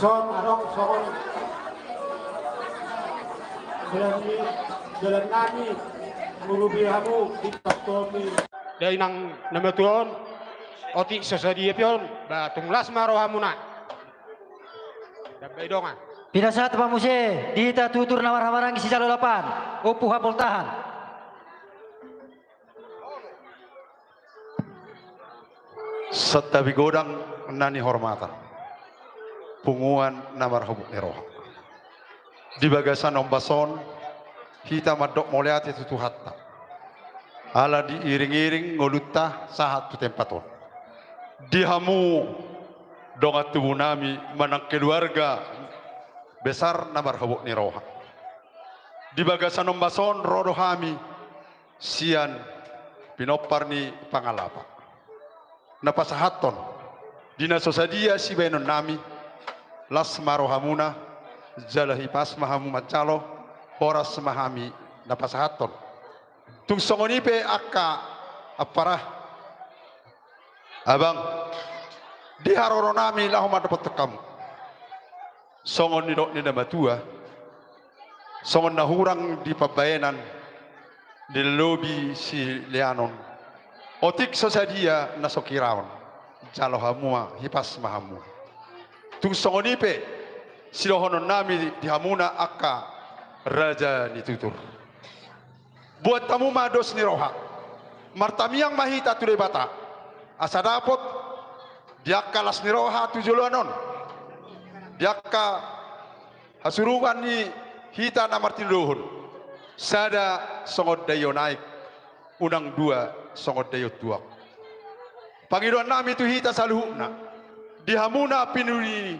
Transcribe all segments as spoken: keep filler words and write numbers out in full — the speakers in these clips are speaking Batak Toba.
Son adong songon dalan ni, dalan nami, murupi hamu di pastomi. Dainang na matua on, otik so sadia pe on, ba tung las ma rohamuna. Dambai dongan. Pinasahat ma muse di hita tutur na marhahamaranggi sijalo lapan, Ompu Hapoltahan. Santabi godang na nihormatan, punguan na marhobuk ni roha. Di bagasan ombas on, hita mandok mauliate tu Tuhanta. Ala diiring-iring ngolunta sahat tu tempat on. Di hamu dongan tubu nami manang keluarga besar na marhobuk ni roha. Di bagasan ombas on ro do hami sian pinompar ni pangalapa. Na pasahathon, di na so sadia sibaenon nami, las ma rohamuna, jala hipas ma hamu manjalo, horas ma hami na pasahathon. Tung songon i pe angka ampara, abang, di haroro nami laho mandapothon hamu. Songon nidok ni na matua, songon na hurang di pambaenan, di lobi sileanon, otik so sadia na so kiraon, jalo hamu ma, hipas ma hamu. Tung songon i pe sidohonon nami di hamuna angka raja ni tutur. Buat hamu ma dos ni roha. Martamiang ma hita tu Debata asa dapot di angka las ni roha tu joloan on, di angka hasuruan ni hita na martinodohon. Sada songon daion aek, unang dua songon daion tuak. Pangidoan nami tu hita saluhutna, di hamuna pinuli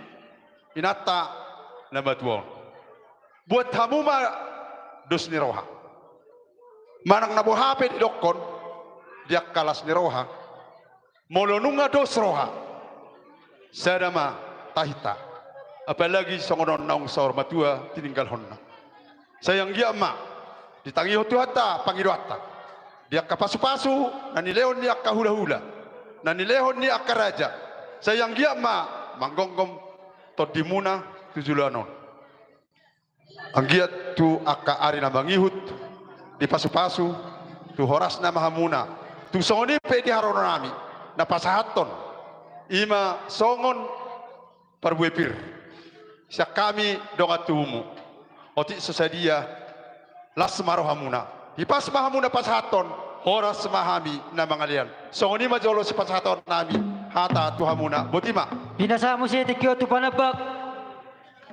inanta na matua on. Buat hamu ma dos ni roha. Manang na boha pe didokkon di angka las ni roha, molo nunga dos roha, sada ma tahinta. Apalagi songon on naung saur matua tininggalhonna. Sai anggiat ma ditangihon Tuhanta pangidoanta di angka pasupasu na nilehon ni angka hulahula, na nilehon ni angka raja. Sai anggiat ma manggomgom tondimuna tu joloan on. Anggiat tu angka ari na mangihut dipasupasu, tu horasna ma hamuna. Tung songon i pe di haroro nami na pasahathon, i ma songon parbue pir sian hami dongan tubumu. Otik so sadia, las ma rohamuna, hipas ma hamu na pasahathon, horas ma hami na mangalean. Songon i ma jolo sipasahaton nami hata tu hamuna. Boti ma. Pinasahat muse tingki on tu panambak.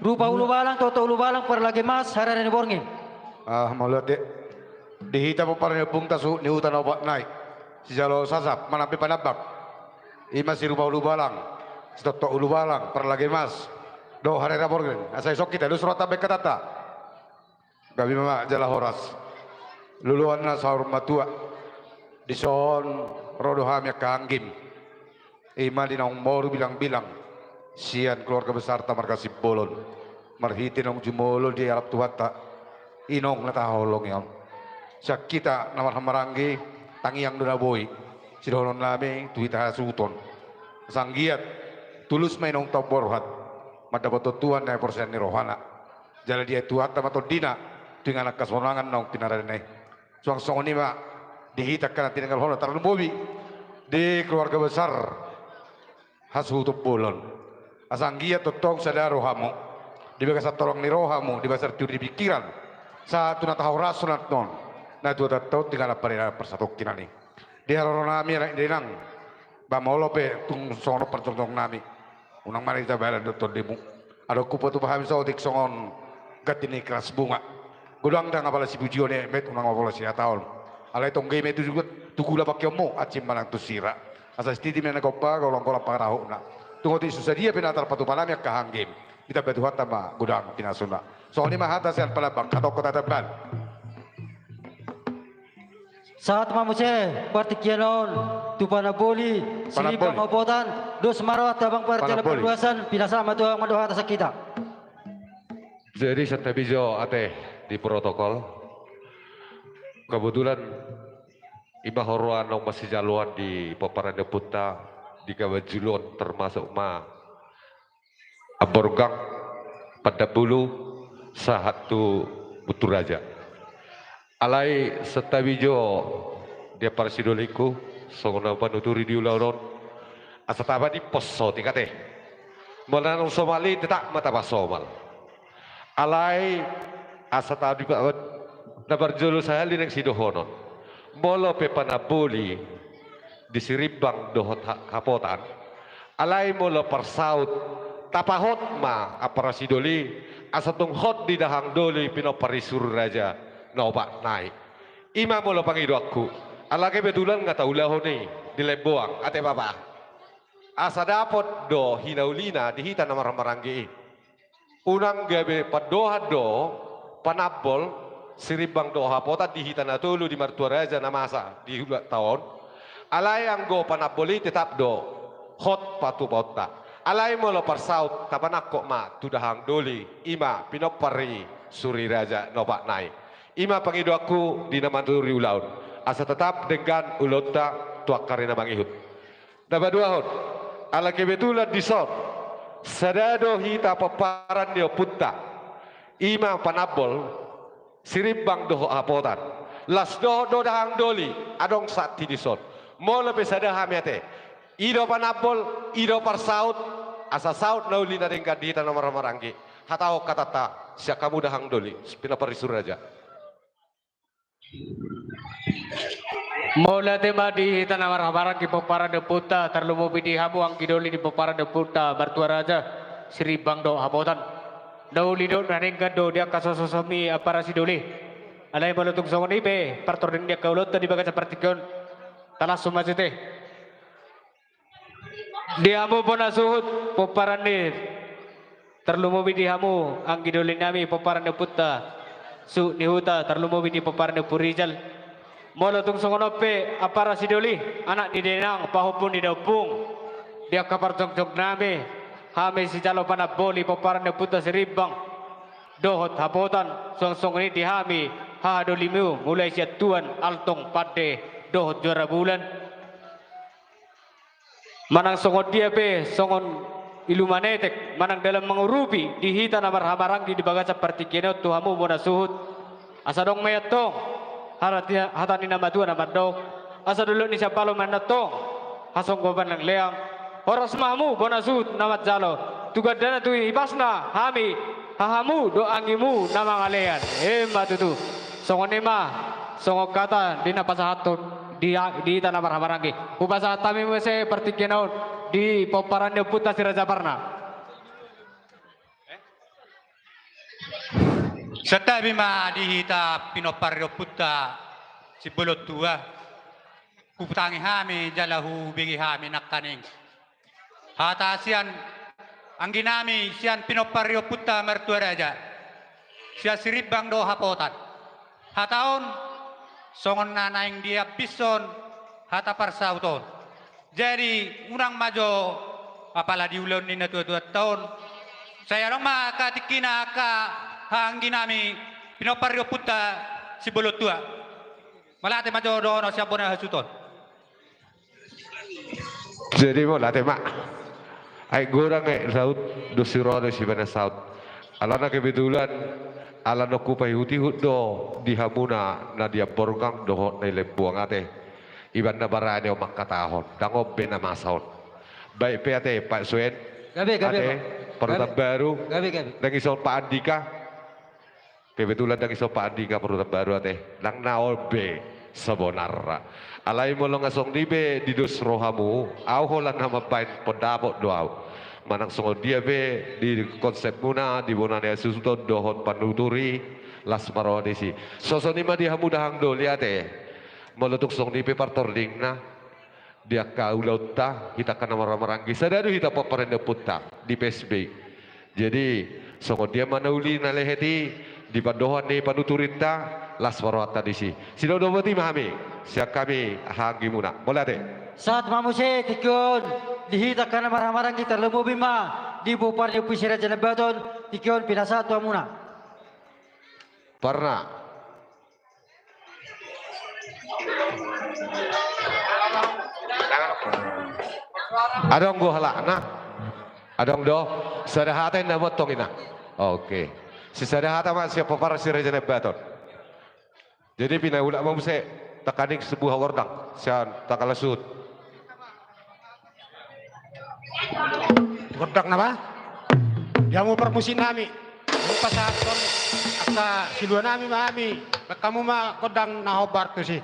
Rupa ulubalang, toto ulubalang, parlage mas, harana ni borngin. Ah, mauliate. Di hita pomparan ni ompungta suhut ni huta na opat nai, sijalo sasap manang pe panambak, i ma si rupa ulubalang, si toto ulubalang, parlage mas dohot harana borngin. Asa dison hita dos rohanta bahen hatanta. Gabe ma jala horas. Luluan na saur matua, dison ro do hami angka anggim, i ma di naung moru bilangbilang sian keluarga besarta marga Simbolon, marhite naung jumolo dialap Tuhanta inong na tahaholongi on. Sian hita na marhahamaranggi, tangiang do na boi sidohonon nami tu hita hasuhuton. Asa anggiat tulus ma inongta borhat mandapothon Tuhan na niporseaon ni rohana. Jala diae Tuhanta ma tondina tu inganan hasonangan naung pinarade na i. Suang songon i ma di hita angka na tinanggalhon, tarlumobi di keluarga besar hasuhuton bolon. Asa anggiat tongtong sada rohamu di bagasan tolong ni rohamu, di bagasan tiur ni pingkiran, sahat tu na tahorashon annon na tuatanta on tu inganan pardenggan parsatongkinan i. Di haroro nami anak ni dainang, ba molo pe tung songon on parjongjongan nami, unang ma na hita bahen dohot tondimu. Adong hupatupa hami saotik songon ganti ni keras bunga. Godang ndang apala sipujion i met, unang ma pola sihataon. Alai tongge i ma i tu gula pangkeonmu, ansim manang tu sira. Asa sititi ma na gompa, golanggolang pangarahutna. Tung otik so sadia pe na tarpatupa nami angka anggim, ditamba Tuhanta ma godang pinasuna. Songon i ma hata sian panambak, hatop hata tambahan. Sahat ma muse partingkian on tu panamboli, Silipan Obotan, dos ma roha tu abang parjolo parluasan, pinasahat ma tu abang mandok hata sian hita. Jadi santabi jo ate di protokol. Kebetulan i ma huroha naung masijaloan di pomparan ni ompunta di Kabanjulu on, termasuk ma Ambornggang, Pandambulu, sahat tu Bunturaja. Alai santabi jo di ampara sidolingku, songon na hupanuturi di ulaon on, asa taba di poso tingkat e. Molo naung somal i tetap ma taba somal. Alai asa taba di na parjolo sahali naeng sidohonon. Molo pe panamboli di Sirimbang dohot ha-, Hapotan. Alai molo parsaut, tapahot ma ampara sidoli, asa tung hot di dahahang doli pinompar ni Suri Raja na opat nai. I ma molo pangidoanku, ala kebetulan nga taulahon i di Lemboang, ate bapa. Asa dapot do hinaulina di hita na marhahamaranggi i. Unang gabe pandohan do, panambol, Sirimbang dohot Hapotan di hita na tolu di martua raja na masa di ulaonta on. Alai anggo panambol i tetap do hot patupaonta. Alai molo parsaut tapanangkok ma tu dahahang doli, i ma pinompar ni Suri Raja na opat nai. I ma pangidoanku di na manuturi ulaon. Asa tetap denggan ulaonta tu angka ari na mangihut. Na paduahon, ala kebetulan dison, sada do hita pomparan ni ompunta, i ma panambol, Sirimbang dohot Hapotan. Las dohot do dahahang doli, adong santi dison. Molo pe sada hami ate. I do panambol, i do parsaut, asa saut na uli na denggan di hita na marhahamaranggi. Hatahon hatanta, sian hamu dahahang doli, pinompar ni Suri Raja. Mauliate ma di hita na marhahamaranggi pomparan ni ompunta, tarlumobi di hamu anggi doli di pomparan ni ompunta, martua raja, Sirimbang dohot Hapotan. Na uli do, na denggan do di angka sosonmi ampara sidoli. Alai molo tung songon i pe partording ni angka ulaonta di bagasan partingkian on, talas ma jute. Di hamu bona suhut, pomparan ni, tarlumobi di hamu anggi doli nami, pomparan ni ompunta, suhut ni huta, tarlumobi di pomparan ni Ompu Rizal. Molo tung songon on pe ampara sidoli, anak ni dainang, pahompu ni daompung, di angka parjongjong nami, hami sijalo panamboli, pomparan ni ompunta Sirimbang dohot Hapotan, suang songon i di hami hahadolimu, mulai sian tuan, altong, pande dohot juara bulan. Manang songon dia pe, songon ilu manetek, manang dalan mangurupi, di hita na marhahamaranggi di bagasan partingkian on tu hamu bona suhut. Asa adong ma i antong, hata, hata ni na matua na mandok, asa dolok ni siambalo ma antong, hasonggopan na leang. Horas ma hamu bona suhut na manjalo, tu gandana tu hipasna hami, hahamu dohot anggimu na mangalean. Emma tutu. Songon i ma, songon hata di na pasahathon di, di hita na marhahamaranggi. Hupasahat hami muse partingkian on di pomparan ni ompunta Si Raja Parna. Santabi ma di hita pinompar ni ompunta Simbolon Tua. Hutangi hami jala hubege hami nangkaning hata sian anggi nami, sian pinompar ni ompunta martua raja, sian Sirimbang dohot Hapotan. Hata on songon na naeng diambishon hata parsaut on. Jadi unang ma jo apala di ulaon ni natuatuanta on. Sai adong ma angka tingkina angka haha anggi nami pinompar ni ompunta Simbolon Tua. Mauliate ma jo dohonon sian bona hasuhuton. Jadi mauliate ma. Ai godang, ai saut dos siro dos ibana saut. Alana kebetulan, ala nunga hupaihutihut do di hamuna na di Ambornggang dohot na di Lemboang ate. Iba na barani on mangkatahon, ndang on be na masa on. Baen pe ate, Pak Suen. Gabe, gabe, ate, Pak. Parutan Baru. Gabe, gabe. Ndang dison Pak Andika. Kebetulan ndang dison Pak Andika, Parutan Baru ate. Ndang na on be saonari. Alai molo nga songon i pe didos rohamu, au holan na mambaen pondapot do au. Manang songon dia pe di konsepmuna, di bona ni hasuhuton dohot panuturi, las ma roha disi. Songon i ma di hamu dahahang doli ate. Molo tung songon i pe partordingna di angka ulaonta, hita angka na marhahamaranggi, sada do hita pomparan ni ompunta di P S B. Jadi songon dia ma na uli na lehet i di pandohan ni panuturinta, las ma rohanta disi. Sidok do boti ma hami sian hami haha anggimuna. Mauliate. Sahat ma muse tingki on di hita angka na marhahamaranggi, tarlumobi ma di pomparan ni Ompu Si Raja Nabaton, tingki on pinasahat tu hamuna. Parna. Adong do halakna. Adong do? Sada hata inna, bottong inna. Oke. Sisada hata ma sian pomparan Si Raja Naibaton. Jadi pinaulak ma muse, tangkas i sibuha gondang sian Tanggalan Suhut. Gondang nama? Di hamu parmusik nami. Pasahathon angka silua nami ma hami. Baen hamu ma gondang na hombar tusi.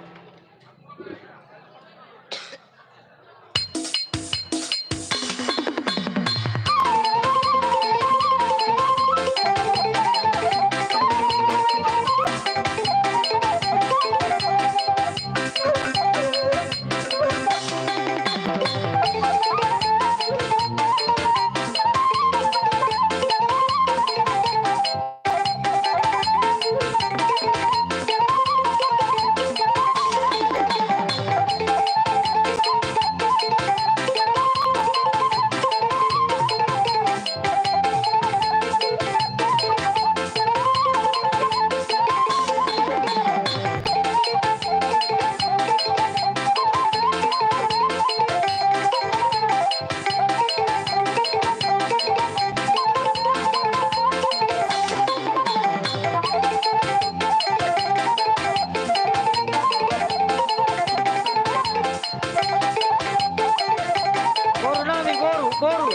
Boru nami, boru, boru.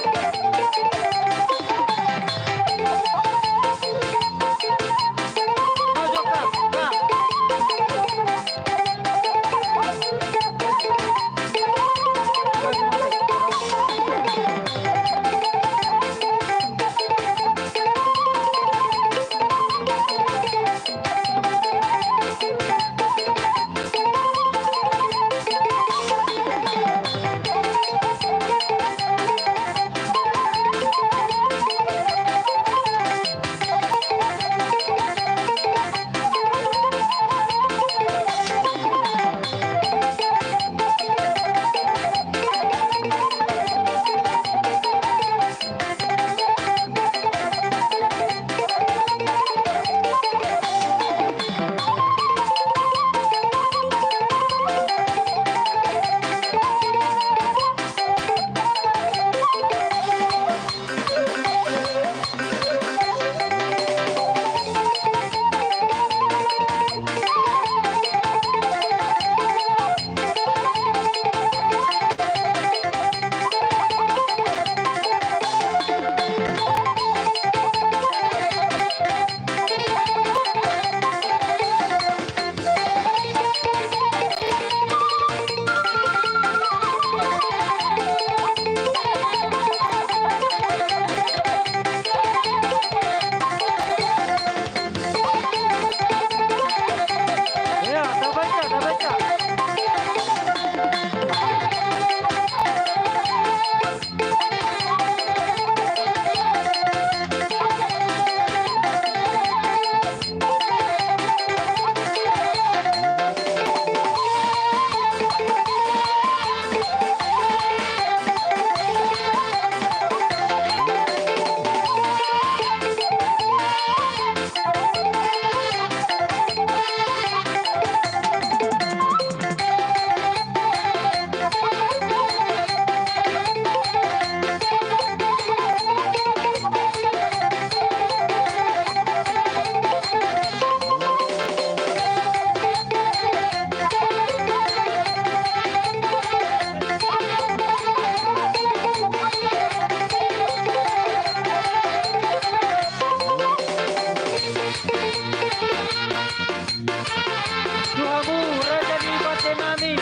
Tu hamu raja ni pande nami,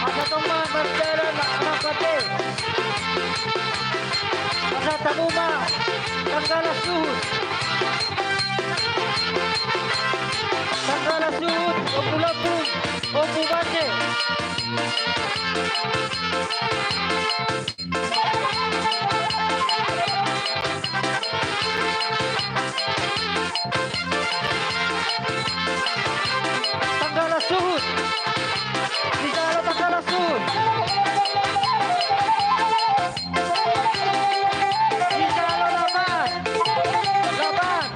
asa tong ma mardalan anak pande. Asa tong ma tanggalan suhut. Tanggalan suhut, ompu Lambung, ompu Bance. Tanggalan suhut. Dijalo tanggalan suhut. Dijalo lapan. Lapan.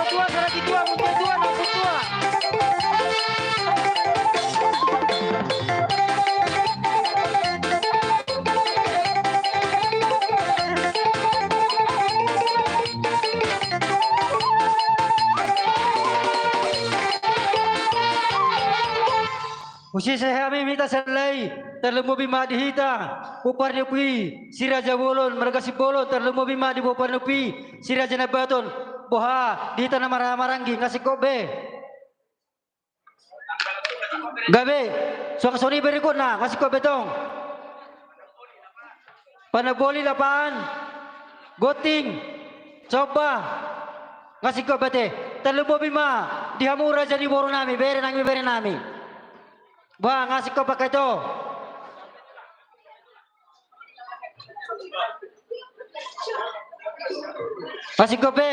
Tua, saragi tua, muntua tua, nampun tua. Husise hami hita sallei, tarlumobi ma di hita pomparan ni ompu i Si Raja Bolon, marga Simbolon, tarlumobi ma di pomparan ni ompu i Si Raja Nabaton, boha di hita na marhaha maranggi, nga singkop be. Gabe, suang songon i berikutna, nga singkop be tong. Panamboli, Lapan, Gonting, Somba, nga singkop be ate. Tarlumobi ma di hamu raja ni boru nami, bere nami, bere nami. Bah, nga singkop angka ito. Nga singkop be.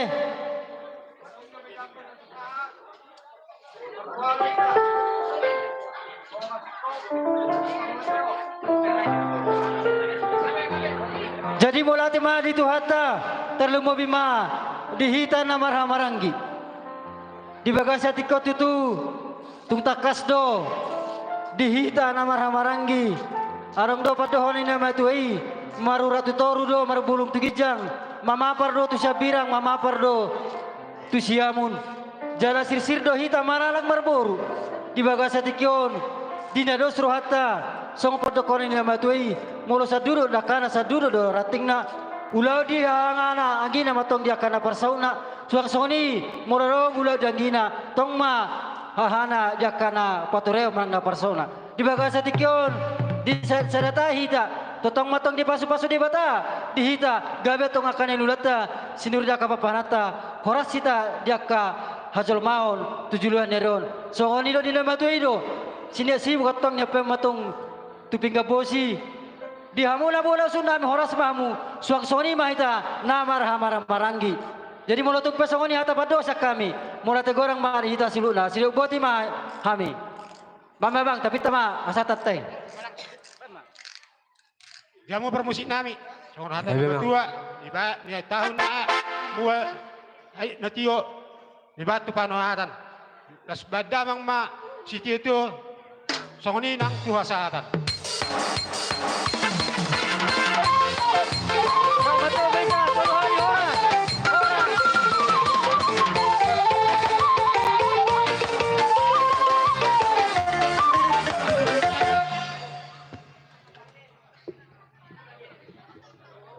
Jadi mauliate ma di Tuhanta, tarlumobi ma di hita na marhaha maranggi. Di bagasan tingki on tutu, tung tangkas do di hita na marhaha maranggi. Adong do pandohan ni na matua i, marurat tu toru do marbulung tu ginjang, mamapar do tu sambirang, mamapar do tu siamun. Jala sirsir do hita maralang marboru di bagasan tingki on. Di na dos rohanta, songon pandohan ni na matua i, molo sanduduk dakana, sanduduk do rantingna. Ulaon di hahana, anggina ma tong di angka na parsautna. Suang songon i, molo adong ulaon di anggina, tong ma hahana di angka na patureon manang na parsautna. Di bagasan tingki on, di sa-, sada tahi hita, tongtong ma tong dipasupasu Debata di hita, gabe tong angka na niulanta, sinur di angka papahananta, horas hita di angka hajolmaon tu joloan ni ari on. Songon i do di na matua i do, siniak sibuk antong niampeon ma tong tu pinggan bosi. Di hamu na bona usun nami, horas ma hamu, suang songon i ma hita na marhaha maranggi. Jadi molo tung pe songon i hata pandohan sian hami, mauliate godang ma di hita saluhutna, sidok boti ma hami. Bang, bang, bang, tapinta ma hasahatan ta i. Di hamu parmusik nami, songon hata ni na matua, di ba-, di taon na mua, ai, na tio, dibaen tu panahatan. Las baen damang ma sitio-tio, songon i nang tu hasahatan.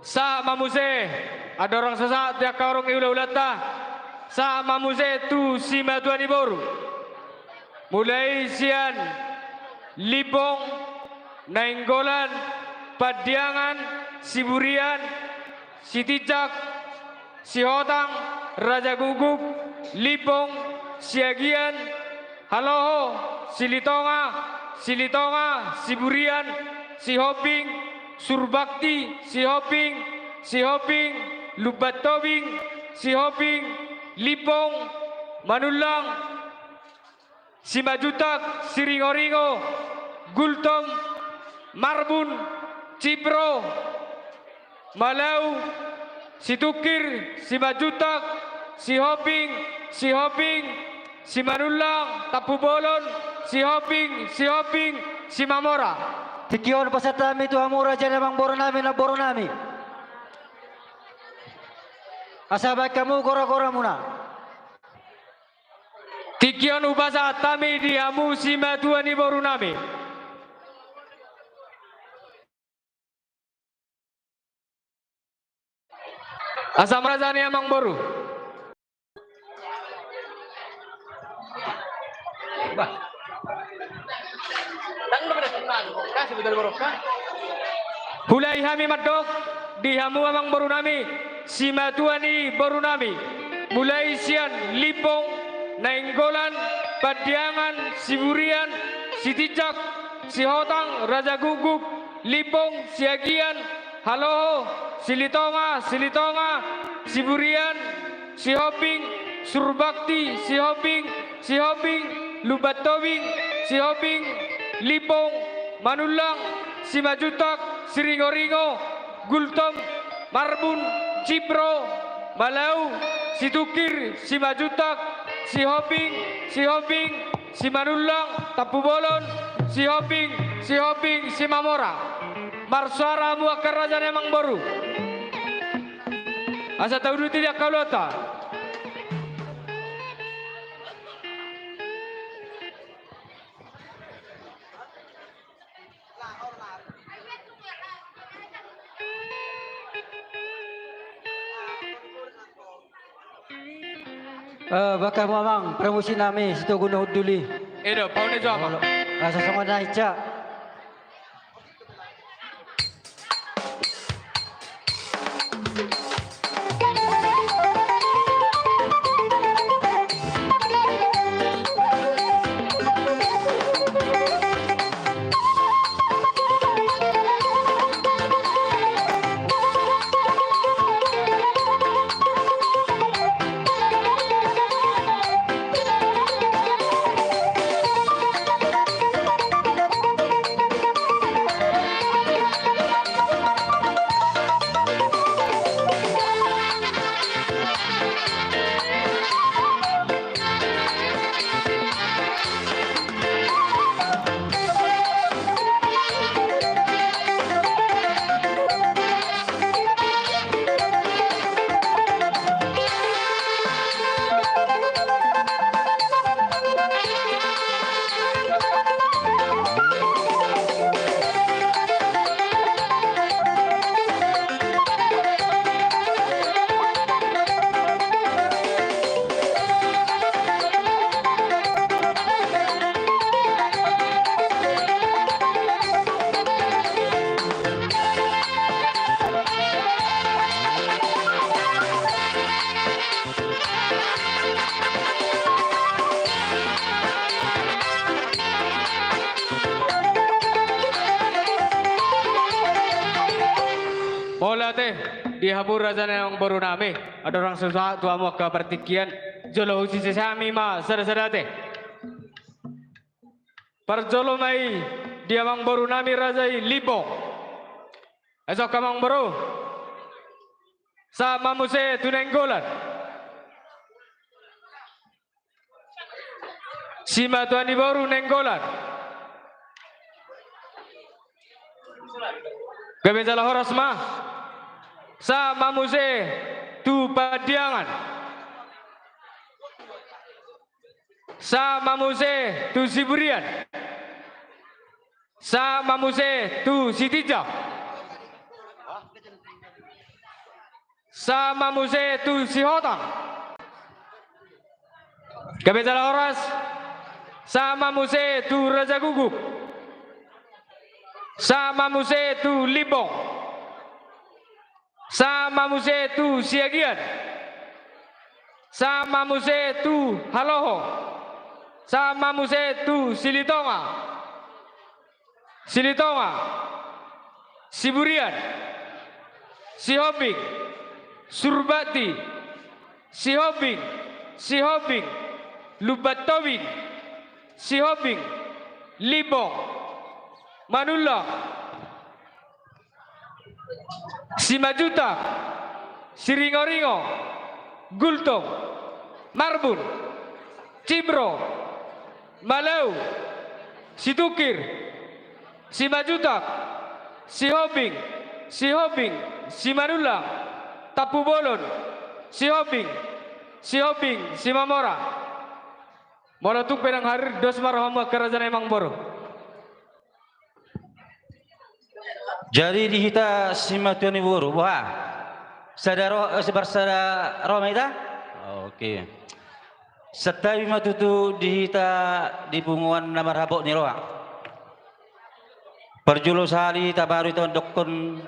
Sahat ma muse, andorang so sahat di angka horong ni hula-hulanta, sahat ma muse tu simatua ni boru. Mulai sian Limbong, Nainggolan, Pandiangan, Siburian, Sitinjak, Sihotang, Raja Guguk, Limbong, Siagian, Haloho, Silitonga, Silitonga, Siburian, Sihombing, Surbakti, Sihombing, Sihombing, Lumban Tobing, Sihombing, Limbong, Manullang, Simanjuntak, Siringo-ringo, Gultom, Marbun, Cibro, Malau, Situngkir, Simanjuntak, Sihombing, Sihombing, Simanullang, Tampubolon, Sihombing, Sihombing, Simamora. Tingki on pasahat hami tu hamu raja ni amangboru nami, namboru nami, asa baen hamu gora-goramuna. Tingki on hupasahat hami di hamu simatua ni boru nami. Asa ma raja ni amangboru. Hulai hami mandok di hamu amangboru nami, simatua ni boru nami, mulai sian Limbong, Nainggolan, Pandiangan, Siburian, Sitinjak, Sihotang, Raja Guguk, Limbong, Siagian, Haloho, Silitonga, Silitonga, Siburian, Sihombing, Surbakti, Sihombing, Sihombing, Lumban Tobing, Sihombing, Limbong, Manullang, Simanjuntak, Siringo-ringo, Gultom, Marbun, Cibro, Malau, Situngkir, Simanjuntak, Sihombing, Sihombing, Simanullang, Tampubolon, Sihombing, Sihombing, Simamora. Marsoara hamu angka raja ni amangboru. Asa tauduti di angka ulaonta. Eh, bahen hamu amang, parmusik nami, Sitogu na Hundul i. Edo, paune jo amang. Asa songon na hinsa. Mauliate di hamu raja ni amangboru nami. Andorang so sahat tu hamu angka partingkian, jolo husisese hami ma sada-sada ate. Parjolo ma i di amangboru nami raja i Limbong. Eson amangboru. Sahat ma muse tu Nainggolan. Simatua ni boru Nainggolan. Gabe jala horas ma. Sahat ma muse tu Pandiangan. Sahat ma muse tu Siburian. Sahat ma muse tu Sitinjak. Sahat ma muse tu Sihotang. Gabe jala horas. Sahat ma muse tu Raja Guguk. Sahat ma muse tu Limbong. Sahat ma muse tu Siagian. Sahat ma muse tu Haloho. Sahat ma muse tu Silitonga. Silitonga. Siburian. Sihombing. Surbakti. Sihombing. Sihombing. Lumban Tobing. Sihombing. Limbong. Manullang. Simanjuntak, Siringoringo, Gultom, Marbun, Cibro, Malau, Situngkir, Simanjuntak, Sihombing, Sihombing, Simanullang, Tampubolon, Sihombing, Sihombing, Simamora. Molo tung pe ndang hadir, dos ma rohamu angka raja ni amangboru. Jadi di hita simatua ni boru, boha? Sada ro, eh, sebar sada ro ma hita? Oke. Santabi ma tutu di hita di punguan na marhabot ni roha. Parjolo sahali tabaru hita mandokkon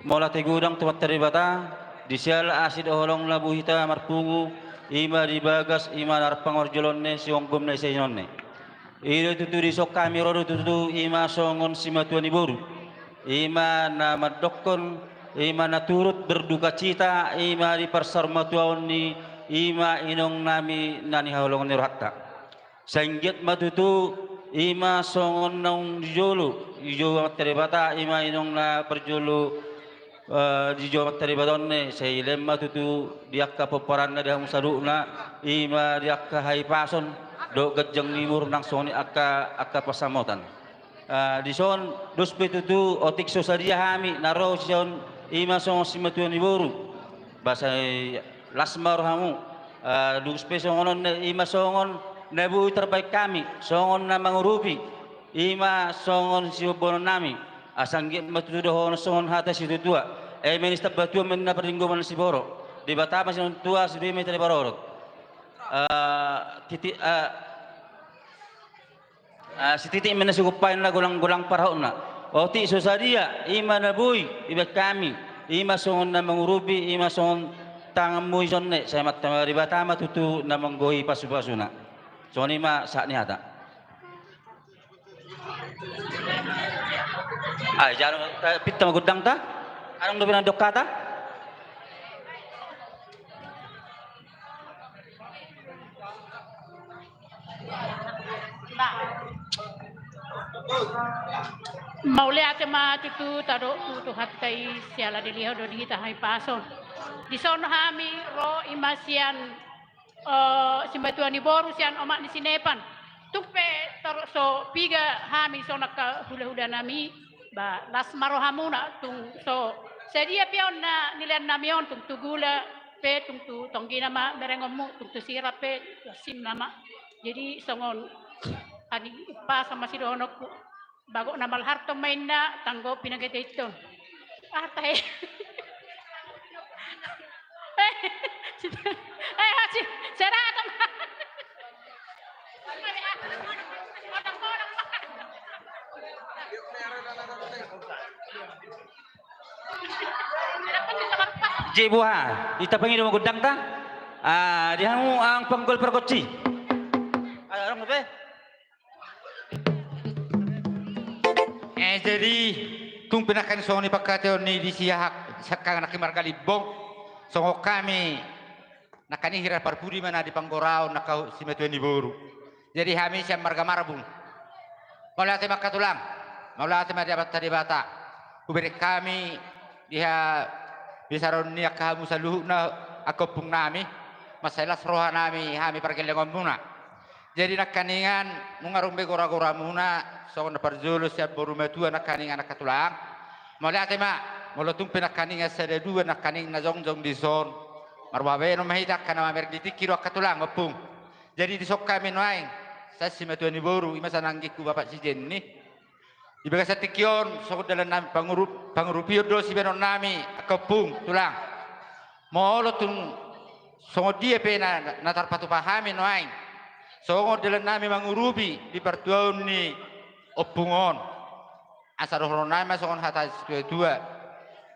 mauliate godang tu Amanta Debata, di siala asi dohot holong na boi hita marpungu, i ma di bagas, i ma na rap parjolo on, sihombing na i sian on. I do tutu dison hami ro do tutu, i ma songon simatua ni boru. I ma na mandokkon, i ma na turut berdukacita, i ma di parsaurmatuaon ni, i ma inong nami na nihaholongan ni rohanta. Sai anggiat ma tutu, i ma songon naung di jolo, dijou Amanta Debata, i ma inong na parjolo Eh, di jolo Amanta Debata on ne, sai leleng ma tutu di angka pomparanna di hamu saluhutna, i ma di angka hahipason dohot ganjang ni umur nang songon i angka, angka pansamotan. Eh, dison dos pe tutu otik so sadia hami na ro sian, i ma songon simatua ni boru. Ba sai las ma rohamu. Eh, dos pe songon on ne, i ma songon na boi tarbahen hami songon na mangurupi, i ma songon sihombolonnami. Asa anggiat ma tutu dohonon songon hata situatua: Eme ni sitambatua ma ninna parlinggoman ni siboro, Debata ma sian on tua, sude ma hita diparorot. Eh, titi, eh, eh, sititik ma ninna sigompa, i ma golang-golang parahutna. Otik so sadia, i ma na boi dibahen hami, i ma songon na mangurupi, i ma songon tanganmu i songon i, sai Amanta Debata ma tutu na manggohi pasu-pasuna. Songon i ma sahat ni hata. Ai, jalo, eh, pinta ma gondangta? Adong dope na mandok hata? Mauliate ma tutu tadok tu Tuhanta i, siala dilehon do di hita hahipason. Dison hami ro i ma sian eh, simatua ni boru sian omak ni si Nepan. Tung pe torop so piga hami songon angka hula-hulanami, ba las ma rohamuna, tung so sadia pe on na nilehonnami on, tung tu gula pe, tung tu tonggina ma merengonmu, tung tu sira pe, tu asinna ma. Jadi songon adi pasan ma sidohononku. Bagot na malharto ma inna, tanggo pinagete iton. Ah, tahe. Eh, si, si, sera atau Jebua, ita pangido ma gondangta. Ah, di hamu angka panggol pargonsi. Ah, orang apa? Eh, jadi, tung pe nangkaning songon i pangkataion ni di si aha, sian hami nangkin marga Limbong, songon hami nangkaning hira parpudi ma na di panggoraon nangkin simatua ni boru. Jadi hami sian marga Marbun. Mauliate ma angka tulang, mauliate ma di Amanta Debata. Hubereng hami di ha, di saron ni angka hamu saluhutna angka ompungnami, mansai las rohanami hami pargellengonmuna. Jadi nangkaningan nunga ro be gora-goramuna, songon na parjolo sian boru matua nangkaningan angka tulang. Mauliate ma, molo tung pe nangkaningan sada dua nangkaning na jongjong dison. Marbabenon ma hita angka na mamereng di tingki do angka tulang ompung. Jadi dison hami nuaeng, sian simatua ni boru, i ma sian anggingku Bapak si Jenny. Di bagasan tingki on, songon dalannami pangurup-, pangurupion do sibahenonnami, angka ompung, tulang. Molo tung songon dia pe na, na tarpatupa hami nuaeng, songon dalannami mangurupi di partuaon ni ompung on. Asa dohononnami ma songon hata situa-tua.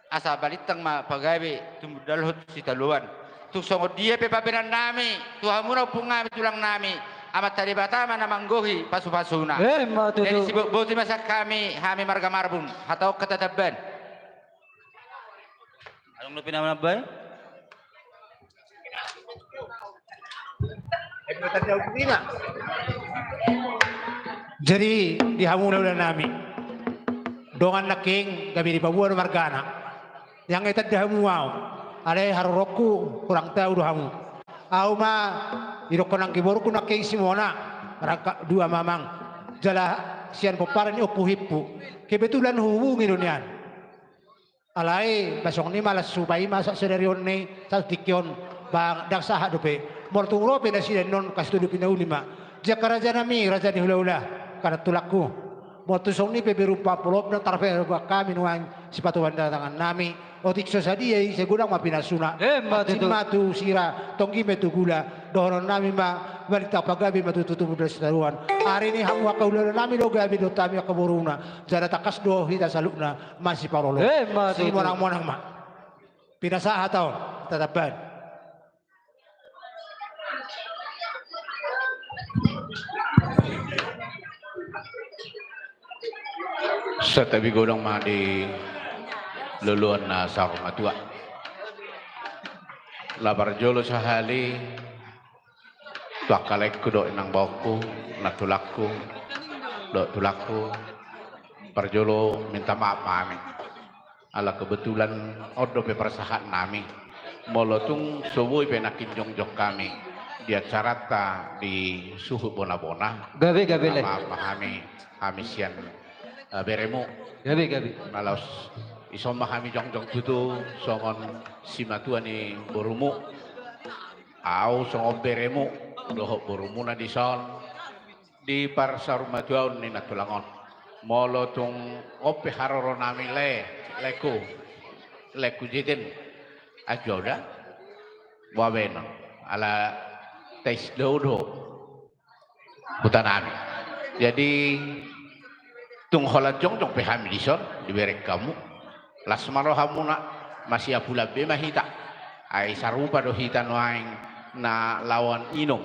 Asa balintang ma pagabe, tumundalhon sitadoan. Tung songon dia pe pambahenannami tu hamuna ompungnami tulangnami, Amanta Debata ma na manggohi pasu-pasuna. Emma tutu. Jadi sibotboti ma sian hami, hami marga Marbun, hata on hata taban. Adong dope na manambai? Jadi di hamu hula-hulanami, dongan nangkin gabe dipaboa do margana. Yang e tanda hamu au, alai haroroku hurang tau do hamu. Au ma didokkon anggi borungku nangkin si Mona, rangkap dua mamang, jala sian pomparan ni ompu Himpu. Kebetulan huhubungi do nian. Alai ba songon i ma las hupaima sahat sadari on i, sahat tingki on, ba ndang sahat dope. Molo tung ro pe nasida annon, kasih tu dope na uli ma. Jaka rajanami, raja ni hula-hula, kanan tulangku. Molo tung songon i pe berupa polopna tarpe hami nuaeng sipatupaon tangan nami. Otik so sadia i, sai godang ma pinasuna. Emma tutu. Asin ma tu sira, tonggi ma tu gula. Dohononnami ma, balintang pagabe ma tutu tumundalhon sitadoan. Ari ni hamu angka hula-hulanami do gabe dohot hami angka boruna. Jala tangkas do hita saluhutna masiparorot. Emma tutu. Simonang-monang ma. Pinasahat on, tatambahan. Santabi godang ma di loloan na saur matua. Laho parjolo sahali tu angka laengku dohot inang baoku, nantulangku dohot tulangku, parjolo minta maaf ma hami. Ala kebetulan on dope parsahat nami. Molo tung so boi pe nangkin jongjong hami di acaranta di suhut bona-bona. Gabe, gabe, Lae. Maaf ma hami, hami sian, eh, beremu. Gabe, gabe. Molo dison ma hami jongjong tutu songon simatua ni borumu. Au songon beremu dohot borumuna dison di parsaurmatuaon ni nantulang on. Molo tung on pe haroro nami, Lae, laengku, laengku Jeten. Ajo da. Boa baenon. Ala tais do do huta nami. Jadi tung holan jongjong pe hami dison dibereng hamu, las ma rohamuna, masiapulan be ma hita. Ai sarupa do hita nuaeng na laoan inum.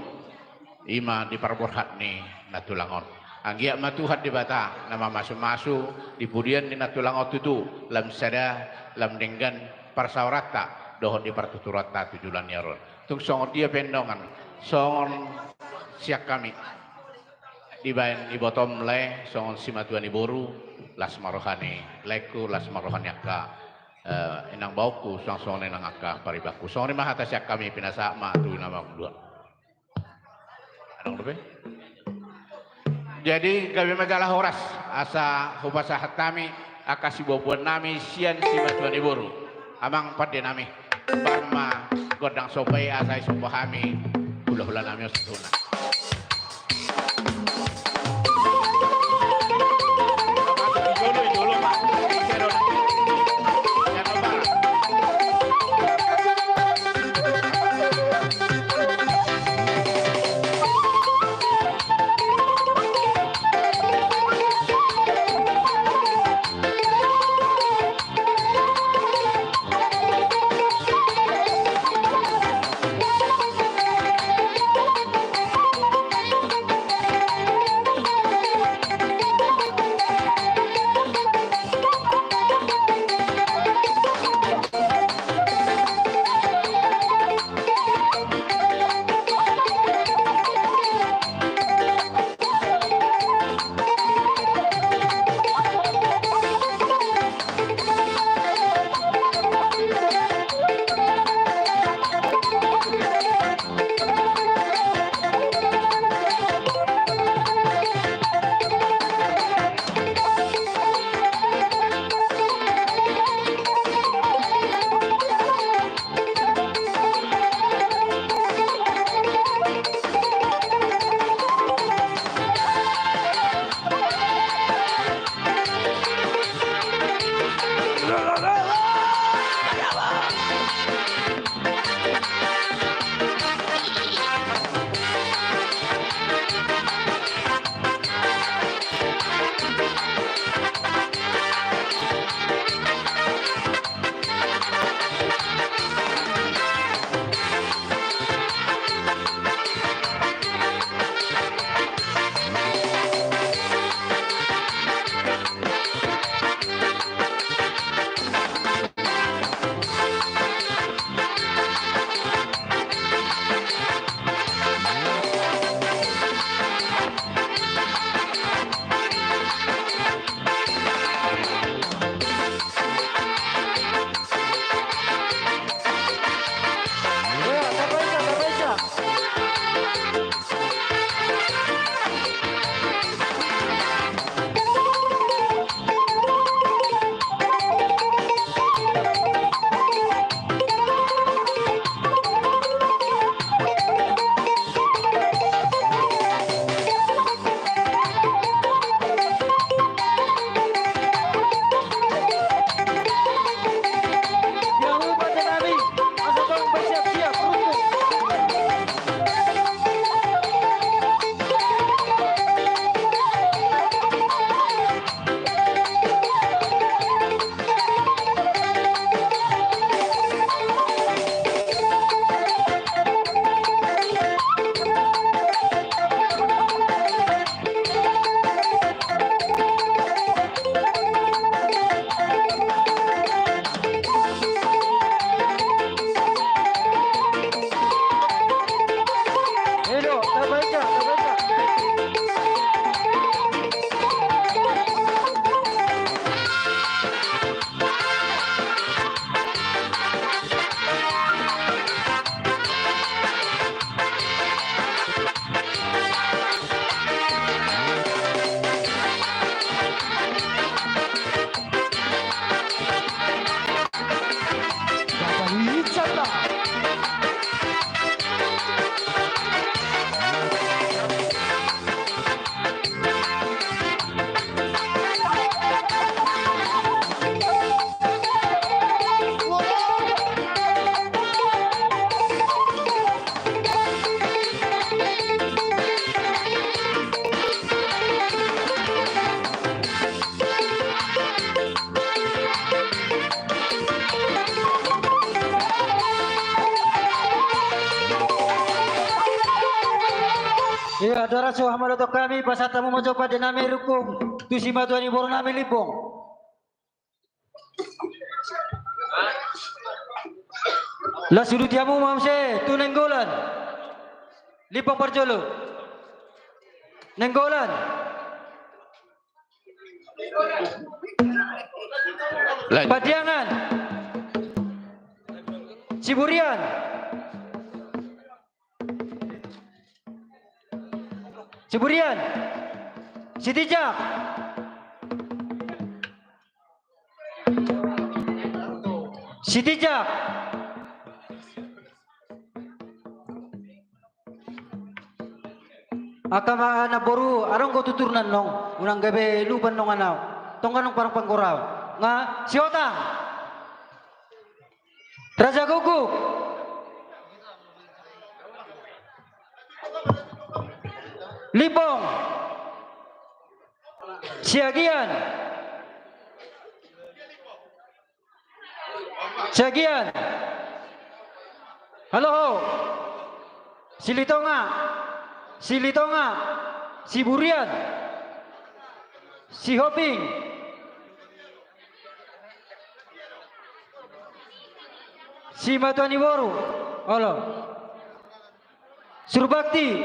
I ma di parborhat ni nantulang on. Anggiat ma Tuhan Debata na mamasu-masu di pudian ni nantulang on tutu, lam sada, lam denggan parsaoranta dohot di partuturanta tu joloan ni ari on. Tung songon dia pe dongan, songon sian hami dibaen ibotom, Lae, songon simatua ni boru, las ma roha ni laengku, las ma roha ni angka, eh, inang baoku, suang songon i nang angka paribanku. Songon i ma hata sian hami, pinasahat ma tu na manguluan. Adong dope. Jadi gabe ma jala horas, asa hupasahat hami angka sibuanbuan nami sian simatua ni boru. Amang pande nami, baen ma gondang somba i asa isomba hami hulahula nami on saluhutna. Ia, andorang so hamu dohot hami, pasahat hamu ma jo pande nami rungkung tu simatua ni boru nami Limbong. Laos uduti hamu ma muse tu Nainggolan. Limbong parjolo. Nainggolan. Lanjut. Padiangan. Siburian. Siburian. Sitinjak. Sitinjak. Angka ma-, anak boru, adong do tuturna annon, unang gabe lupa annon anau. Tong annon parang panggora au. Nga, Sihotang. Raja Guguk. Limbong. Siagian. Siagian. Halo ho. Silitonga. Silitonga. Siburian. Sihombing. Simatua ni boru. Olo. Surbakti.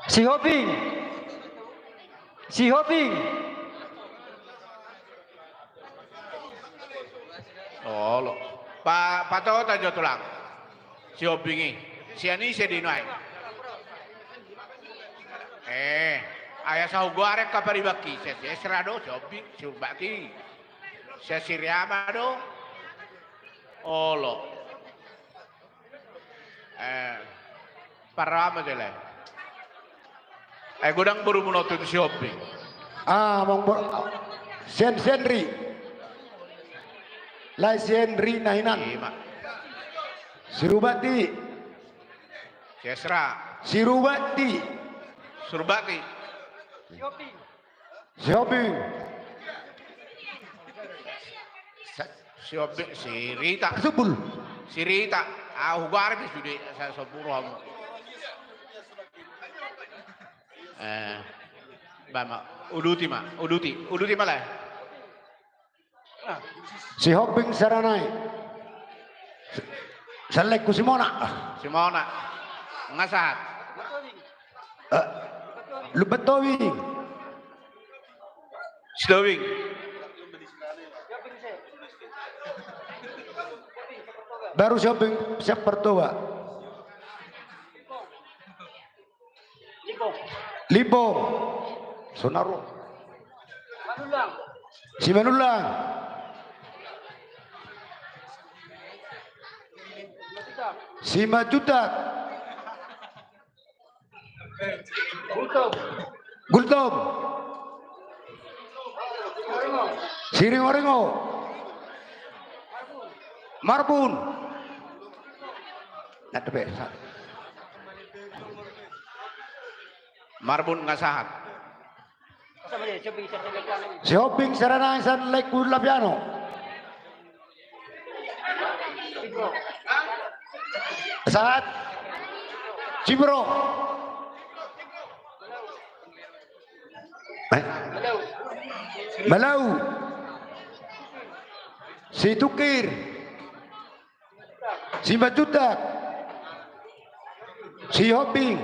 Sihombing. Sihombing. Olo. Pa-, patotan jo tulang. Sihombing i. Sian ise do i nuaeng? Eh, ai asa hugoari angka paribangki. Sian si Esra do, Sihombing, Surbakti. Sian si Riama do. Olo. Eh, parama jele. Eh, godang borumu on tu Sihombing. Ah, amang bor-, sian si Henry. Lae si Henry na hinan. Ima. Sirubati. Si Esra. Sirubati. Surbati. Sihombing. Sa-, Sihombing, si Rita. Subul. Si Rita. Ah, hugoari pe sude, sa-, soburu hamu. Eh, ba ma, uduti ma, uduti, uduti ma lae. Sihombing Saranai. Salengku Simona. Simona. Nga sahat. Eh, Lumban Tobing. Sitobing. Baru Sihombing siap partoba. Limbong. Sonaro. Simanullang. Simanjuntak. Gultom. Siringoringo. Marbun. Marbun nga sahat. Sihombing Saranai, Salengku Lapiano. Sahat. Sibro. Eh? Malau. Situngkir. Simanjuntak. Sihombing.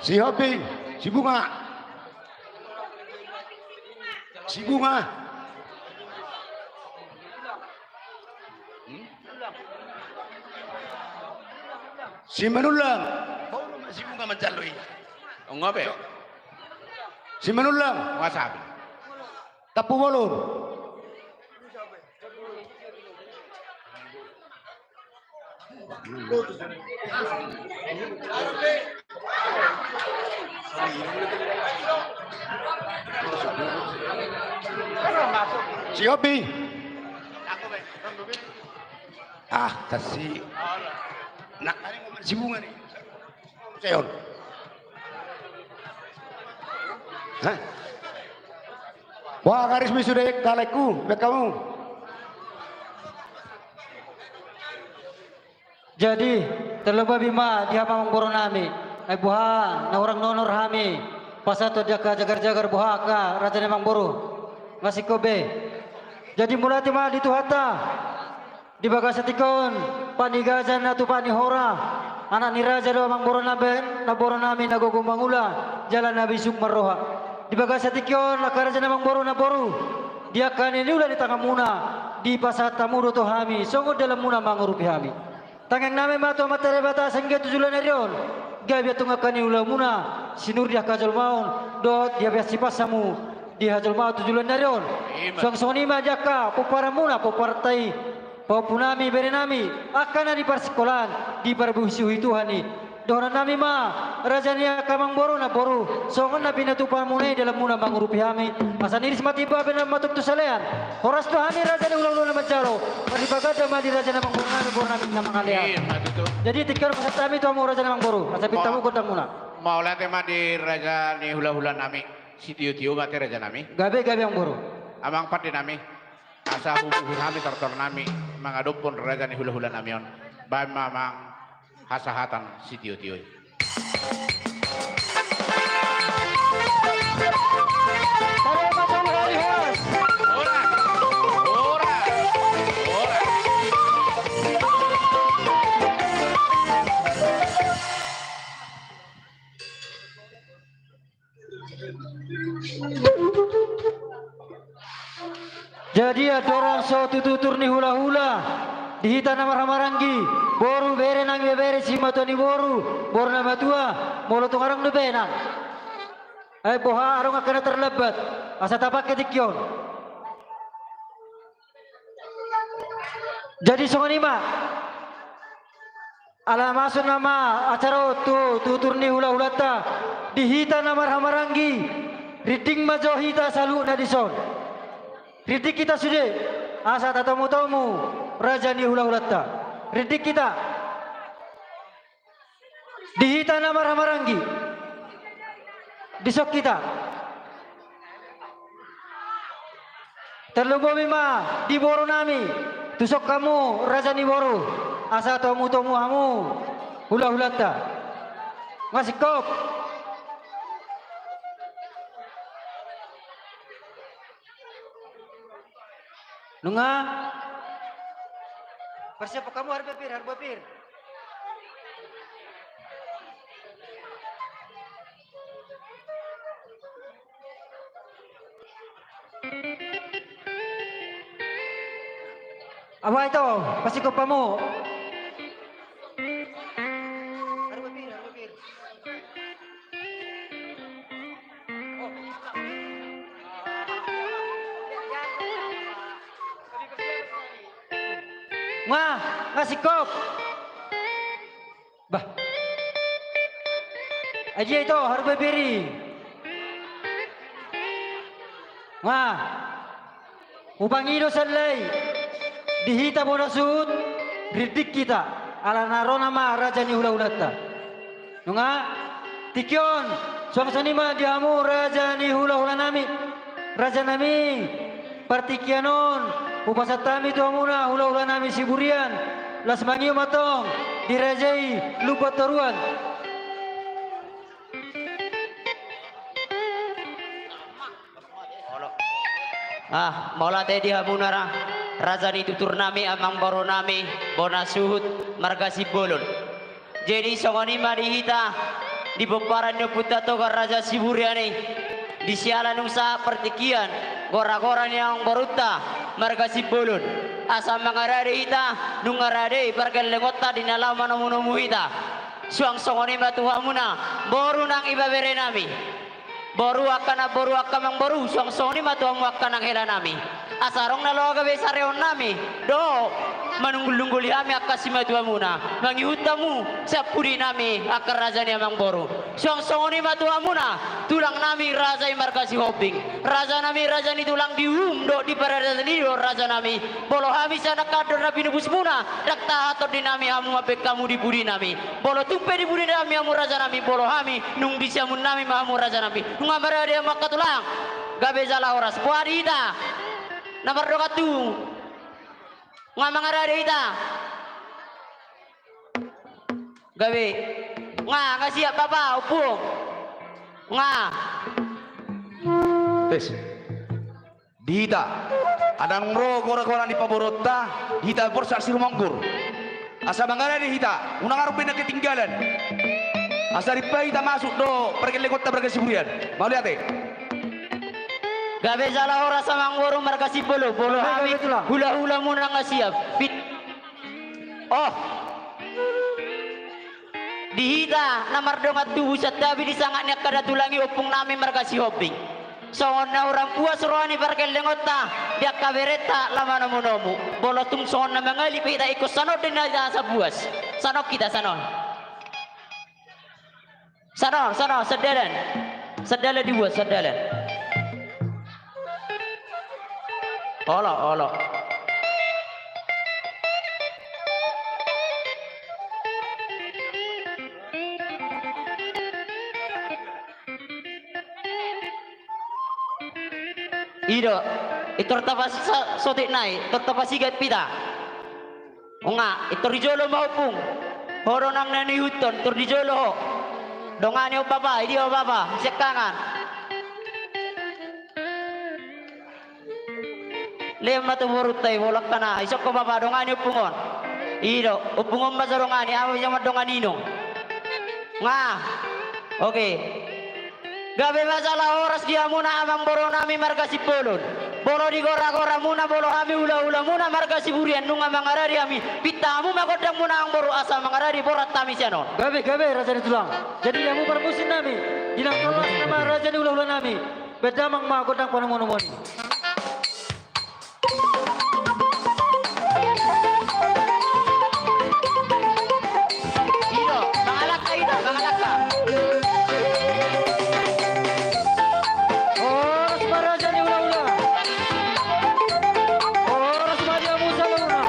Sihombing. Sibunga. Sibunga. Simanullang. Bau nama Sibunga manjalo i. Ongo be. Simanullang. Nga sahat. Tampubolon. Sihombing. Ah, tasi. Nak kari mau Sibunga ni. Seon. Hah? Wah, garis mi sude, kalekku, baen hamu. Jadi, tarlumobi ma di hamu amangboru nami, ai boha na hurang nonor hami pasahat di angka jagar-jagar boha angka raja ni amangboru. Nga singkop be. Jadi mauliate ma di Tuhanta. Di bagasan tingki on, pat ni gaja na tupa ni hora, anak ni raja do amangboru nami, na boru nami na gogo mangula, jala na bisuk marroha. Di bagasan tingki on, angka raja ni amangboru na boru, di angka na niula ni tanganmuna, dipasahat hamu do tu hami, songon dalanmuna mangurupi hami. Tangiang nami ma tu Amanta Debata, sai anggiat tu joloan ni ari on, gabe antong angka niulamuna sinur di angka jolmaon, dohot diapiapi hamu di hajolmaon tu joloan ni ari on. Ima. Suang songon i ma di angka pomparanmuna, pomparanta i, pahompu nami, bere nami, angka na di parsikolaan, diparbusibusi Tuhan i. Dohonon nami ma, raja ni angka amangboru na boru, songon na pinatupamuna i dalanmuna mangurupi hami, asa niris ma timbo, abe na matuk tu salean. Horas tu hami raja ni hulahula na manjalo, marlipatganda ma di raja ni amangboru nami, boru nami na mangalean. Ima tutu. Jadi tingki on pasahat hami tu hamu raja ni amangboru, asa pinta hamu gondangmuna. Mauliate ma di raja ni hulahula nami, sitiotio ma ate raja nami. Gabe, gabe amangboru. Amang pande nami. Asa hubuhur hami tortor nami mangadophon raja ni hulahula nami on. Baen ma amang hasahatan sitiotio i. Horas, horas, horas. Jadi andorang so tututur ni hulahula, di hita na marhahamaranggi, boru, bere nang ibebere, simatua ni boru, boru na matua, molo tung adong dope nang, ai boha adong angka na tarlambat, asa tapangke tingki on. Jadi songon i ma. Ala masuk nama acara on tu tutur ni hulahulanta, di hita na marhahamaranggi, rinding ma jo hita saluhutna dison. Rinding hita sude, asa tatomutomu raja ni hulahulanta. Rinding hita. Di hita na marhahamaranggi. Dison hita. Tarlumobi ma di boru nami, tuson hamu raja ni boru, asa tomutomu hamu hulahulanta. Nga singkop. Nunga. Persiapan hamu, haru bapir, haru bapir. Awa ito, pasingkop hamu. Haru bapir, haru bapir. Nga, nga singkop. Bah. Adia ito, haru bapir i. Nga. Hupangido sallai, di hita bona suhut, rinding hita, ala na ro nama raja ni hulahulanta. Nunga, tingki on, suang songon i ma di hamu raja ni hulahula nami, raja nami, partingkian on, hupasahat hami tu hamuna hulahula nami Siburian, las mangihut ma antong, di raja i, Lumban Toruan. Ah, mauliate di hamuna ra, raja ni tutur nami, amangboru nami, bona suhut, marga Simbolon. Jadi songon i ma di hita, di pomparan ni ompunta Toga Raja Siburian i, di siala nunga sahat partingkian, goragora ni amangborunta, marga Simbolon. Asa mangarade hita, nunga rade pargellengonta di na laho manomunomu hita. Suang songon i ma tu hamuna, boru nang ibebere nami. Boru angka namboru angka amangboru, suang songon i ma tu hamu angka nang hela nami. Asa adong na loa gabe sareon nami, dohot manunggulungguli hami angka simatuamuna, mangihut hamu sian pudi nami angka raja ni amangboru. Suang songon i ma tu hamuna, tulang nami raja i marga Sihombing. Raja nami raja ni tulang di uhum dohot di paradaton i do raja nami. Molo hami sian angka andor na pinupusmuna, ndang tahat tondi nami hamu mambahen hamu di pudi nami. Molo tung pe di pudi nami hamu raja nami, molo hami nunga di siamun nami ma hamu raja nami. Nunga marade hamu angka tulang. Gabe jala horas. Boha di hita na mardongan tubu. Nunga mangarade hita. Gabe. Nga, nga siap bapa, ompung. Nga. Tes. Di hita, adong ro gora-gora ni pamoruonta, di hita Borsak Sirumonggur. Asa mangarade hita, unang adong be na ketinggalan. Asa rimpa hita masuk do pargellengonta marga Siburian. Mauliate. Gabe jala horas amangboru marga Simbolon, molo hami hula-hula muna nga siap. Pit- Oh. Di hita na mardongan tubu, santabi di sangap ni angka datulang i, ompung nami marga Sihombing. Songon na hurang puas roha ni pargellengonta di angka berenta, lam manomu-nomu. Molo tung songon na mangali pe hita ingkon sanon do na hita asa puas. Sanon hita, sanon. Sanon, sanon, sandalan. Sandalan dibuat, sandalan. Olo, olo. I do, i tor tapas-, sa-, sotik nai, tor tapasigat hita. Nga, i tor di jolo ma ompung. Ho do nang na niihuthon, tor di jolo ho. Dongani on bapa, i dia ho bapa, siangkangan. Lehon ma tu borunta i, bolak kana. Isok ho bapa, dongani ompung on. I do, ompung on ma so dongani, ahu ma so mandongani inong. Nga. Oke. Gabe ma jala horas di hamuna amangboru nami marga Simbolon. Molo di gora-gora muna, molo hami hula-hula muna marga Siburian nunga mangarade hami, pinta hamu ma gondang muna amangboru asa mangarade borat hami sian on. Gabe, gabe, raja ni tulang. Jadi di hamu parmusik nami, di na tolhas nama raja ni hula-hula nami. Baen damang ma gondang panomunomuan i. I do, mangalangka i do, mangalangka. Horas ma raja ni hula-hula. Horas ma di hamu saluhutna.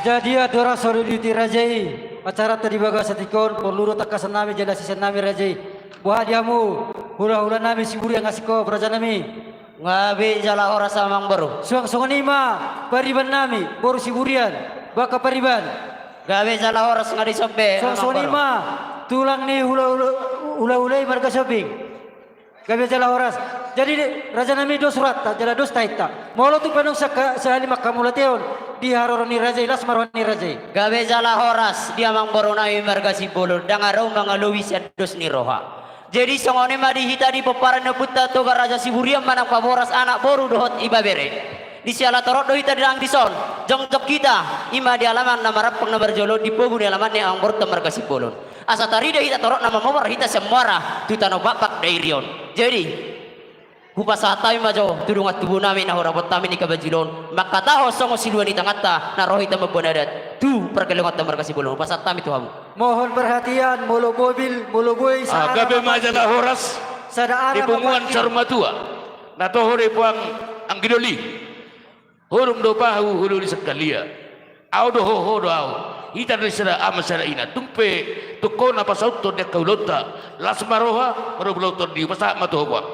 Jadi, andorang so diuduti raja i acaranta di bagasan tingki on, porlu do tangkasan nami jala sisean nami raja i. Boha di hamu hulahula nami Siburian, asing ho raja nami? Gabe jala horas amang boru. Suang songon i ma pariban nami boru Siburian, Baka Pariban. Gabe jala horas, nga dison pe. Suang songon i ma tulang ni hulahula, hulahula i marga Sihombing. Gabe jala horas. Jadi, raja nami, dos rohanta jala dos tahinta. Molo tung pe adong sahali manghamauliatehon di haroro ni raja i, las ma roha ni raja i. Gabe jala horas di amang boru nami marga Simbolon, ndang adong mangalobi sian dos ni roha. Jadi songon i ma di hita di pomparan ni ompunta Toga Raja Siburian manang pamoras anak, boru dohot ibebere. Di siala torop do hita nang dison jongjong hita, i ma di alaman na marampang na marjolo di pogu ni alaman ni amang borunta marga Simbolon. Asa tarida hita torop na mamomar hita sian muara tu tano pakpak Dairi on. Jadi hupasahat hami ma jo tu dongan tubu nami na hudapot hami di Kabanjil on, manghatahon songon silua ni tanganta na ro hita mamboan adat tu pargellenganta marga Simbolon. Hupasahat hami tu hamu. Mohon perhatian, molo mobil, molo boi, ah, sada gabe ma jala horas. Sada arah di punguan mamparkir. Saur matua. Na toho do i puang anggidoli. Holong do pahu, holong ni sangkalia. Ahu do ho, ho do ahu. Hita do sada ama sada ina. Tung pe tung ho na pasauthon di angka ulaonta, las ma roha, marulaon tondi. Hupasahat ma tu ho puang.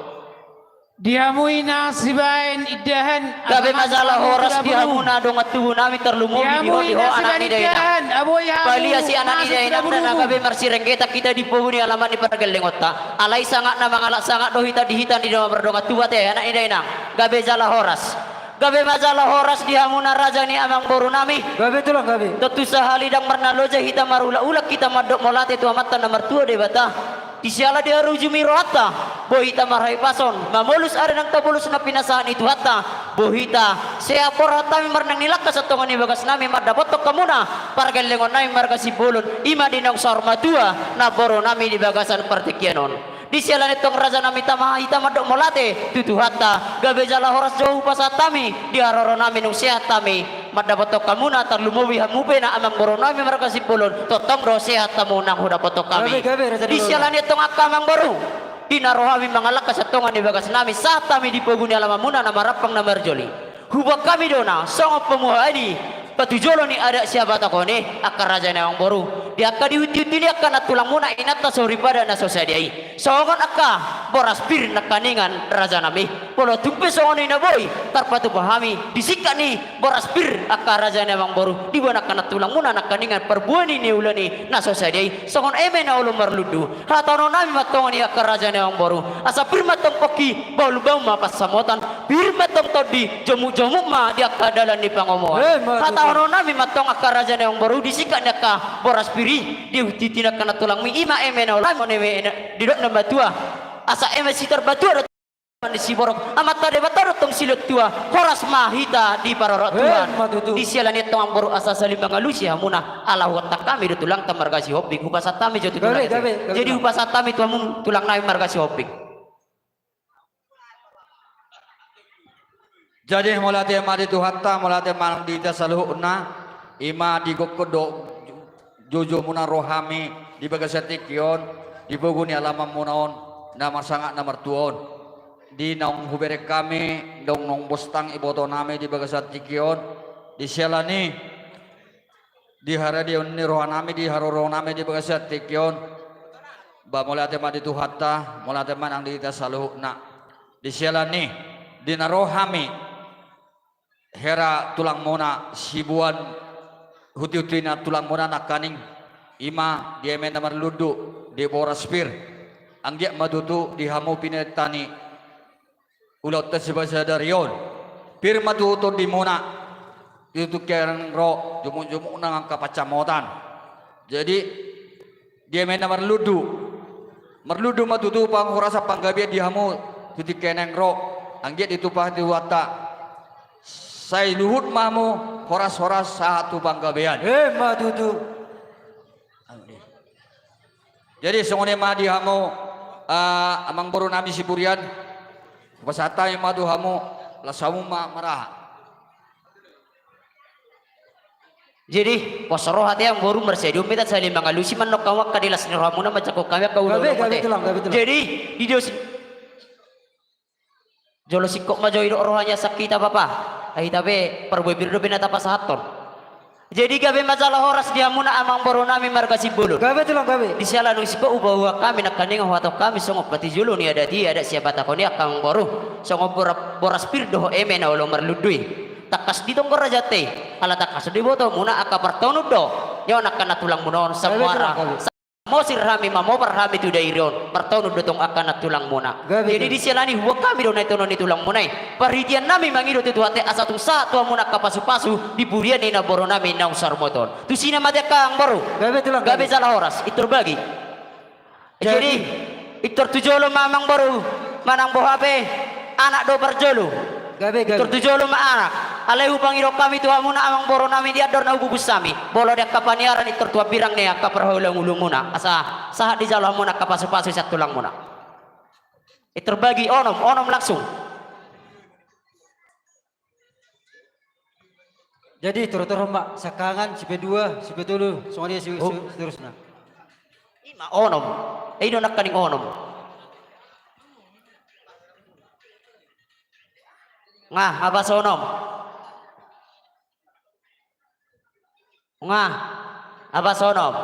Di hamu ina sibaen indahan. Gabe ma jala horas di hamuna dongan tubu nami, tarlumobi di ho, di ho anak ni dainang. Palias i anak ni dainang, na gabe marsirenggetan hita di pogu ni alaman ni pargellengonta. Alai sangap na mangalap sangap do hita di hita ni dongan, mardongan tubu ate, anak ni dainang. Gabe jala horas. Gabe ma jala horas di hamuna raja ni amang boru nami. Gabe tulang, gabe. Tontu sahali ndang marnaloja hita, marulak-ulak hita mandok mauliate tu Amanta na martua Debata. Di siala diharujumi rohanta, boi hita marhahipason mamolus ari nang tabolus na pinasahat ni Tuhanta. Boi hita sehat rohanta marnang ni langka sian tonga ni bagas nami mandapothon hamuna pargellengon nami marga Simbolon, i ma di naung saur matua namboru nami di bagasan partingkian on. Di siala ni antong raja nami, tama hita mandok mauliate tu Tuhanta. Gabe jala horas jo hupasahat hami di haroro nami nunga sehat hami mandapothon hamuna, tarlumobi hamu pe na amang boru nami marga Simbolon, tongtong do sehat hamu nang hudapothon hami. Gabe, gabe, raja. Di siala ni antong angka amang boru, di na ro hami mangalangka sian tonga ni bagas nami, sahat hami di pogu ni alamanmuna na marampang na marjolo i. Huboan hami do na songon pamuhai ni patujolo ni adat Sihabataon i, angka raja ni amang boru, di angka dihutihut ni angka nantulangmuna inanta soripada na so sadia i. Songon angka boras pir nangkaningan raja nami. Molo tung pe songon i na boi tarpatupa hami di singkat ni boras pir angka raja ni amang boru, diboan angka nantulangmuna nangkaningan parbue ni niula ni na so sadia i. Songon eme na olo marlundu, hatahonon nami ma antong di angka raja ni amang boru, asa pir ma antong pongki, bahulbahul ma pansamotan, pir ma antong tondi, jomukjomuk ma di angka dalan ni pangomoan. Eh, ma tutu. Hatahonon nami ma antong angka raja ni amang boru, di singkat ni angka boras pir i, dihutihut ni angka nantulangmi, i ma eme na olo, eme na didok na matua. Asa eme sitarbatua do ni siborok, Amanta Debata do tong silehon tua, horas ma hita diparorot Tuhan. Eh, ma tutu. Di siala ni antong amang boru, asa sahali mangalusi hamuna, ala huhatahon hami do tulangta marga Sihombing, hupasahat hami jo tu tulang. Gabe, gabe, gabe. Jadi hupasahat hami tu hamu tulang nami marga Sihombing. Jadi mauliate ma di Tuhanta, mauliate ma nang di hita saluhutna, i ma di gokhon dohot jojomuna ro hami di bagasan tingki on, di pogu ni alamanmuna on na marsangap na martua on. Di naung hubereng hami, naung, naung bostang iboto nami di bagasan tingki on, di siala ni di haradeon ni roha nami, di haroro nami di bagasan tingki on. Ba mauliate ma di Tuhanta, mauliate ma nang di hita saluhutna. Di siala ni di na ro hami hera tulangmuna siboan hutihut ni nantulangmuna nangkaning, i ma di eme na marlundu, di boras pir. Anggiat ma tutu di hamu pinangido ni ulaonta sibahen sadari on. Pir ma tutu tondimuna, di tingki na naeng ro, jomukjomuk nang angka pansamotan. Jadi di eme na marlundu, marlundu ma tutu panghorasan panggabean di hamu tu tingki na naeng ro. Anggiat ditupa Tuhanta, sai luhut ma hamu horas-horas sahat tu panggabean. Eh, ma tutu. Jadi songon i ma di hamu, ah, amang boru nami Siburian, hupasahat hami ma tu hamu, las hamu ma maraha. Jadi pos roha ate amang boru, marsadia ma hita sahali mangalusi, mandok hamu angka di las ni rohamuna, manjangkon hami angka ulaon. Gabe, gabe, ate. Tulang, gabe, tulang. Jadi di dos Jolo singkop ma jo didok rohana sian hita bapa. Ai hita pe parbue pir dope na tapasahathon. Jadi gabe ma jala horas di hamuna amangboru nami marga Simbolon. Gabe tulang, gabe. Di siala ni sipa uba uha hami nangkaning huhatahon hami songon patujolo ni adat i, adat sihabatahon i angka amangboru. Songon bora-, boras pir dohot eme na olo marlundu i. Tangkas ditonggor raja te. Ala tangkas diboto muna angka partonun do. Nyo nangkaning tulangmuna on. Gabe tulang, samuara. Gabe. Mosir hami mamopar hami tu dairi on, partonun do tong angka na tulangmuna. Gabe, gabe. Jadi di siala ni huboan hami do na itonon ni tulangmuna i. Parhitean nami mangido tu Tuhanta asa tung sahat tu hamuna angka pasupasu di pudian ni namboru nami naung saurmata on. Tusi na mate angka amangboru. Gabe tulang, gabe. Gabe jala horas, pintor bagi. Jadi, jadi pintor tu jolo ma amangboru, manang boha pe, anak do parjolo. Gabe, gabe. Pintor tu jolo ma anak. Alai hupangido hami tu hamuna amangboru nami di andor na hububus hami. Molo di angka paniaran pintor tu hambirang ni angka parhulahulamuna. Asa sahat dijalo hamuna angka pasupasu sian tulangmuna. Pintor bagi onom, onom langsung. Jadi tortor ma siangkangan, sipedua, sipetolu, songon i si-, oh, si-, seterusna. I ma onom. I do nangkaning onom. Nga, abas onom. Nga, abas onom.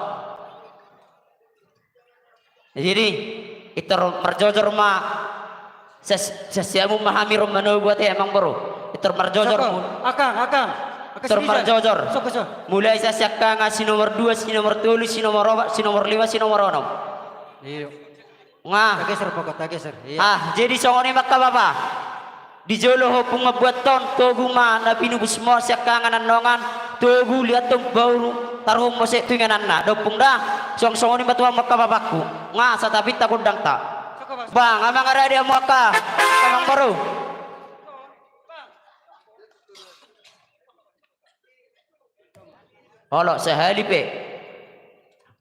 Jadi, pintor marjojor ma. Sias-, siasiamu ma hami ro manogu ate amangboru. Pintor marjojor. Soko, mu-, akang, akang. Akang pintor sini, marjojor. Soko, soko. Mulai sian siangkangan, si nomor dua, si nomor tolu, si nomor opat, si nomor lima, si nomor onom. Iyo. Nga. Tageser pokok, tageser. Iya. Ah, jadi songon i ma angka bapa. Di jolo ho ompung mambuat on, togu ma na pinubus mo siangkangan annongan, togu liat on baru, taruhon muse tu ingananna, da ompung da, suang songon i ma tu hamu angka bapangku, nga santabi ta gondang ta. Bang, amang aradi hamu angka, amangboru. Olo, sahali pe.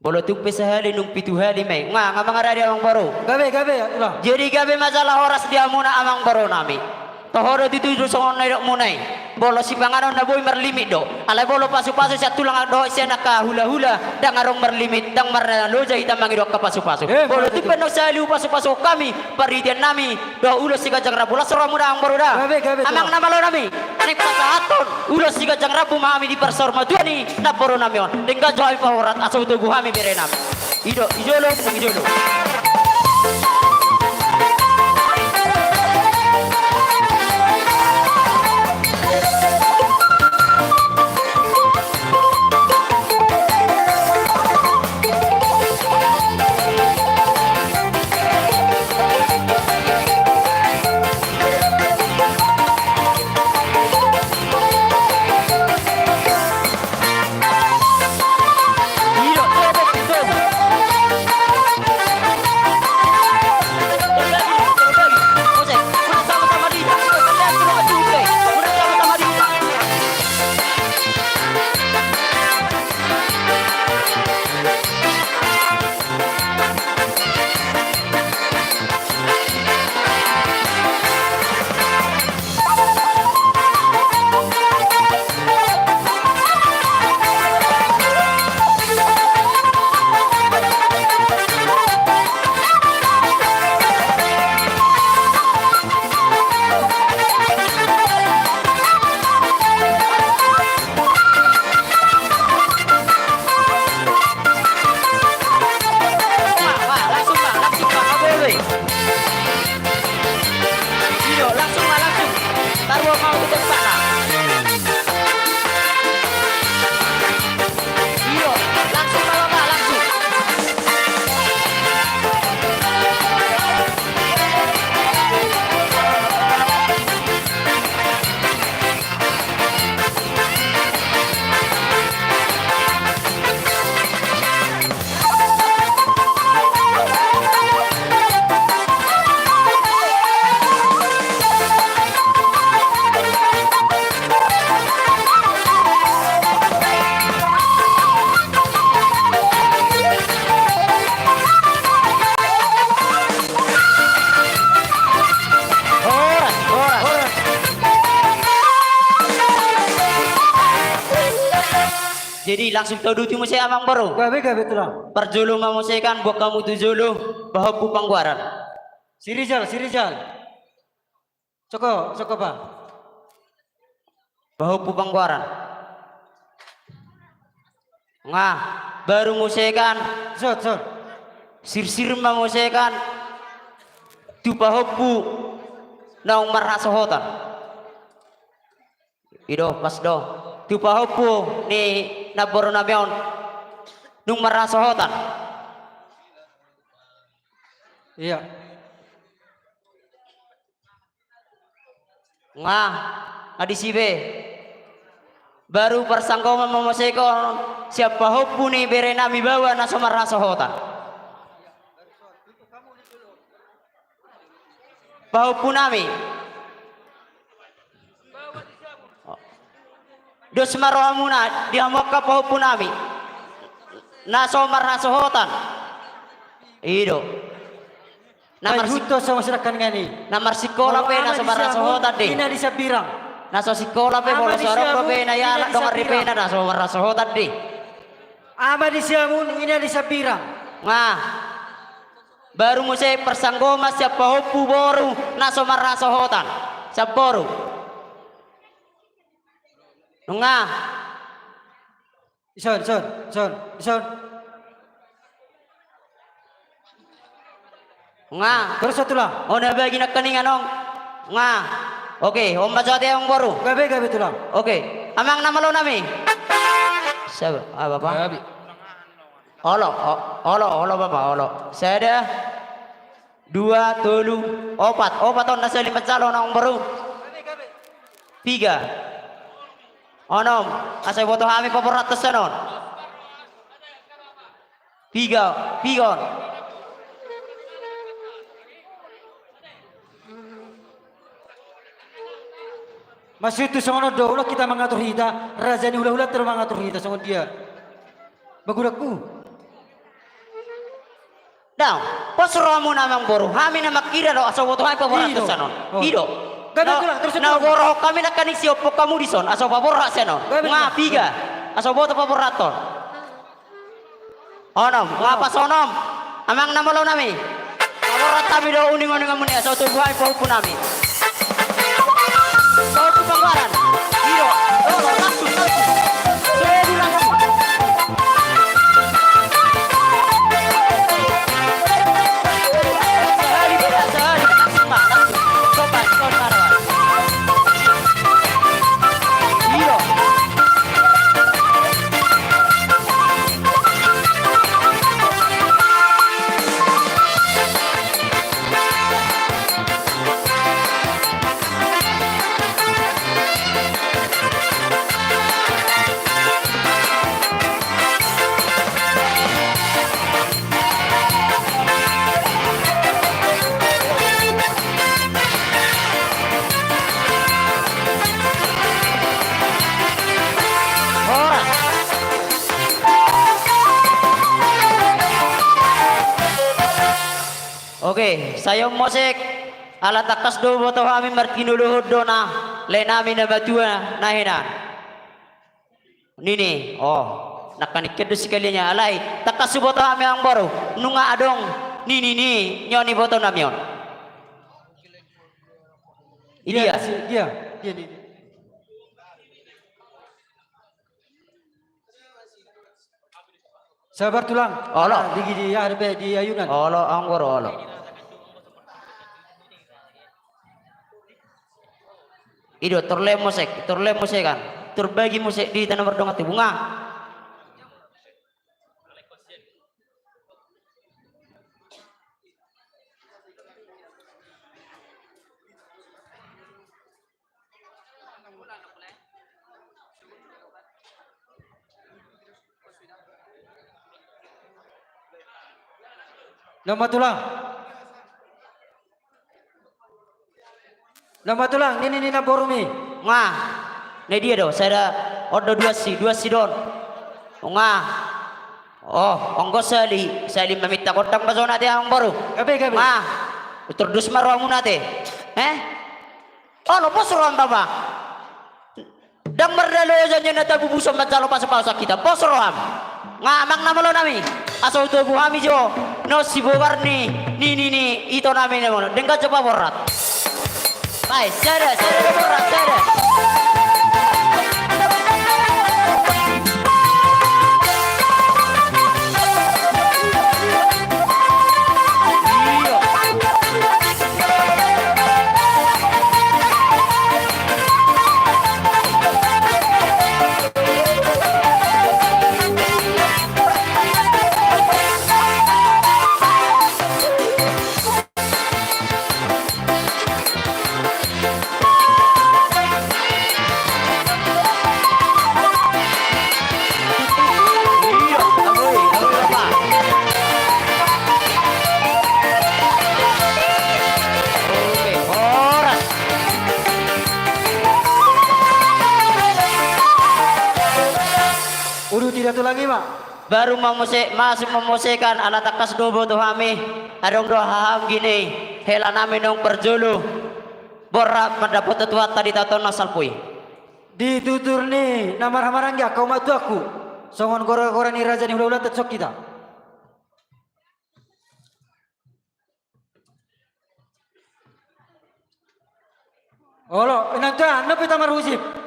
Molo tung pe sahali nunga pitu hali ma i. Nga, nga mangaradi amangboru. Gabe, gabe, ulang. Jadi gabe ma jala horas di hamuna amangboru nami. Toho do tutu do songon na nidokmuna i. Molo sipanganon na boi marlimit do. Alai molo pasupasu sian tulang dohot sian angka hulahula, ndang adong marlimit, ndang marloja hita mangido angka pasupasu. Eh, molo tung pe naung sahali hupasupasuhon hami, parhitean nami, dohot ulos siganjang rambu, las rohamuna amangboru da. Gabe, gabe, amang na malo nami. Naeng pasahathon ulos siganjang rambu ma hami di parsaurmatuaon ni namboru nami on. Denggan jo hami pahorat asa hutogu hami bere nami. I do, i jolo, i jolo. Iyo, langsung ma, langsung. Taruhon ma tu tempatna. Iyo, langsung ma, langsung. Horas, horas. Jadi langsung tauduti muse amangboru. Gabe, gabe tulang. Parjolo ma muse kan, buat hamu tu jolo, pahompu panggoaran. Si Rizal, si Rizal. Soko, soko pa. Pahompu panggoaran. Nga, baru muse kan. Sot, sot. Sirsir ma muse kan. Tu pahompu naung marhasohotan. I do, pas do. Tu pahompu ni namboru nami on naung marhasohotan. Iya. Nga, nga disi be. Baru parsanggoman ma muse sian pahompu ni bere nami baoa na so marhasohotan. Pahompu nami. Dos ma rohamuna di hamu angka pahompu nami na so marhasohotan. I do. Na marsik- Huto sama sedangkan ngani. Na marsikola pe na so marhasohotan di. Ina di Sabirang. Na so sikola pe molo so ro pe na ialap dongan ripena na so marhasohotan di. Ama di Siamun, ina di Sabirang. Nga. Baru muse parsanggoman sian pahompu boru na so marhasohotan. Sian boru. Nunga. Ison, ison, ison, ison. Nga. Terus satu lah. Ona bagi nangkaningan on. Nga. Oke, on ma jo ate amang boru. Gabe, gabe tulang. Oke. Amang na malo nami. Siapa? Ah, Bapak. Gabe. Olo, o-, olo, olo, Bapak, olo. Sada, dua, tolu, opat. Opat on na sahali manjalo amang boru. Piga. Onom. Asa iboto hami paborhathon sian on. Piga, piga on. Maksudhu songon on do, olo hita mangatur hita, raja ni hulahulanta do mangatur hita, songon dia. Bagudakku. Dang, pos rohamuna amang boru, hami na manghira do, asa huboto hami paborhathon sian on. I do. I do. Gabe tulang, terus tulang. Na huborhat hami nangkaning sihophop hamu dison, asa hupaborhat sian on. Gabe tulang. Nga piga, asa huboto paborhathon. Onom, nga pas onom. Amang na malo nami. Paborhat hami do uninguninganmuna i, asa hutobu hami pahompu nami. Pahompu Panggalan. I do. Olo, langsung, langsung. Sobu langsung. Sahali, sahali. Langsung, langsung. Sopan, sopan. I do. Horas. Oke, sai on muse, ala tangkas do huboto hami marhinolohon do na lae nami na matua na hinan. Nini, oh, nangkaning hian do sekaliannya, alai tangkas huboto hami amang boru, nunga adong nini ni, nyon iboto nami on. Idia. Dia, si, dia, dia, dia. Sabar tulang. Olo. Ah, di, di, ah, di, di ayunan. Olo, amang boru, olo. I do, tor lehon muse, tor lehon muse kan. Tor bagi muse di hita na mardongan tubu nga. Nama tulang. Nama tulang, nini ni namborumi. Nga. Na dia do, sada, on do dua si, dua si do on. Nga. Oh, anggo sahali, sahali maminta gondang ma jo on ate amang boru. Gabe, gabe. Nga. Tor dos ma rohamuna ate. Eh? Olo, pos roham bapa. Ndang mardalan jo nian na tabubuson manjalo pasupasu hita, pos roham. Nga amang na malo nami, asa hutobu hami jo na sibobar ni, ni, ni, ni ito nami na malo. Denggan jo paborhat. Bae, sada, sada paborhat, sada. Baru mamose-, masuk mamosekan ala tangkas do boto hami, adong do hahaanggi ni hela nami naung parjolo borhat mandapothon Tuhanta di taon na salpu i. Di tutur ni na marhahamaranggi angka umat tuaku, songon gora-gora ni raja ni hulahulanta, tung hita. Olo, inanta, na pita marhusip.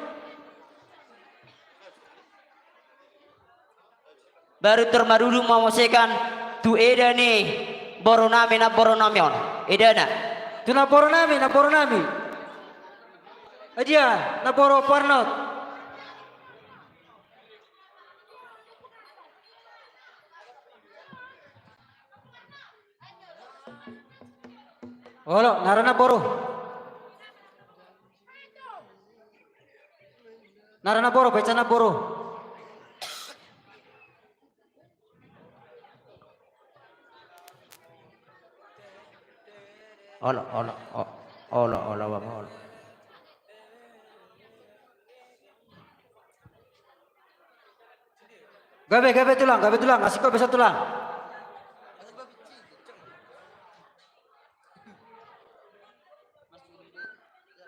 Baru tor marudut mamosekan tu eda ni boru nami, namboru nami on. Edana. Tu namboru nami, namboru nami. Adia, namboru Parnot. Olo, nara namboru. Nara namboru, baca namboru. Olo, olo, o-, olo, olo, bang, olo. Gabe, gabe tulang, gabe tulang, asik ko bisa tulang.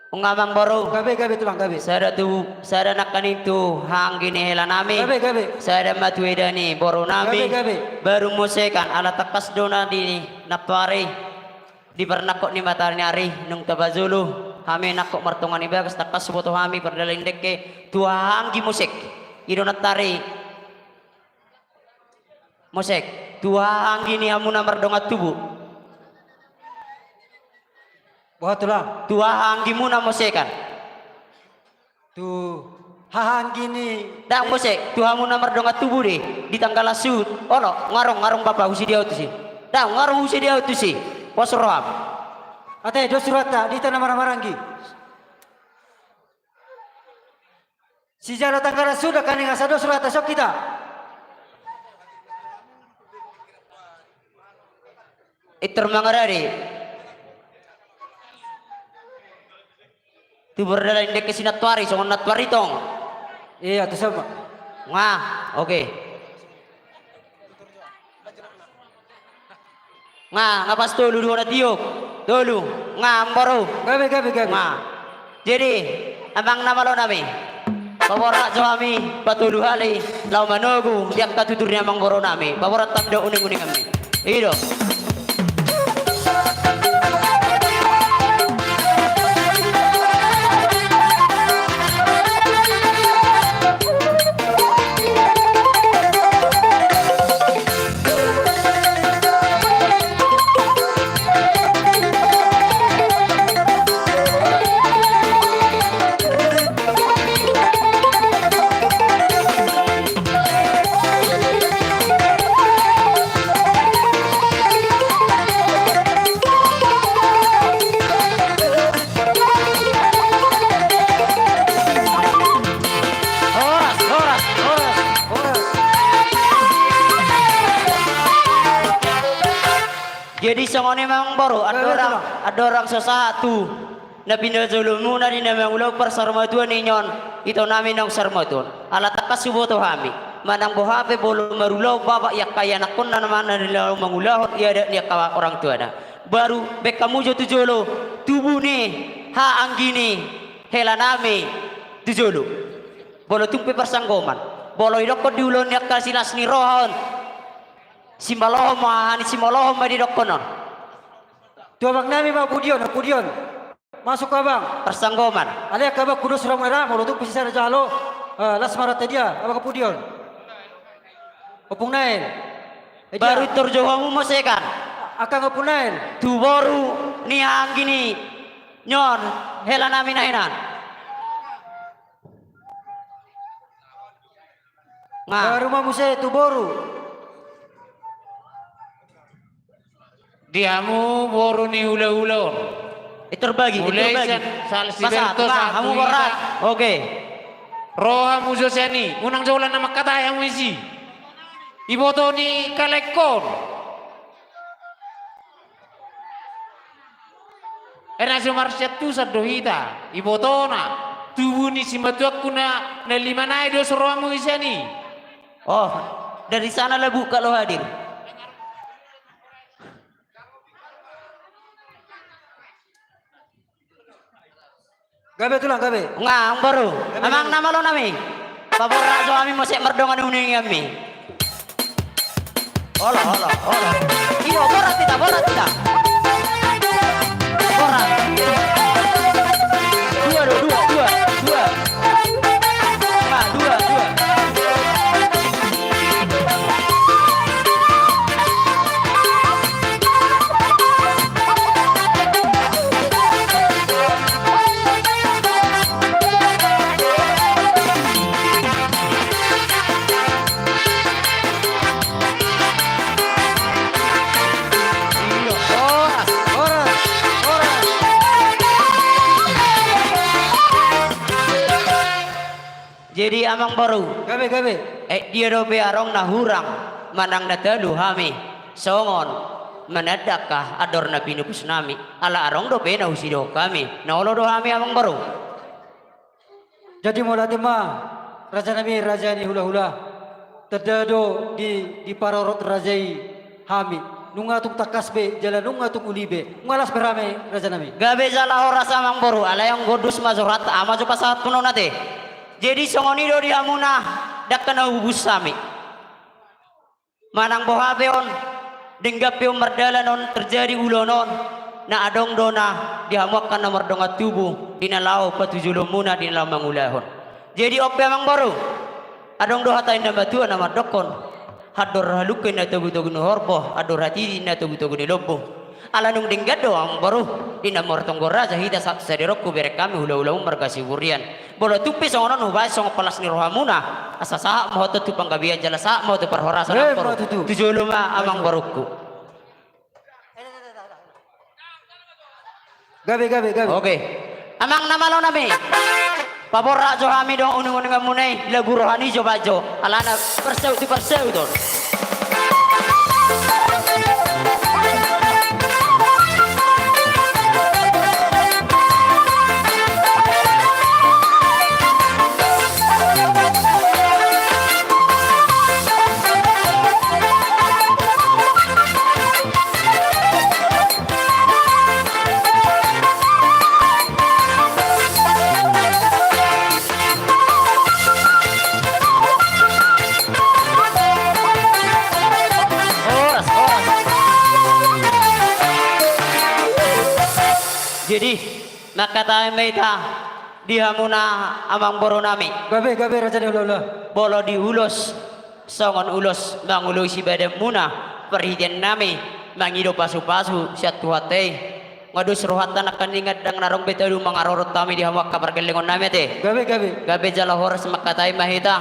Nunga, amangboru. Gabe, gabe tulang, gabe. Sada tu, sada nangkaning tu hahaanggi ni hela nami. Gabe, gabe. Sada ma tu eda ni boru nami. Gabe, gabe. Baru mosekan ala tangkas do na di nantuari. Di parnangkok ni mataniari, nunga tapajolo hami nangkok martonga ni bagas, tangkas huboto hami pardalanan dengke tu hahaanggi mosek. I do nantuari mosek tu hahaanggi ni hamuna mardongan tubu. Boha tulang? Tu hahaanggimuna mosekan. Tu hahaanggi ni. Ndang muse, tu hamuna mardongan tubu di, di tanggalan suhut. Olo, nunga adong, nunga adong bapa, huse di ahu tusi. Ndang, nunga adong huse di ahu tusi. Pos roham. Ate, dos rohanta, di hita na marhahamaranggi. Sijalo tanggalan suhut, nangkaning asa dos rohanta, songon hita. Intor mangarade. Tu pardalanan dengke si nantuari, songon nantuari tong. Iya, tu sama. Nga, oke. Nga, nga pas tolu, dua na tiop. Tolu. Nga, amangboru. Gabe, gabe, gabe. Nga. Jadi, amang na malo nami, paborhat jo hami patolu hali laho manogu di angka tutur ni amangboru nami. Paborhat hami do uning-uninganmi. I do. Horas, horas, horas, horas. Jadi songon i ma, amangboru, andorang, andorang so sahat tu na pinajolomuna di na mangulahon parsarumatuan i, on ito nami naung sarumatuan. Ala tangkas huboto hami, manang boha pe molo marulahon bapak i angka ianakkonna, na manang na laho mangulahon i adat ni angka orang tuana. Baru baen hamu jo tu jolo tubu ni hahaanggi ni hela nami tu jolo. Molo tung pe parsanggoman, molo didokkon di ulaon ni angka silas ni roha on, simalohon ma, haha ni simalohon ma didokkon on. Tu abang nami ma, pudion, pudion. Masuk abang. Parsanggoman. Alai angka abang, hudos rohamuna, molo tung pe sisada jalo, eh, las ma rohanta, dia abang, pudion. Ompung Nael. Eh, dia. Baru tor jo hamu mosekan. Angka Ompung Nael. Tu boru ni hahaanggi ni on hela nami na hinan. Nga. Baru ma muse tu boru. Di hamu boru ni hulahula on. Eh, terbagi, eh, terbagi. Mulai sian Salsiberto, sahat, hamu borat. Oke. Ro hamu jo sian i, unang jo holan na mangkatai hamu disi. Iboto ni kalekkon. Eh, na so marsiantusan do hita, ibotona, tubu ni simatuangku na, na lima nai do so ro hamu sian i. Oh, Dari sana lah buka lo hadir. Gabe tulang, gabe. Nga, amang boru. Gabe, amang gabe. Na malo nami. Paborat jo hami muse mardongan uningan mi. Olo, olo, olo. Iyo, borat hita, borat hita. Borat. Dua, dua, dua, dua, dua. Nga, dua, dua. Jadi amang boru. Gabe, gabe. Eh, dia dope adong na hurang manang na talu hami songon mananda angka andor na pinupus nami. Ala adong dope na husidohon hami. Na olo do hami amang boru. Jadi mauliate ma, raja nami, raja ni hulahula. Tanda do di, diparorot raja i hami. Nunga tung tangkas be, jala nunga tung uli be. Nunga las be hami, raja nami. Gabe jala horas amang boru, alai anggo dos ma jo rohanta, ama jo pasahathon on ate. Jadi songon i do di hamuna, dangka na hubus hami. Manang boha pe on, denggan pe on mardalan on terjadi ulaon on, na adong do na di hamu angka na mardongan tubu, di na laho patujolomuna di na laho mangulahon. Jadi on pe amang boru, adong do hata ni na matua na mandokkon, andor halumpang na togu-togu ni horbo, andor hatiti na togu-togu ni lombu. Ala nunga denggan do amang boru, di na martonggo raja hita sahat tu sadari on hubereng hami hulahulamu marga Siburian. Molo tung pe songon on hubahen songon palas ni rohamuna, asa sahat ma ho tu panggabean jala sahat ma ho tu parhorasan. Eh, amang boru. Ima tutu. Tu jolo ma amang borungku. Gabe, gabe, gabe. Oke. Amang na malo nami. Paborat jo hami dohot uninguninganmuna i, lagu roha ni jo bajo. Alana parsahut tu parsahut on. Horas, horas. Jadi, mangkatai ma hita di hamuna amang boru nami. Gabe, gabe, raja ni hulahula. Molo di ulos, songon ulos mangulosi badanmuna, parhitean nami mangido pasupasu sian Tuhanta i. Nga dos rohanta nangkaningan, ndang na adong be talu mangarorot hami di hamu angka pargellengon nami ate. Gabe, gabe. Gabe jala horas, mangkatai ma hita.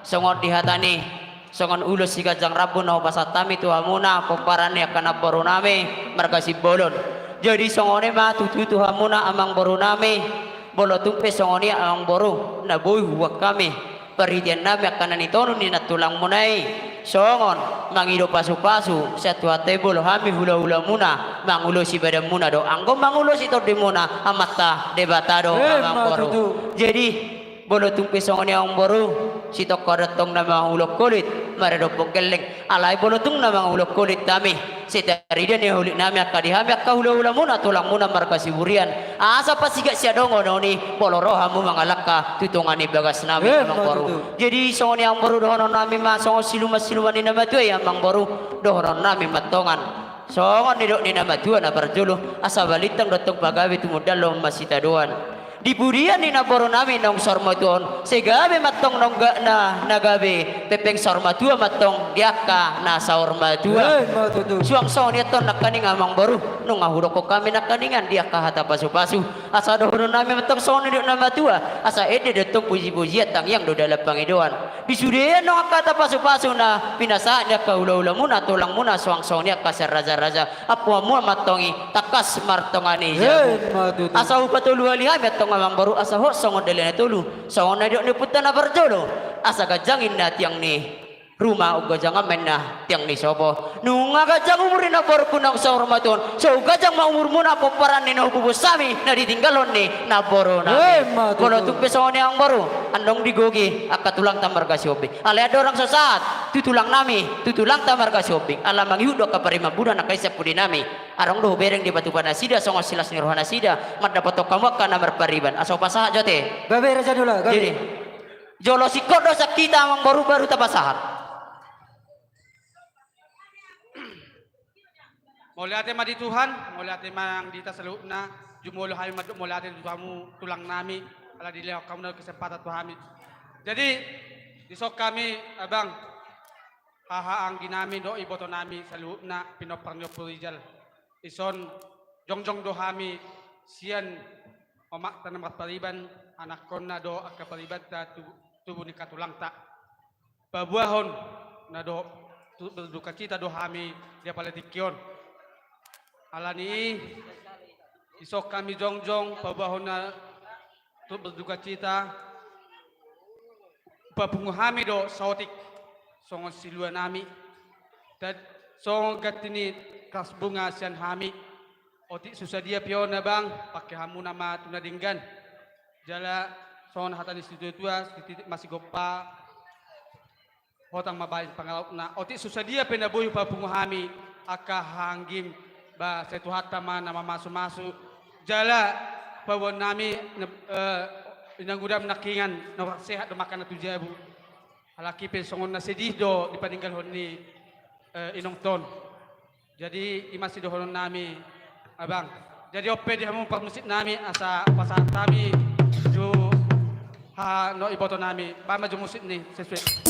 Songon di hata ni, songon ulos siganjang rambu na hupasahat hami tu hamuna pomparan ni angka namboru nami marga Simbolon. Jadi songon i ma tutu tu hamuna amang boru nami. Molo tung pe songon i amang boru na boi huboan hami, parhitean nami angka na nitonu ni nantulangmuna i, songon mangido pasupasu sian Tuhanta i, molo hami hulahulamuna mangulosi badanmuna do, anggo mangulosi tondimuna Amanta Debata do. Eh, amang boru. Ima tutu. Jadi molo tung pe songon i amang boru, sitongka do tong na mangulahon holit maradophon gelleng. Alai molo tung na mangulahon holit hami, sai tarida ni holit nami angka di hami angka hulahulamuna tulangmuna marga Siburian, asa pasigasigasi adong on i molo ro hamu mangalangka tu tonga ni bagas nami. Eh, amang boru. Ima tutu. Jadi songon i amang boru, dohonon nami ma songon siluman-siluman ni na matua i amang boru, dohonon nami ma antong an. Songon nidok ni na matua na parjolo, asa balintang do tong pagabe, tumundalhon ma sitadoan. Di pudian ni namboru nami naung saur matua on, sai gabe ma antong nongga na, na gabe, pepeng saur matua ma antong di angka na saur matua. Eh, ima tutu. Suang songon i antong nangkaning amang boru, nunga hudokkon hami nangkaningan di angka hata pasupasu. Asa dohonon nami ma antong songon nidok na matua, asa ende do tong pujipujian, tangiang do dalan pangidoan. Di sude annon angka hata pasupasu na pinasahat ni angka hulahulamuna tulangmuna, suang songon i angka sian rajaraja. Ampuanmuna ma antong i tangkas martonga ni jabu. Eh, ima tutu. Asa hupatolu hali hami antong amang boru, asa hot songon dalihan na tolu, songon na nidok ni ompunta na parjolo, asa ganjang inna tiang ni Ruma umganjang ma inna tiang ni sopo. Nunga ganjang umur ni namborungku naung saur matua on, so umganjang ma umurmuna pomparan ni na hupubos hami na ditinggalhon ni namborunami. Molo tung pe songon i amangboru, andong digogi angka tulangta marga Sihombing. Alai andorang so sahat tu tulangnami, tu tulangta marga Sihombing, ala mangihut do angka pariban muna na angka i sian pudinami. Adong do hubereng dipatupa nasida songon silas ni roha nasida mandapothon hamu angka na marpariban. Asa hupasahat jo ate. Gabe raja ni ula, gabe. Jadi, jolo singkop do sian hita amangboru baru tapasahat. Mauliate ma di Tuhan, mauliate ma nang di hita saluhutna, jumolo hami mandok mauliate tu hamu tulangnami, ala dilehon hamu na kesempatan tu hami. Jadi, dison hami, abang, haha angginami dohot ibotonami saluhutna pinompar ni Ompu Rizal. Dison jongjong do hami sian omakta na marpariban, anakkonna dohot angka paribanta tu, tubu ni angka tulangta. Paboahon na dohot turut berdukacita do hami di apala tingki on. Alani i, dison hami jongjong paboahon na turut berdukacita, hupapungu hami do saotik songon siluanami, dan songon ganti ni kardus bunga sian hami. Otik so sadia pe on abang, pangke hamuna ma tu na denggan. Jala songon hata ni situatua, sititik ma sigompa, hotang ma baen pangarahutna. Otik so sadia pe na boi hupapungu hami angka haha anggim, ba sai Tuhanta ma na mamasumasu. Jala paboahonnami, eh, inangudam nangkiningan na hurang sehat do ma angka na tu jabu. Alai pe songon na sedih do dipaninggalhon ni, eh, inongta on. Jadi, i ma sidohononnami, abang. Jadi, on pe di hamu parmusiknami, asa pasahat hami tu haha dohot ibotonami. Baen ma jo musik ni sesuai.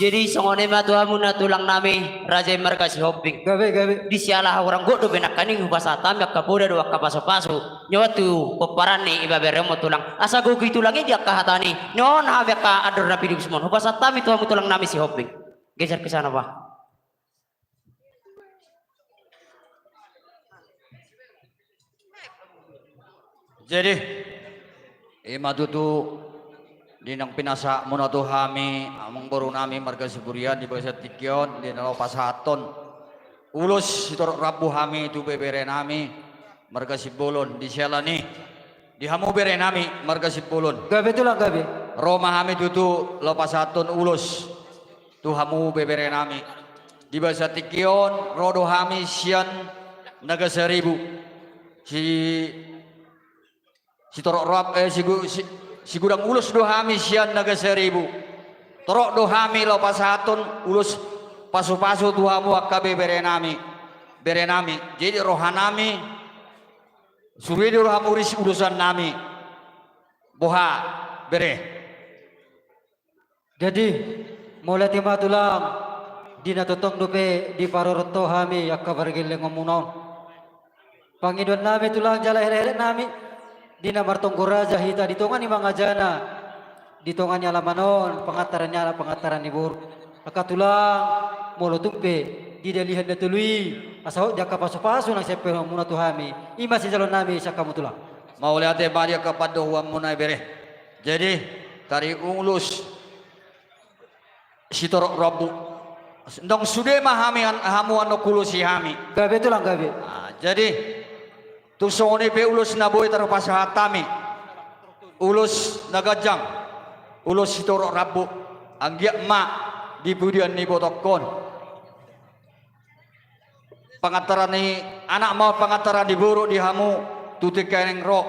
Jadi songon i ma tu hamu na tulang nami, raja i marga Sihombing. Gabe, gabe. Di siala hahurang gok dope nangkaning hupasahat hami angka poda dohot angka pasupasu. Nyoba tu pomparan ni ibebere on tulang. Asa gogo i tulang i di angka hata ni. Nion hami angka andor na pidubus mon. Hupasahat hami tu hamu tulang nami Sihombing. Geser ke sana, Pak. Jadi, i ma tutu di naung pinasahat muna tu hami, amang boru nami marga Siburian di bagasan tingki on, di na laho pasahathon ulos sitorop rambu hami tu bebere nami marga Simbolon di siala ni, di hamu bere nami marga Simbolon. Gabe tulang, gabe. Ro ma hami tutu laho pasahathon ulos tu hamu bebere nami. Di bagasan tingki on ro do hami sian Naga Saribu. Si, sitorop rap, eh, sigu-, si, sigudang ulos do hami sian Naga Saribu. Torop do hami laho pasahathon ulos pasupasu tu hamu angka bebere nami, bere nami. Jadi roha nami, suru i do roha muris ulosan nami. Boha, bere? Jadi, mauliate ma tulang, di na tongtong dope diparorot ho hami angka pargellengonmuna on. Pangidoan nami tulang jala helehelek nami, di na martonggo raja hita di tonga ni mangajana, di tonga ni alaman on, pangantaran ni anak, pangantaran ni boru. Angka tulang, molo tung pe didalihan na tolu i, asa hot di angka pasupasu naung siapihonmuna tu hami, i ma sijaloon nami sian hamu tulang. Mauliate ma di angka pandohanmuna, bere. Jadi, taringot ulos sitorop rambu. Ndang sude ma hami an-, hamu annon huulosi hami. Gabe tulang, gabe. Ah, jadi, tung songon i pe ulos na boi tarpasahat hami, ulos na ganjang, ulos sitorop rambu, anggiat ma di pudian ni ibotongkon. Pangantaran ni anak ma, pangantaran ni boru di hamu tu tingki na naeng ro.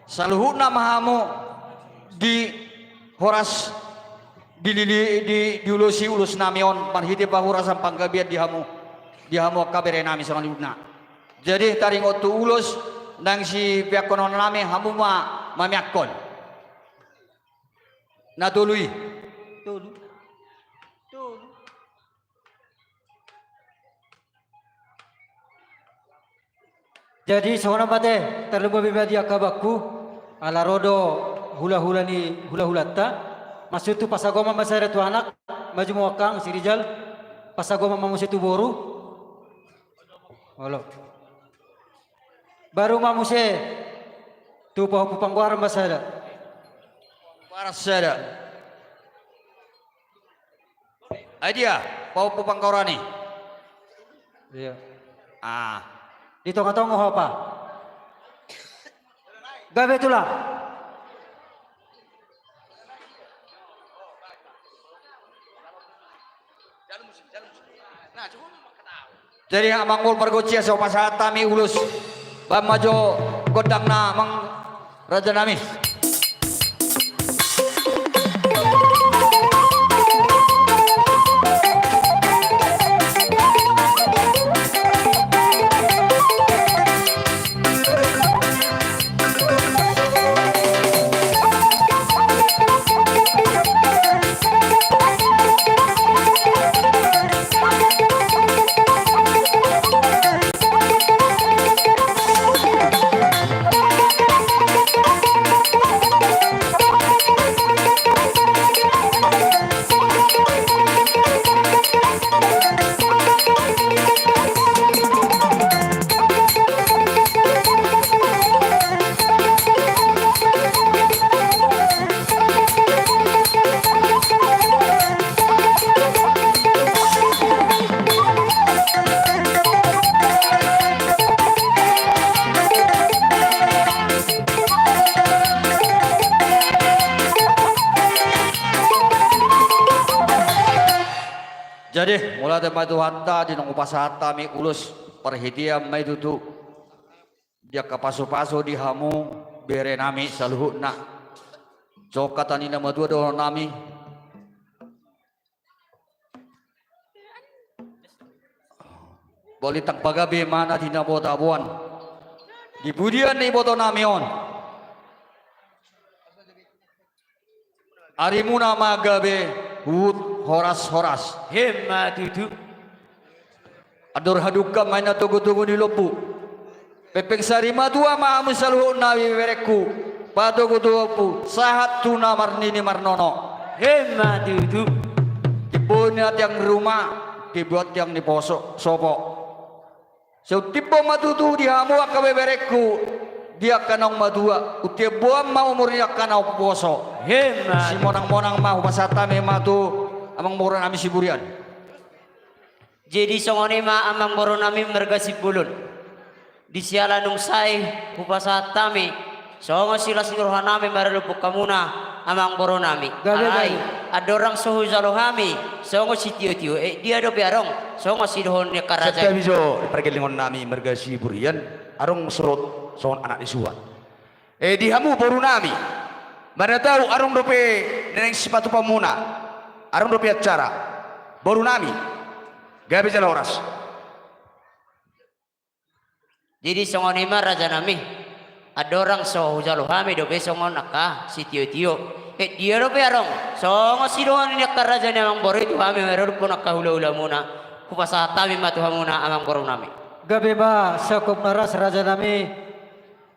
Saluhutna ma hamu di horas, di, di, di, di, diulosi ulos nami on, marhite pahorasan panggabean di hamu, di hamu angka bere nami saluhutna. Jadi taringot tu ulos naeng sipeakhonon nami, hamu ma mameakhon. Na tolu i. Tolu. Tolu. Jadi songon on ma ate, tarlumobi ma di angka abangku, ala ro do hulahula ni hulahulanta, maksudhu pasagoman ma sada tu anak, maju ma angkang si Rijal, pasagoman ma muse tu boru. Olo. Baru ma muse tu pahompu panggoaran ma sada. Panggoaran sada. Ai dia, pahompu panggoaran i. Iya. Ah. Di tongatonga ho, Pa. Gabe tulang. Jadi amang boru pargonsi, asa hupasahat hami ulos. Bahen ma jo gondangna, amang raja nami. Jadi, mauliate ma tu Tuhanta, di naung hupasahat hami ulos parhitean ma i tutu. Di angka pasupasu di hamu bere nami saluhutna. Songon hata ni na matua dohonon nami. Balintang pagabe ma na tinabo-taboan di pudian ni iboto nami on. Arimuna ma gabe huhut horas-horas. Emma tutu. Andor hadungka ma inna togu-togu ni lombu. Pepeng sari matua ma hamu saluhutna, beberengku. Patogu-togu, sahat tu na marnini marnono. Emma tutu. Timbo na tiang ruma, timbo tiang ni poso, sopo. Sai untimbo ma tutu di hamu angka beberengku, di angka naung matua, untimboan ma umur ni angka naung poso. Emma tutu. Simonang-monang ma hupasahat hami ma tu amangboru nami Siburian. Jadi songon i ma amangboru nami marga Simbolon. Di siala nunga sae hupasahat hami songon silas ni roha nami maralompung hamuna amangboru nami. Gabe, gabe. Alai andorang so hujalo hami songon sitio-tio, eh, dia dope adong songon sidohonon ni angka raja i. Santabi jo pargellengon nami marga Siburian, adong sorot songon anak ni suan. Eh, di hamu boru nami, mana tahu adong dope na naeng sipatupaonmuna, adong dope acara, boru nami. Gabe jala horas. Jadi songon i ma raja nami, andorang so hujalo hami dope songon angka sitio-tio, eh, dia dope adong songon sidohonon ni angka raja ni amangboru i tu hami maralompung angka hula-hulamuna, hupasahat hami ma tu hamuna amangboru nami. Gabe ma sangkap na ras raja nami.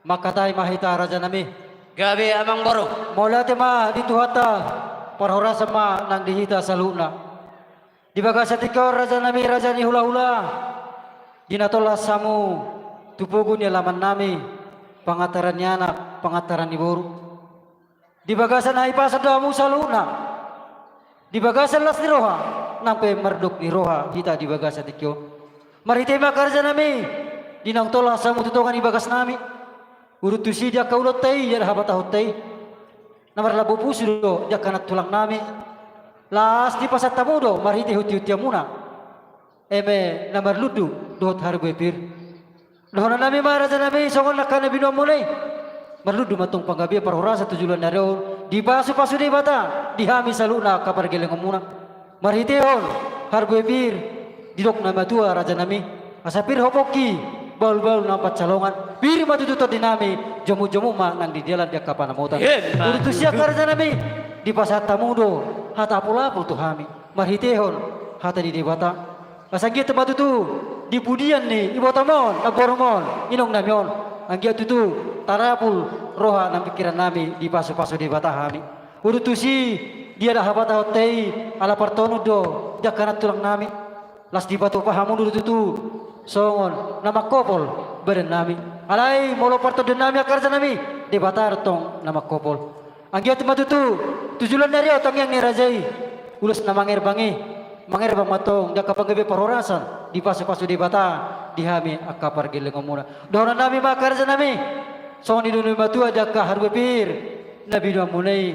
Mangkatai ma hita raja nami. Gabe amangboru. Mauliate ma di Tuhanta, parhorasan ma nang di hita saluhutna. Di bagasan tingki on raja nami, raja ni hula-hula, di na tolhas hamu tu pogu ni alaman nami, pangantaran ni anak, pangantaran ni boru. Di bagasan hahipason do hamu saluhutna. Di bagasan las ni roha, nang pe mardok ni roha hita di bagasan tingki on. Marhite i ma angka raja nami, di naung tolhas hamu tu tonga ni bagas nami. Urut tusi di angka ulaonta i, jala habatahonta i, na marlambok pusu do di angka nantulang nami. Las dipasahat hamu do marhite hunti-huntianmuna, eme na marlundu dohot harbue pir. Dohonon nami ma raja nami songon angka na binoanmuna i. Marlundu ma tong panggabean parhorasan tu joloan ni ari on, dipasu-pasu Debata di hami saluhutna angka pargellengonmuna. Marhitehon harbue pir, didok na matua raja nami, asa pir ho pongki, bahul-bahul na pansalongan, pir ma tutu tondi nami, jomuk-jomuk ma nang di dalan di angka panamotan. Emma tutu. Urut tusi angka raja nami, dipasahat hamu do hata apul-apul tu hami, marhitehon hata ni Debata. Asa anggiat ma tutu di pudian ni ibotom on, namborum on, inong nami on, anggiat tutu tarapul roha nang pingkiran nami, dipasu-pasu Debata hami. Urut tusi, dia do habatahonta i, ala partonun do di angka nantulang nami. Las dipatupa hamu do tutu songon na mangkopol badan nami. Alai molo partondion nami angka raja nami, Debata do tong na mangkopol. Anggiat ma tutu tu joloan ni ari on tangiang ni raja i, ulos na mangerbang i, mangerbang ma tong di angka panggabean parhorasan, dipasu-pasu Debata di hami angka pargellengonmuna. Dohonon nami ma angka raja nami, songon nidok ni natua-tua di angka harbue pir na binoanmuna i,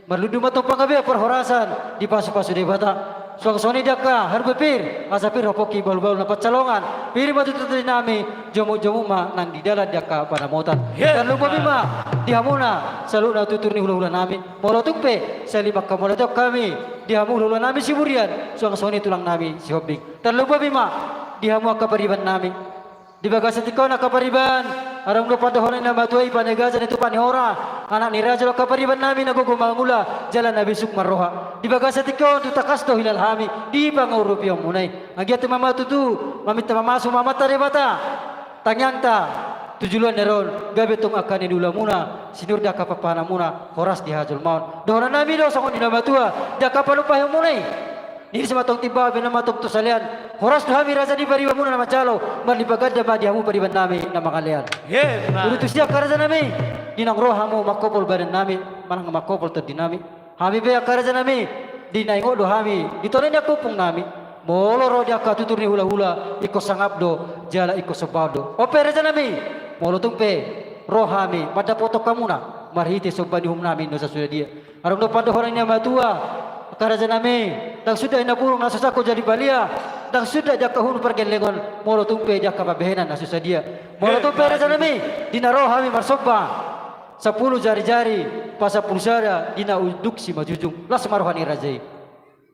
marlundu ma tong panggabean parhorasan, dipasu-pasu Debata. Suang songon i di angka harbue pir, asa pir ho pongki, bahul-bahul na pansalongan, pir ma tutu tondi nami, jomuk-jomuk ma nang di dalan di angka panamotan. Emma. Tarlumobi ma di hamuna saluhutna tutur ni hula-hula nami. Molo tung pe sahali manghamauliateon hami di hamu hula-hula nami Siburian, suang songon i tulang nami Sihombing. Tarlumobi ma di hamu angka pariban nami. Di bagasan tingki on angka pariban, adong do pandohan ni na matua i, panegasan ni tupa ni hora, anak ni raja do angka pariban nami na gogo mangula jala na bisuk marroha. Di bagasan tingki on tu tangkas do hilala hami di pangurupianmuna i. Anggiat ma tutu maminta mamasu ma Amanta Debata tangiangta tu joloan ni ari on, gabe tong angka na niulamuna, sinur di angka pahanpahanmuna, horas di hajolmaon. Dohonon nami do songon i na matua di angka panumpahianmuna i. Nisi ma tong timbabe, na ma tong tu salean. Horas do hami raja ni paribanmuna na manjalo, marlipat ganda ma di hamu pariban nami na mangalean. Emma. Urut tusi angka raja nami, di naung ro hamu mangkopol badan nami, manang mangkopol tondi nami. Hami pe angka raja nami, di na ingot do hami di tona ni angka ompung nami. Molo ro di angka tutur ni hula-hula, ingkon sangap do jala ingkon sombaon do. On pe raja nami, molo tung pe ro hami mandapothon hamuna marhite somba ni uhum nami na so suda dia. Adong do pandohan ni na matua, angka raja nami, ndang suda inna burung na so sangko jadi balian, ndang suda di angka uhum pargellengon, molo tung pe di angka pambahenan na so sadia. Molo tung pe raja nami, di na ro hami marsomba, sampulu jari-jari pasampulu sada, di na unduk simanjujung. Las ma roha ni raja i.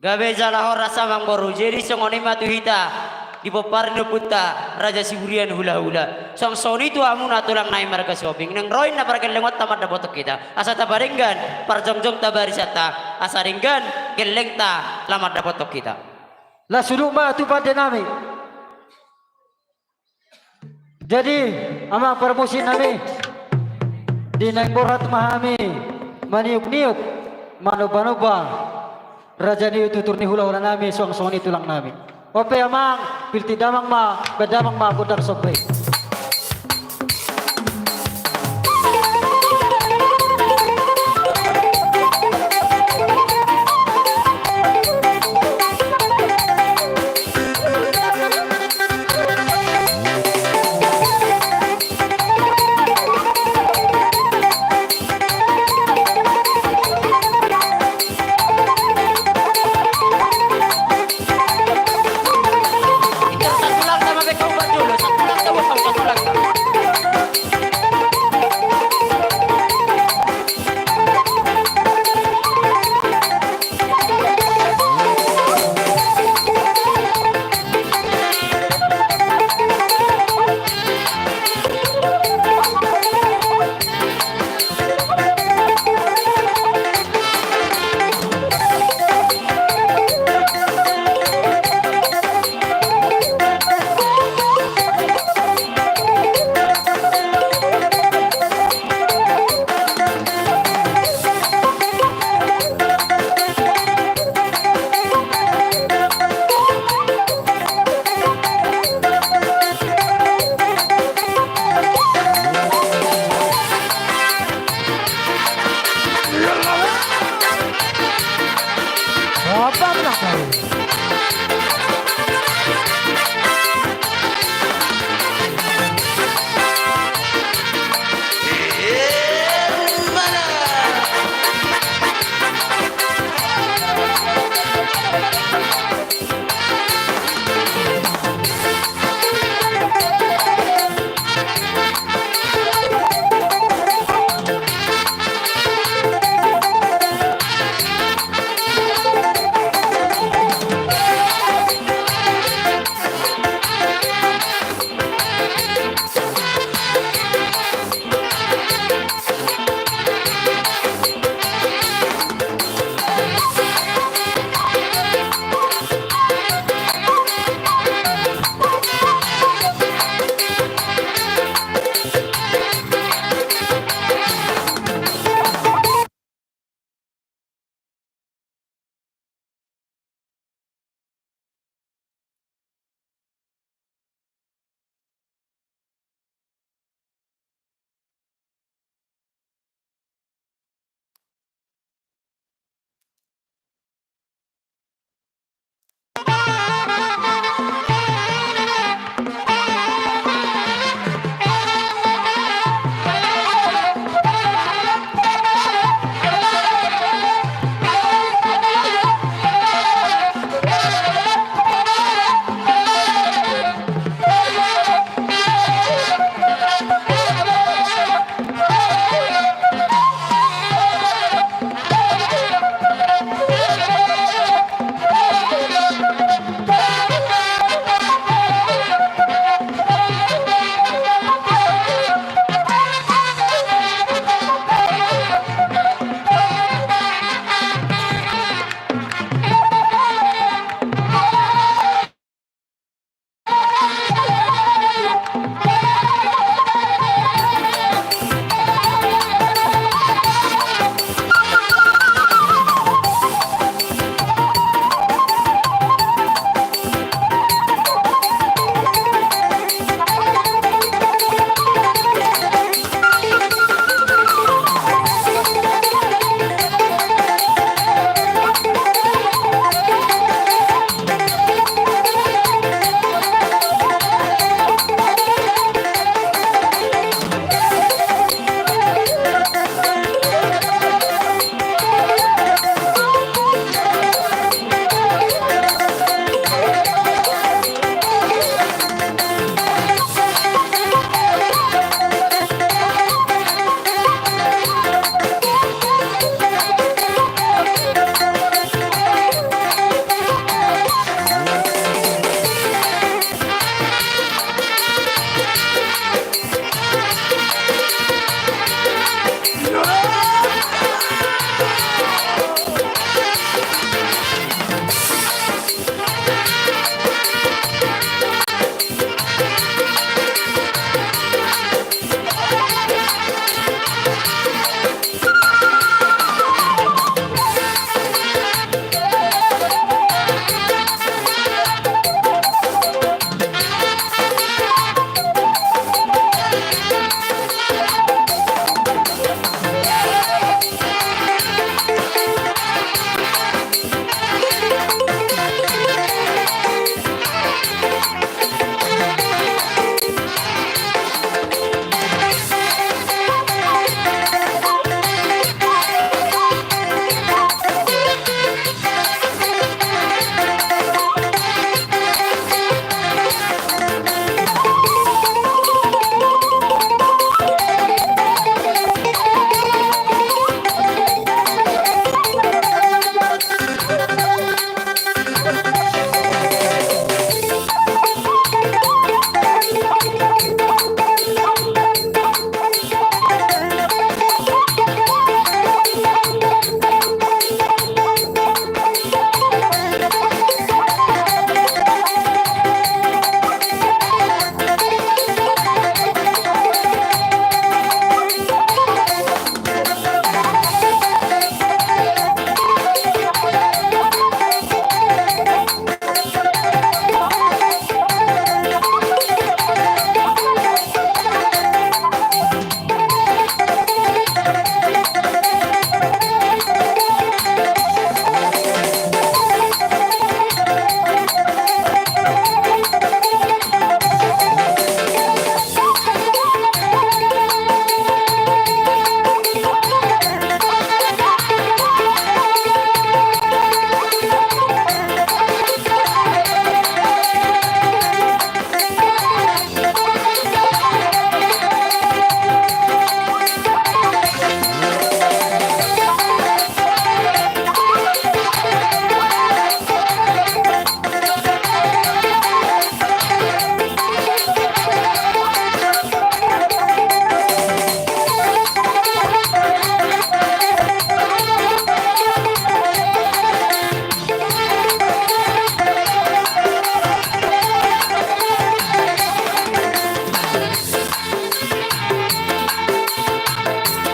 Gabe jala horas amangboru, jadi songon i ma tu hita. Di pomparan ni ompunta Raja Siburian Hulahula. Suang songon i tu hamuna tulang nami marga Sihombing, naeng ro inna pargellengonta mandapothon hita, asa tapadenggan parjongjongta barisanta, asa denggan gellengta lam mandapothon hita. Las udut ma tu pande nami. Jadi, amang parmusik nami, di naeng borhat ma hami maniukniuk, manombanomba raja ni ututur ni hulahula nami, suang songon i tulang nami. On pe amang, pilti damang ma, baen damang ma gondang somba i.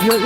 Gabe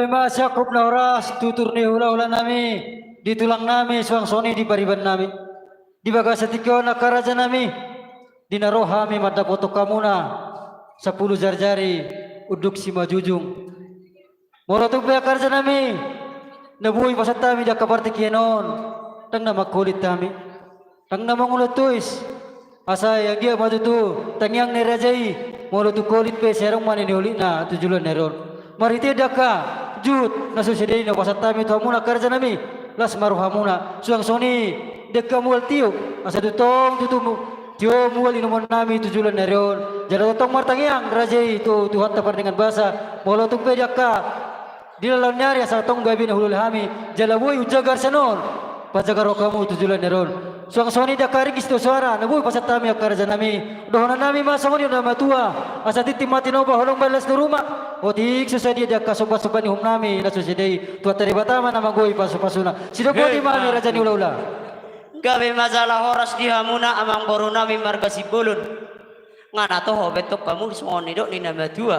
ma siangkup na horas tutur ni hulahulanami, di tulangnami suang songon i di paribannami. Di bagasan tingki on angka rajanami, di na ro hami mandapothon hamuna sampulu jarijari unduk simanjujung. Molo tung pe angka rajanami, na boi pasahat hami di angka partingkian on, ndang na mangholit hami, ndang na mangulon tois. Asa anggiat ma tutu tangiang ni raja i, molo tung holit pe sai adong ma nian holitna tu joloan ni ari on. Marhite di angka jut na so sidea i na pasahat hami tu hamuna angka rajanami, las ma rohamuna. Suang songon i di angka mual tio, asa tongtong tutu mu-, tio mual inumonnami tu joloan ni ari on. Jala tongtong martangiang raja i tu Tuhanta pardenggan basa, molo tung pe di angka di lalaon ni ari asa tong gabe na hulahula hami, jala boi hujaga sian on, pajaga roha hamu tu joloan ni ari on. Suang songon i di angka ringgit sitio soara na boi pasahat hami angka rajanami, dohononnami ma songon i do na matua: Asa tintin ma tinopa, holong ma las ni ruma, otik so sadia di angka sombasomba ni uhumnami na so sidea i. Tuhanta Debata ma na manggohi pasupasuna. Sidok boti ma hami raja ni hulahula. Gabe ma jala horas di hamuna amangborunami marga Simbolon. Nga na toho be tong hamu songon nidok ni na matua: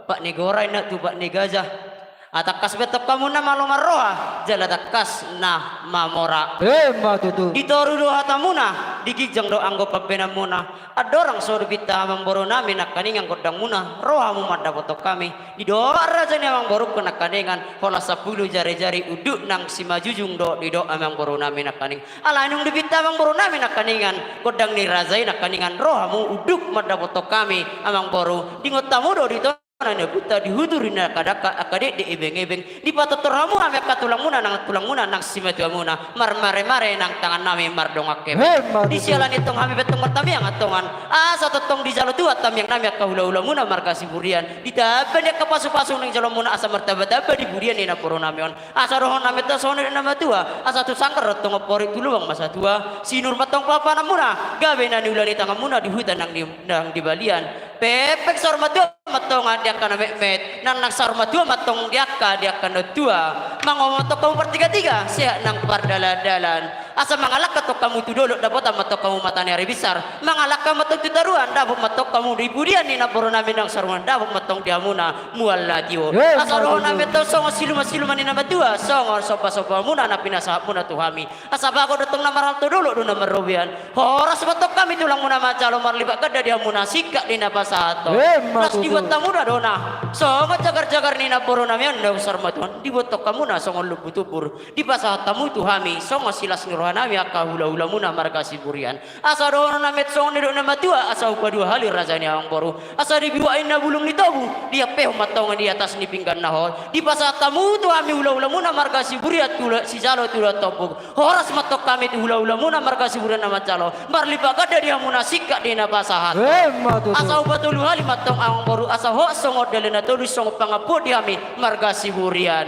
Pat ni gora inna tu pat ni gajah. Atangkas be tong hamu na malo marroha, jala tangkas na mamora. Emma tutu. Di toru do hatamuna, di ginjang do anggo pambahenanmuna. Andorang so dipinta amangborunami nangkaningan gondangmuna, ro hamu mandapothon hami. Didok raja ni amangborungku nangkaningan, holan sampulu jarijari unduk nang simanjujung do didok amangborunami nangkaning. Alai nunga dipinta amangborunami nangkaningan gondang ni raja i nangkaningan, ro hamu unduk mandapothon hami amangboru. Diingot hamu do di tona ni ompunta, di hutu ni angka dangka, angka dekdek, ebengebeng. Dipatortor hamu hami angka tulangmuna nang, tulangmuna nang simatuamuna, marmaremare nang tangannami mardongan hepeng. Emma tutu. Di siala ni i antong hami be tong martangiang antong an, asa tongtong dijalo Tuhan tangiangnami angka hulahulamuna marga Siburian. Ditamba ni angka pasupasu naung dijaloonmuna asa martambatamba di huria ni namborunami on. Asa dohononnami antong songon nidok ni na matua: Asa tu sanggar do antong amporik, tu lubang ma satua. Sinur ma antong papananmuna, gabe na niula ni tanganmuna di huta nang di, nang di balian. Pepeng saur matua ma antong di angka na metmet, nang, nang saur matua ma antong di angka, di angka na tua. Mangomo ma antong hamu partigatiga, sehat nang pardalandalan. Asa mangalangka antong hamu tu dolok, dapotan ma antong hamu mata ni ari binsar. Mangalangka ma antong tu toruan, dapot ma antong hamu di pudian ni namborunami nang saurmatua, dapot ma antong di hamuna mual na tio. Emma tutu. Asa dohononnami antong songon siluman-siluman ni na matua, songon sombasombaonmuna na pinasahatmuna tu hami. Asa bagot do antong na marhalto, dolok do na marrobean. Horas ma antong hami tulangmuna manjalo, marlipat ganda di hamuna singkat ni na pasahathon. Emma tutu. Las dibuat hamuna do na songon jagarjagar ni namborunami on na saur matua on. Dibuat antong hamu na songon lombu tumbur. Dipasahat hamu tu hami songon silas ni roha nami angka hula-hula muna marga Siburian. Asa dohonon nami songon nidok ni na matua, asa upa dua hali raja ni amang boru. Asa dibiuak inna bulung ni tobu, diampehon ma antong i di atas ni pinggan na hot. Dipasahat hamu tu hami hula-hula muna marga Siburian, tula sijalo tulang tombuk. Horas ma antong hami tu hula-hula muna marga Siburian na manjalo. Marlipat ganda di hamuna singkat di na pasahat. Emma tutu. Asa upa tolu hali ma antong amang boru, asa hot songon dali na tolu songon pangampu di hami marga Siburian.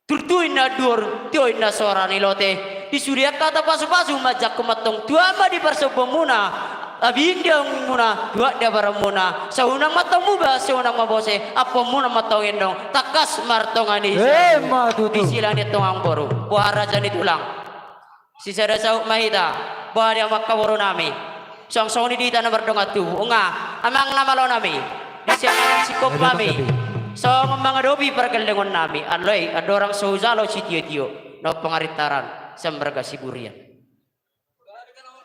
Turtu inna duhor, tio inna soara ni lote. Di sude angka tapasu-pasu manjangkon ma antong tu ama di parsombaon muna. Abing di agung muna, tuak di abaran muna. Saunang ma antong muba, saunang ma bose, ampon muna ma antong endong. Tangkas martonga ni. Emma tutu. Di silang ni antong amang boru. Boha raja ni tulang. Sisada saut ma hita, boha di amang angka boru nami. Songon i di hita na mardongan tubu, nunga, amang na malo nami. Di sian na singkop hami. Songon mangadopi pargellengon nami, alai, andorang so hujalo sitio-tio, na umpangarintaran, sian marga Siburian.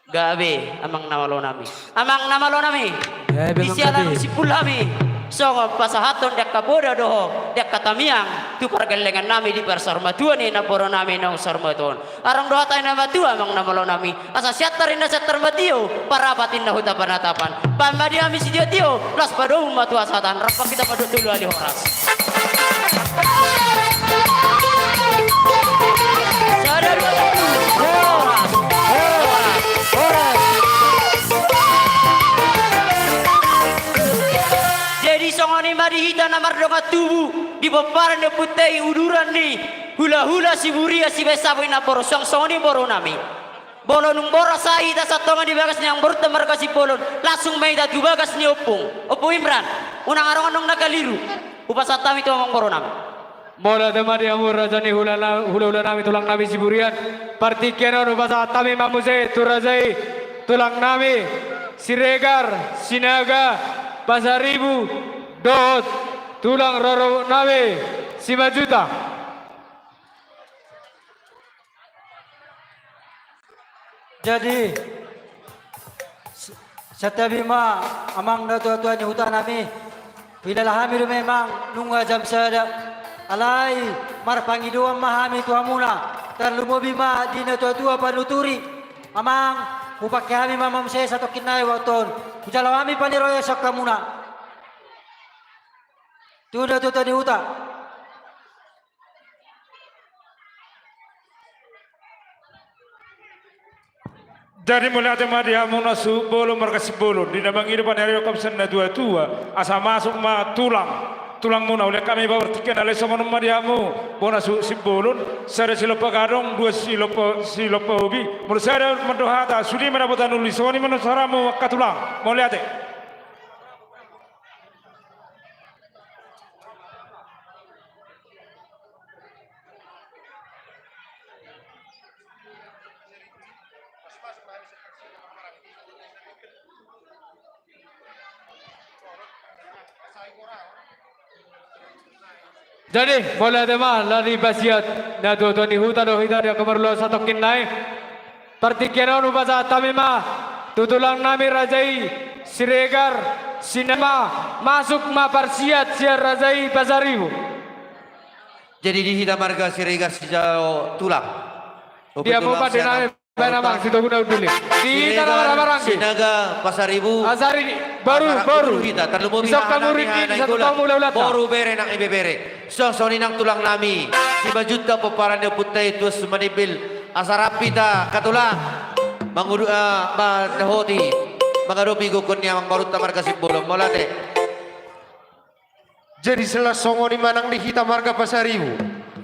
Gabe, amang na malo nami. Amang na malo nami. Gabe, amang, gabe. Di sian na simpul hami. Songon pasahathon di angka poda dohot, di angka tamiang. Tu pargellengan nami di parsaurmatua ni na boru nami naung saurmatua on. Adong do hata ni na matua amang na malo nami. Asa siantar inna siantar ma tio, parapat inna huta panatapan. Baen ma di hami sitio-tio, las padomu ma tu hasahatan, rap hita mandok tolu hali horas. Sada dua tolu. Horas. Horas. Horas. Jadi songon i ma di hita na mardongan tubu, di pomparan ni ompunta i uduran ni hula-hula Siburian sibaen sapu inna boru, suang songon i boru nami. Molo dung boras hita satonga di bagas ni amang borunta marga Simbolon, langsung ma hita tu bagas ni ompung. Ompung Imran, unang adong annon na kaliru. Hupasahat hami tu amang boru nami. Mauliate ma di hamu raja ni hula-, hula-hula nami, tulang nami Siburian. Partingkian on hupasahat hami ma muse tu raja i, tulang nami Siregar, Sinaga, Pasaribu, dohot tulang rorobot nami Simanjuntak. Jadi, s-, santabi ma amang na tua-tua ni huta nami. Huilala hami do memang nunga jam sada. Alai marpangidoan ma hami tu hamuna. Tarlumobi ma di na tua-tua panuturi. Amang, hupangke hami ma muse satongkin nai waktu on. Hujalo hami paniroi asa hamuna. Tu na tua-tua ni huta. Jadi mauliate ma di hamu na suhut bolon marga Simbolon, di na mangido panarion sian na tua-tua, asa masuk ma tulang, tulang muna, uli hami babar tingki na, alai songon on ma di hamu bona suhut Simbolon, sada silompa gadong, dua silompa, silompa hobi, molo sada mandok hata, sude ma dapotan uli, songon i ma na saranmu angka tulang, mauliate. Jadi, mauliate ma, ala ni pasiat na tua-tua ni huta do hita di angka marulaon satongkin nai. Partingkian on hupasahat hami ma tu tulang nami raja i Siregar, Sinaga, masuk ma parsiat sian raja i Pasaribu. Jadi di hita marga Siregar sijalo tulang. Dia mau pande nami. Baen amang, sitoguna unduli. Di hita na marhahamaranggi. Sinaga, Pasaribu. Asari, boru, boru. Hita, tarlumobi. Isok hamu rinding, satu tamu laulata. Boru, bere, nang ibebere. Songon i nang tulang nami. Simanjuntak pomparan ni ompunta i Tuan Sumanimbel. Asa rap hita, angka tulang. Mangudu, eh, mandohoti. Mangadopi gokhon ni amang borunta marga Simbolon. Mauliate. Jadi sela songon i ma nang di hita marga Pasaribu,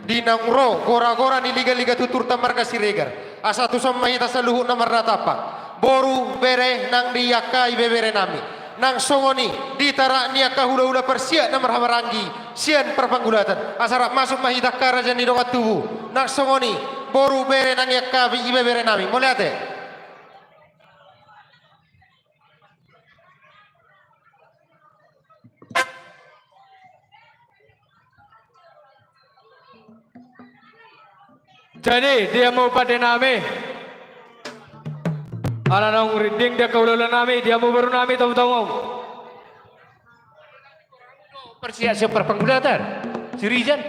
di naung ro gora-gora ni liga-liga tuturta marga Siregar, asa tuson ma hita saluhutna marnatapa, boru, bere, nang di angka ibebere nami, nang songon i di tarak ni angka hula-hula parsiat na marhahamaranggi sian parpangulatan, asa rap masuk ma hita angka raja ni dongan tubu, nang songon i boru, bere, nang di angka ibebere nami, mauliate. Jadi, dia mau pande nami. Ala naung rinding dia kaulala nami, dia mau boru nami, tamu-tamu. Parsiat sian parpangulatan. Si Rizal.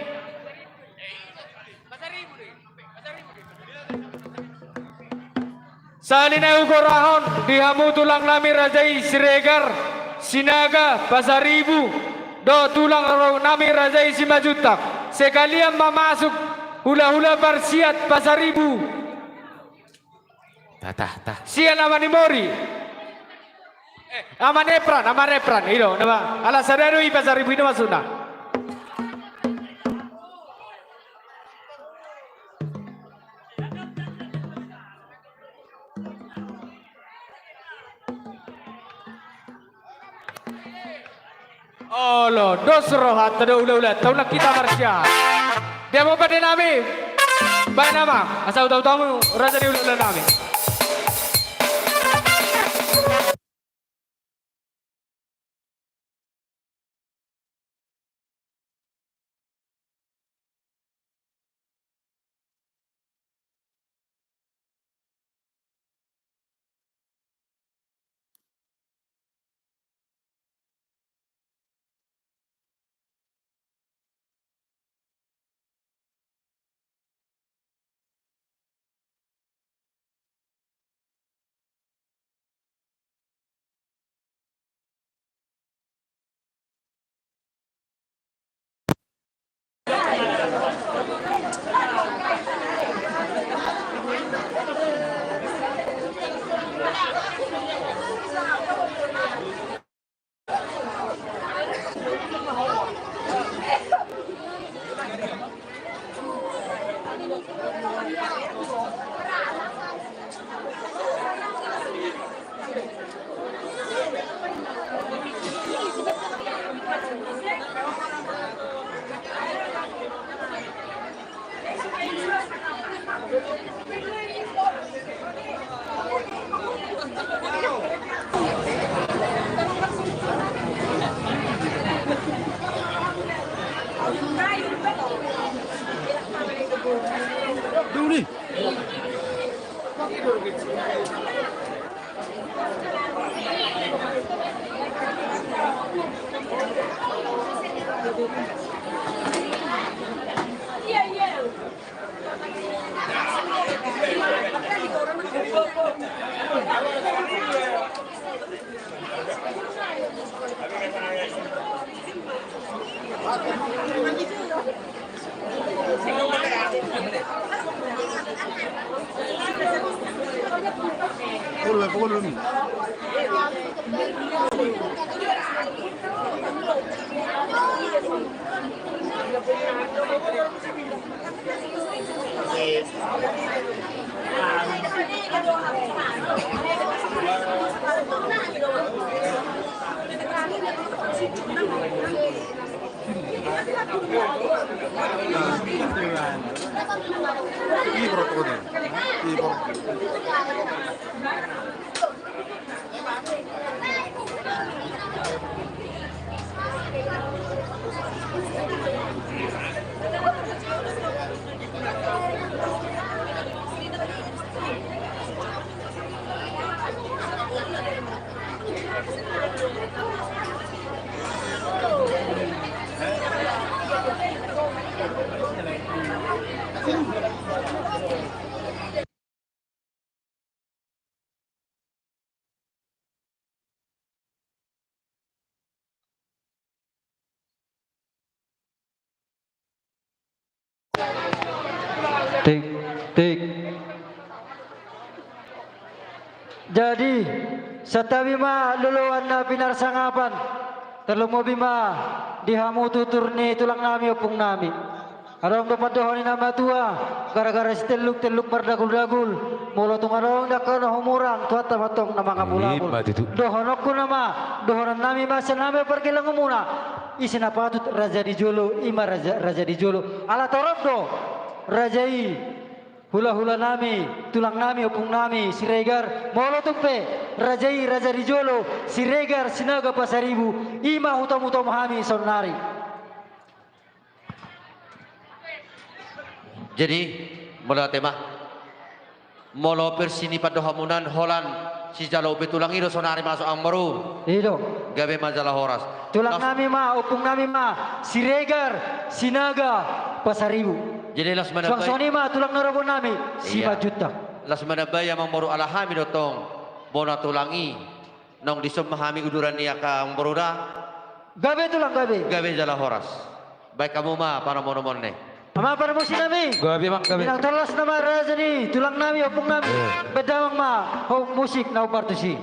Sahali nai hugorahon di hamu tulang nami raja i Siregar, Sinaga, Pasaribu, dohot tulang nami raja i Simanjuntak. Sekalian ma masuk hula-hula parsiat Pasaribu. Tah, tah, tah. Sian Amanimori. Eh, Amanepran, Amanepran, i do, nama. Ala sada do i Pasaribu i do maksudna. Olo, dos rohanta do hula-hula, taulak hita marsiahat. Dia mau pade nami, baen nama, asa huta-huta hamu, raja ni hula-hula nami. Tik, tik. Jadi, santabi ma loloan na pinarsangapan, tarlumobi ma di hamu tutur ni tulang nami, ompung nami. Adong do pandohan ni na matua, gara-gara sitelluk-telluk mardagul-dagul, molo tung adong dangka na humurang, Tuhanta ma antong na mangabulabul. Ima tutu. Dohononku nama, dohonon nami ma sian hami pargeleng umuna. Ise na patut raja di jolo, ima raja, raja di jolo. Ala torop do raja i, hula-hula nami, tulang nami, ompung nami Siregar. Molo tung pe raja i raja di jolo, Siregar, Sinaga, Pasaribu, ima hutamu-tamu hami saonnari. Jadi, molo ate ma, molo versi ni pandohanmuna, holan sijalo upa tulang i do saonnari masuk, amangboru. I do. Gabe ma jala horas. Tulang nami ma, ompung nami ma, Siregar, Sinaga, Pasaribu. Jadi las mana. Suang songon i ma tulang na ro boan nami, iya, Simanjuntak. Las manambai amangboru, ala hami do tong bona tulang i. Naung dison ma hami uduran ni angka amangboru da. Gabe tulang, gabe. Gabe jala horas. Baen hamu ma panomunomuon i. Amang parmusik nami. Gabe, amang, gabe. Inang tolhas nama raja ni tulang nami, ompung nami. Eh. Baen damang ma ho musik na ummartus i.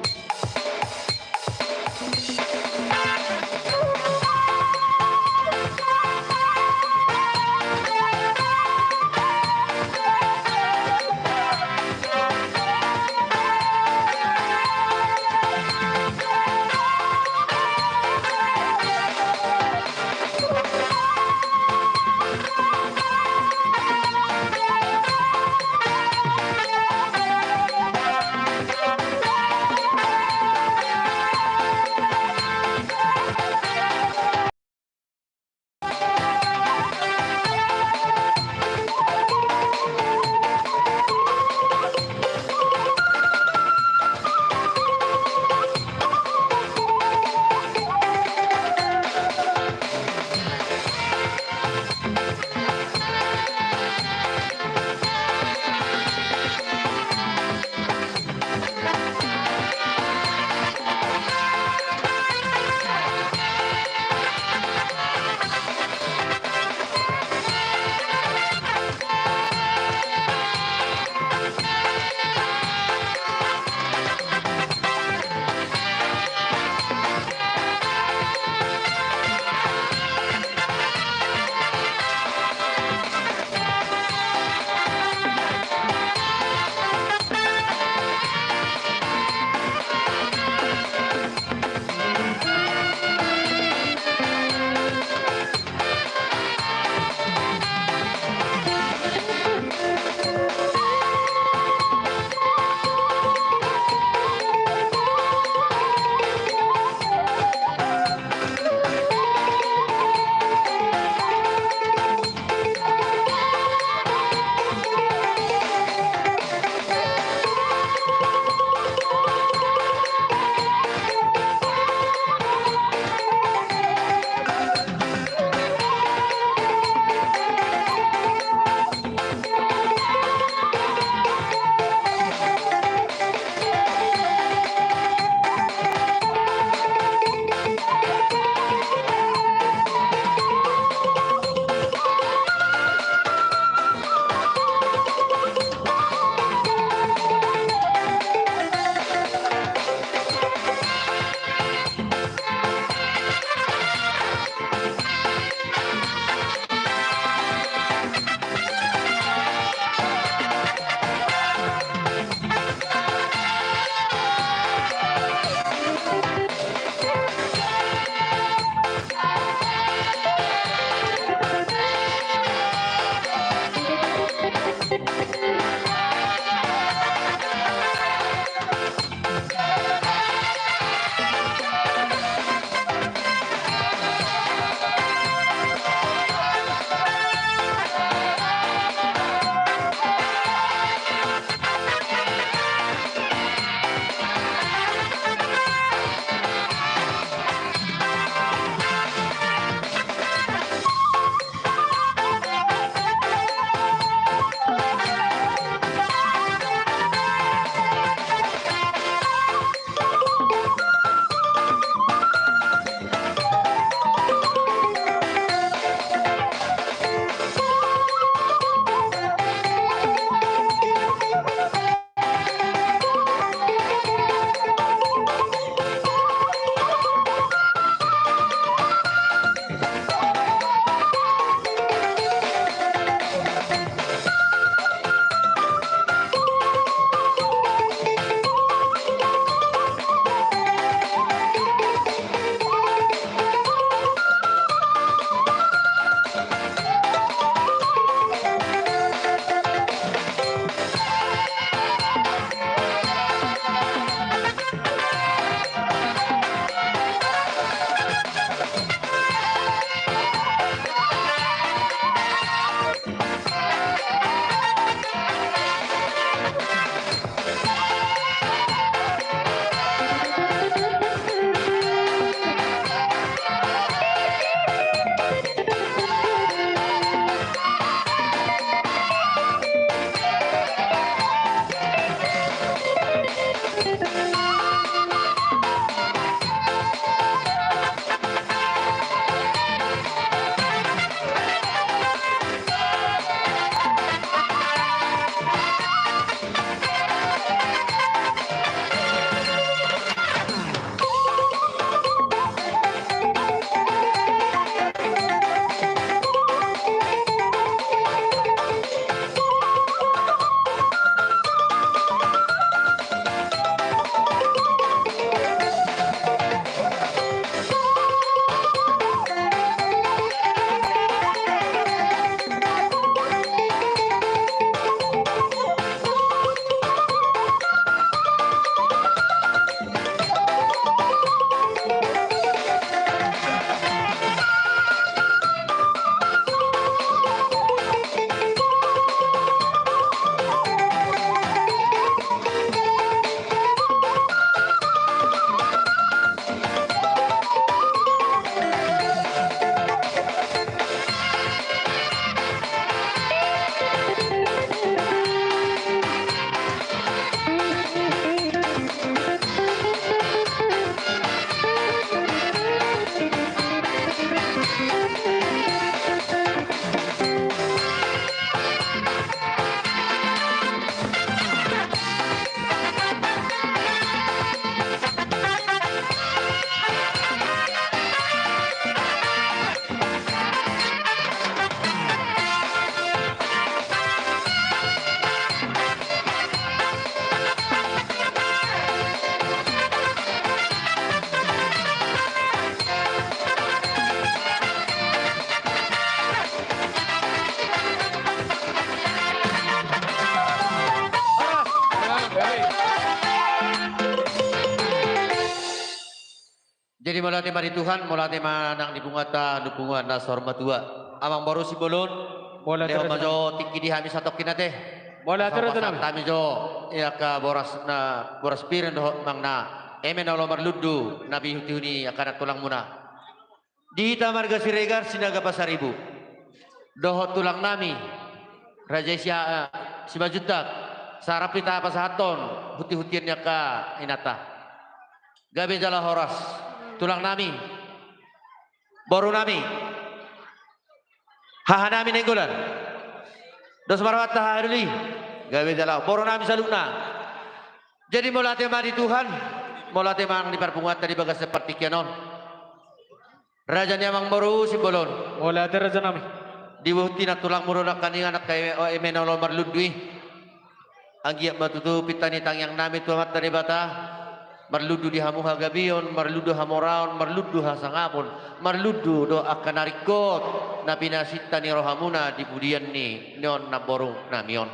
Jadi mauliate ma di Tuhan, mauliate ma nang di punguanta, di punguan na saur matua. Amang boru Simbolon, mauliate, lehon ma jo tingki di hami satongkin ate. Mauliate, raja nami. Pasahat hami jo i angka boras na, boras piring dohot mangan na eme na olo marlundu na bihutihut ni angka na tulangmuna. Di hita marga Siregar, Sinaga Pasaribu, dohot tulang nami raja i si, eh, Simanjuntak, sai rap hita pasahathon hutihutian ni angka inanta. Gabe jala horas, tulang nami, boru nami, haha nami Nainggolan, dos ma rohanta haha doli. Gabe jala, boru nami saluhutna. Jadi mauliate ma di Tuhan, mauliate ma nang di parpunguanta di bagasan partingkian on. Raja ni amang boru Simbolon. Mauliate, raja nami. Diboto ni tulangmu do nangkaningan angka eme, eme na olo marlundu i. Anggiat ma tutu pinta ni tangiang nami tu Amanta Debata, marlundu di hamu hagabeon, marlundu hamoraon, marlundu hasangapon, marlundu do angka na ringkot na pinasinta ni rohamuna di pudian ni, ni on namboru nami on.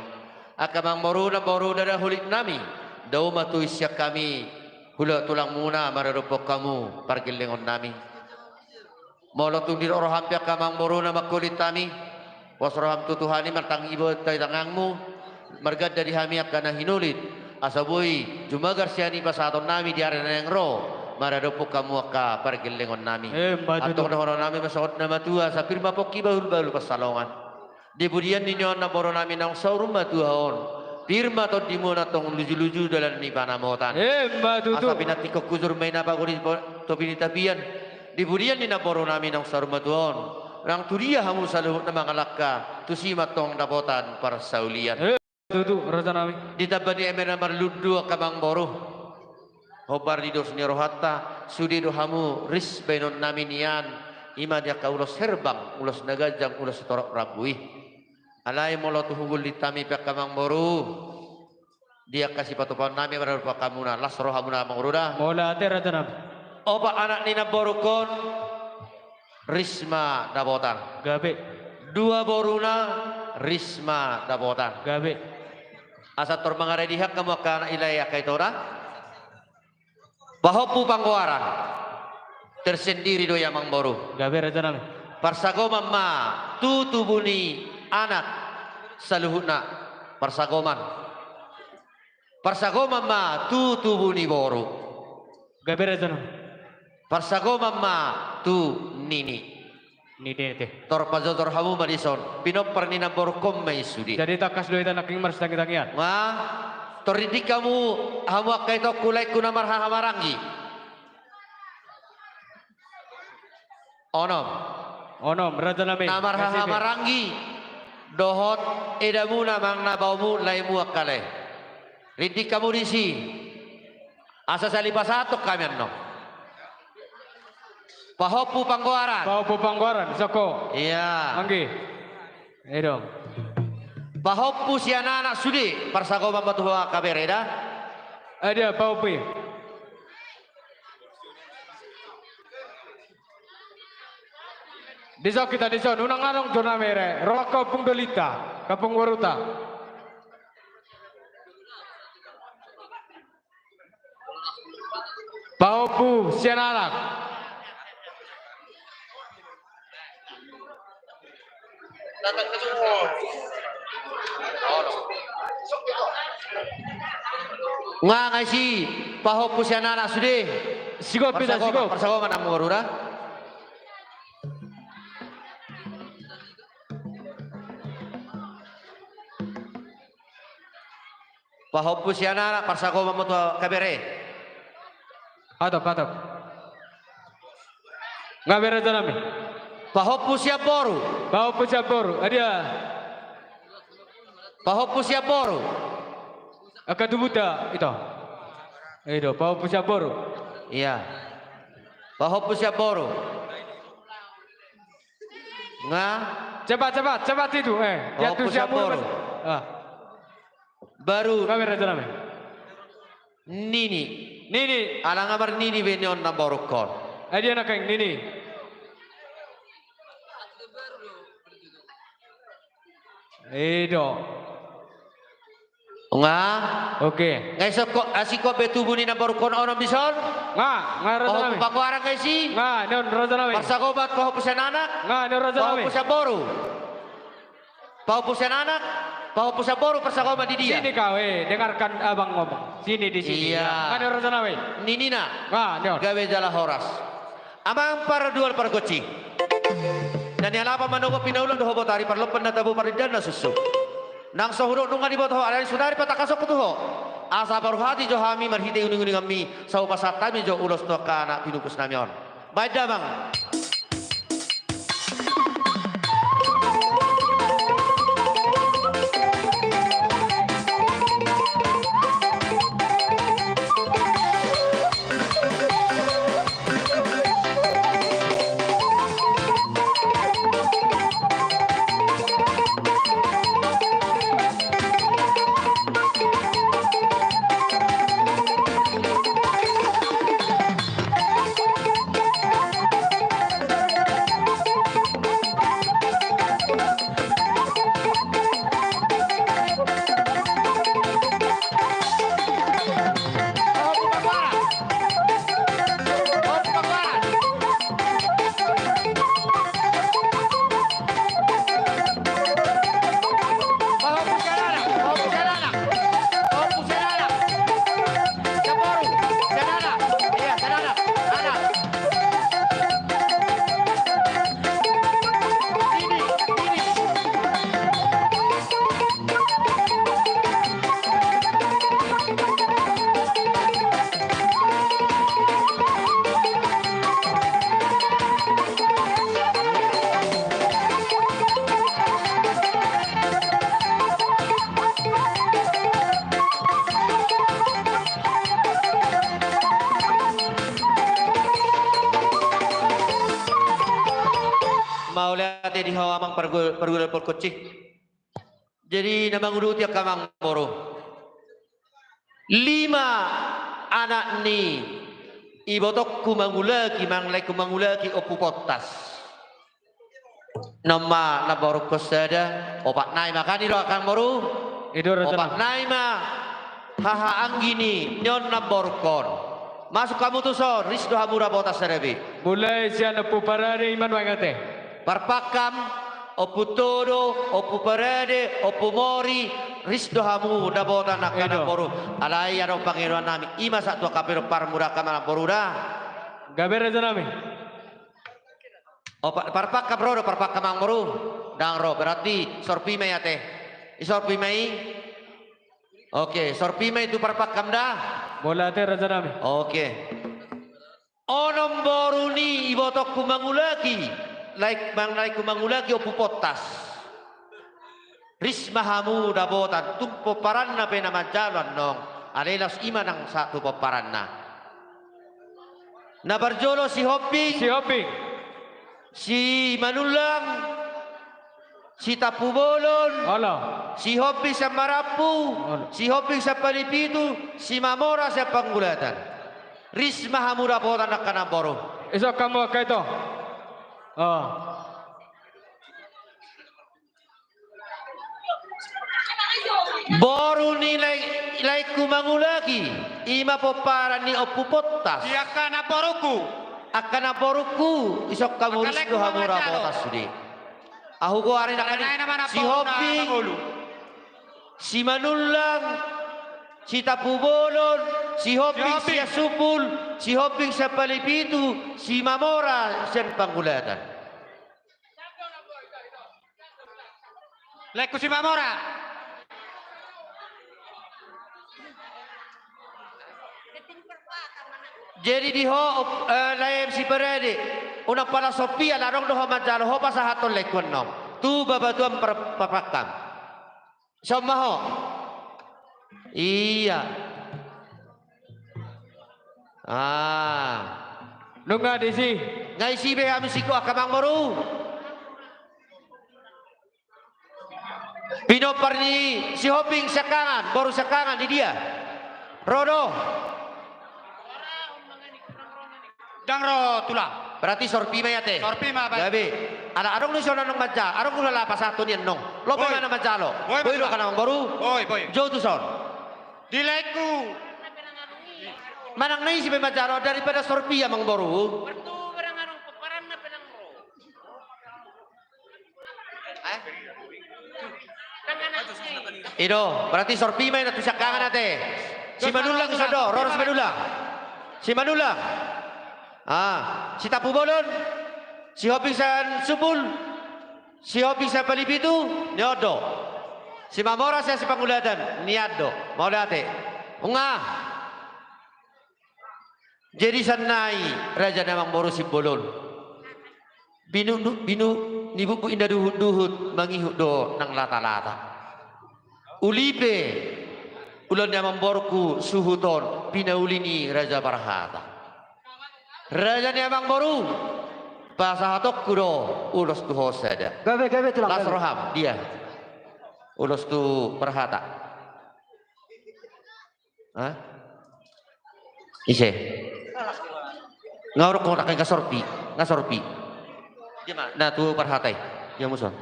Angka amang boru, namboru dadaholik nami, dao ma tusi sian hami, hula tulangmuna maradophon hamu pargellengon nami. Molo tung didok roham pe angka amang boru na mangholit hami, pos roham tu Tuhan i, martangiang iba tu tangiangmu, marganda di hami angka na hinolit, asa boi jumagar sian i pasahaton nami di ari na naeng ro, maradophon hamu angka pargellengon nami. Emma tutu. Antong dohonon nami ma songon na matua, asa pir ma pongki, bahulbahul pansalongan. Di pudian ni on namboru nami naung saur matua on, pir ma tondimuna antong, lujuluju dalan ni panamotan. Emma tutu. Asa pinantikhon hujur ma i na pagori po-, topi ni tapian. Di pudian ni namboru nami naung saur matua on, nang tu dia hamu saluhutna mangalangka, tusi ma antong dapotan parsaulian. Emma tutu, raja nami. Ditamba ni eme na marlundu angka amang boru, hombar di dos ni rohanta, sude do hamu ris bahenon nami nian, i ma di angka ulos herbang, ulos na ganjang, ulos sitorop rambu i. Alai molo tu hugul di hami pe angka amang boru, di angka sipatupaon nami maradophon hamuna, las rohamuna amang boru da. Mauliate, raja nami. Opat anak ni namborungkon, ris ma dapotan. Gabe. Dua boruna, ris ma dapotan. Gabe. Asa tor mangaradi hamu angka anak i, lae, angka ito da. Pahompu panggoaran, tersendiri do i amang boru. Gabe, raja nami. Parsagoman ma tu tubu ni anak saluhutna. Parsagoman. Parsagoman ma tu tubu ni boru. Gabe, raja nami. Parsagoman ma tu nini. Nini ate. Tor pajojor hamu ma dison, pinompar ni namborungkon ma i sude. Jadi tangkas do hita nangkin marsitangitangian. Nga, tor rindik hamu, hamu angka itongku, laengku na marhahamaranggi. Onom. Onom, raja nami. Na marhahamaranggi dohot edamuna, amang na baomu, laemu angka lae. Rindik hamu disi. Asa sali pasahathon hami annon. Pahompu panggoaran. Pahompu panggoaran, soko. Iya. Anggi. Edo. Pahompu sian anak sude, parsagoman ma tu ho angka bere da. Ada pahompu i. Dison hita dison, unang adong jo na mere, ro angka ompung dolinta, angka ompung boruta. Pahompu sian anak. Nga, nga isi, pahompu sian anak sude. Sigop hita, sigop. Parsagoman amang boru da. Pahompu sian anak, parsagoman ma tu angka bere. Atop, atop. Nga bere, raja nami. Pahompu sian boru. Pahompu sian boru. Adia. Pahompu sian boru. Angka tubuta ito. Edo, pahompu sian boru. Iya. Pahompu sian boru. Nga. Cepat, cepat, cepat itu, eh. Pahompu sian boru. Ah. Baru. Nga bere, raja nami. Nini. Nini. Ala nga marnini be ni on namborungkon. Adia nangkin nini. Edo. Nga. Oke. Nga isi ko, asing ko be tubu ni namborungkon onom dison? Nga, nga raja nami. Pahompu pagoaran nga isi? Nga, ni on raja nami. Parsagoman pahompu sian anak? Nga, ni on raja nami. Pahompu sian boru? Pahompu sian anak, pahompu sian boru, parsagoman di dia? Sini kau, eh, dengarkan abang ngomong. Sini, di sini. Iya. Nga, ni on raja nami. Ninna. Nga, ni on. Gabe jala horas. Amang pardual pargonsi. Na nialap manogot pinaulak dohot botari, parlompan na tabo, parindahan na suksuk. Nang so hudok nunga diboto ho, alai sudari patangkashonku tu ho. Asa paruhati jo hami marhite uninguninganmi, sai hupasahat hami jo ulos tu angka na pinupus nami on. Baen damang. Mauliate di ho amang pargu-, pargual pargonsi. Jadi na manguduti angka amang boru. Lima anak ni ibotongku mangulaki, mangalaiku mangulaki Ompu Pottas. Nunga namborungkon sada, opat nai ma kan i do angka amang boru? I do raja nami. Opat nai ma haha anggi ni on namborungkon. Masuk hamu tuson, ris do hamu dapotan sada be. Mulai sian Ompu Parade i ma nuaeng ate. Parpangkam, Ompu Todo, Ompu Parade, Ompu Mori, ris do hamu dapotan angka amang boru. Alai adong pangidoan nami, i ma sahat tu angka pinompar muna angka amang boru da. Gabe raja nami. O, pa-, parpangkam ro do, parpangkam amang boru? Ndang ro, berarti sorpi ma i ate. I sorpi ma i? Oke, sorpi ma i tu parpangkam da? Mauliate raja nami. Oke. Onom boru ni ibotongku mangulaki, lae-, mangalaiku mangulaki Ompu Pottas. Ris ma hamu dapotan, tung pomparanna pe na manjalo annon, alai laos i ma nang sahat tu pomparanna. Na parjolo Sihombing. Sihombing. Simanullang. Sitampubolon. Olo. Sihombing sian Marampu. Olo. Sihombing sian Palipitu. Simamora sian Panggulatan. Ris ma hamu dapotan angka amang boru. Isok hamu angka ito. O. Boru ni lae-, laengku mangulaki, i ma pomparan ni Ompu Pottas. Di angka namborungku. Angka namborungku, isok hamu ris do hamu dapotan sude. Ahu goari nangkin i. Sihombing, Simanullang, Sitampubolon, Sihombing sian Sumbul, Sihombing sian Palipitu, Simamora sian Panggulatan. Laengku Simamora. Jadi di ho, eh, lae Siparade, unang pala sompi, ala adong do ho manjalo, ho pasahathon laengku annon tu bapatuan par-, parpangkam. Son ma ho. Iya. Ah. Nunga disi. Nga isi be hamu singkop angka amang boru. Pinompar ni Sihombing siangkangan, boru siangkangan, di dia? Ro do. Ndang ro tulang. Berarti sorpi ma i ate. Sorpi ma baen. Gabe. Ala adong do dison annon manjalo, adong do hulala pasahathon i annon. Lobi ma na manjalo. Boi, boi, boi. Boi do angka amang boru. Boi, boi. Jou tuson. Di laengku. Manang na ise pe manjalo daripada sorpi, amangboru. Eh? I do, berarti sorpi ma i na tu siangkangan ate. Simanullang i do, ro Simanullang. Simanullang. Ah, Sitampubolon. Sihombing sian Sumbul. Sihombing sian Palipitu, nian do. Simamoras sian Sipangulatan, nian do. Mauliate. Nunga. Jadi sian nai raja ni amangboru Simbolon. Binu, binu ni bukbuk inda duhut-duhut, mangihut do nang lata-lata. Uli pe ulaon ni amangborungku suhut on, pinauli ni raja parhata. Raja ni amangboru, pasahatonku do ulos tu ho sada. Gabe, gabe, tulang, las gabe. Roham, dia. Ulos tu parhata. Hah? Ise? Nga uruk ko rakai nga sorpi, nga sorpi. Dia ma, na tu parhata i. Dia musuh.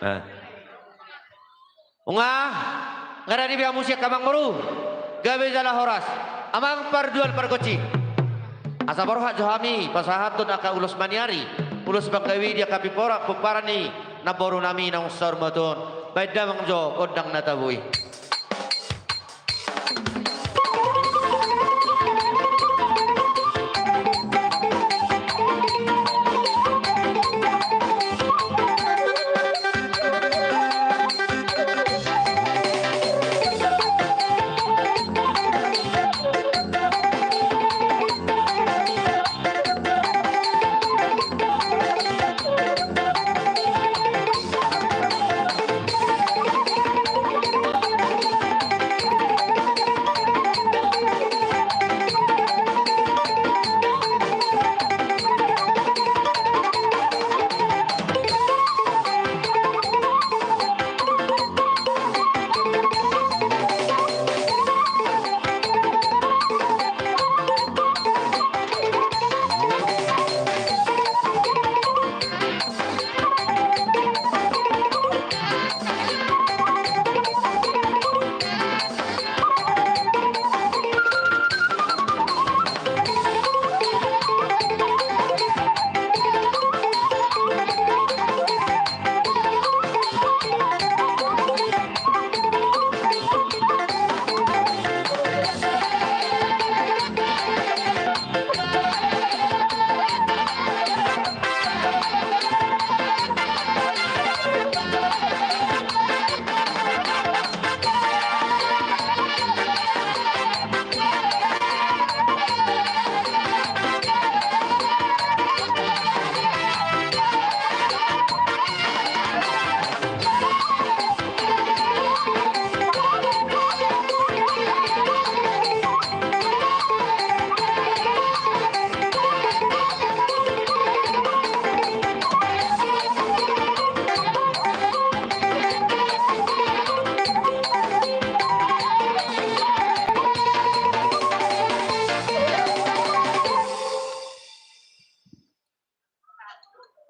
Ah. Nunga, nga rade be hamu sian amangboru. Gabe jala horas. Amang parduan pargonsi. Asa borhat jo hami pasahathon angka ulos maniari, ulos panggabean di angka pimporan, pomparan ni namboru nami naung saur matua on. Baen damang jo gondang na tabo i.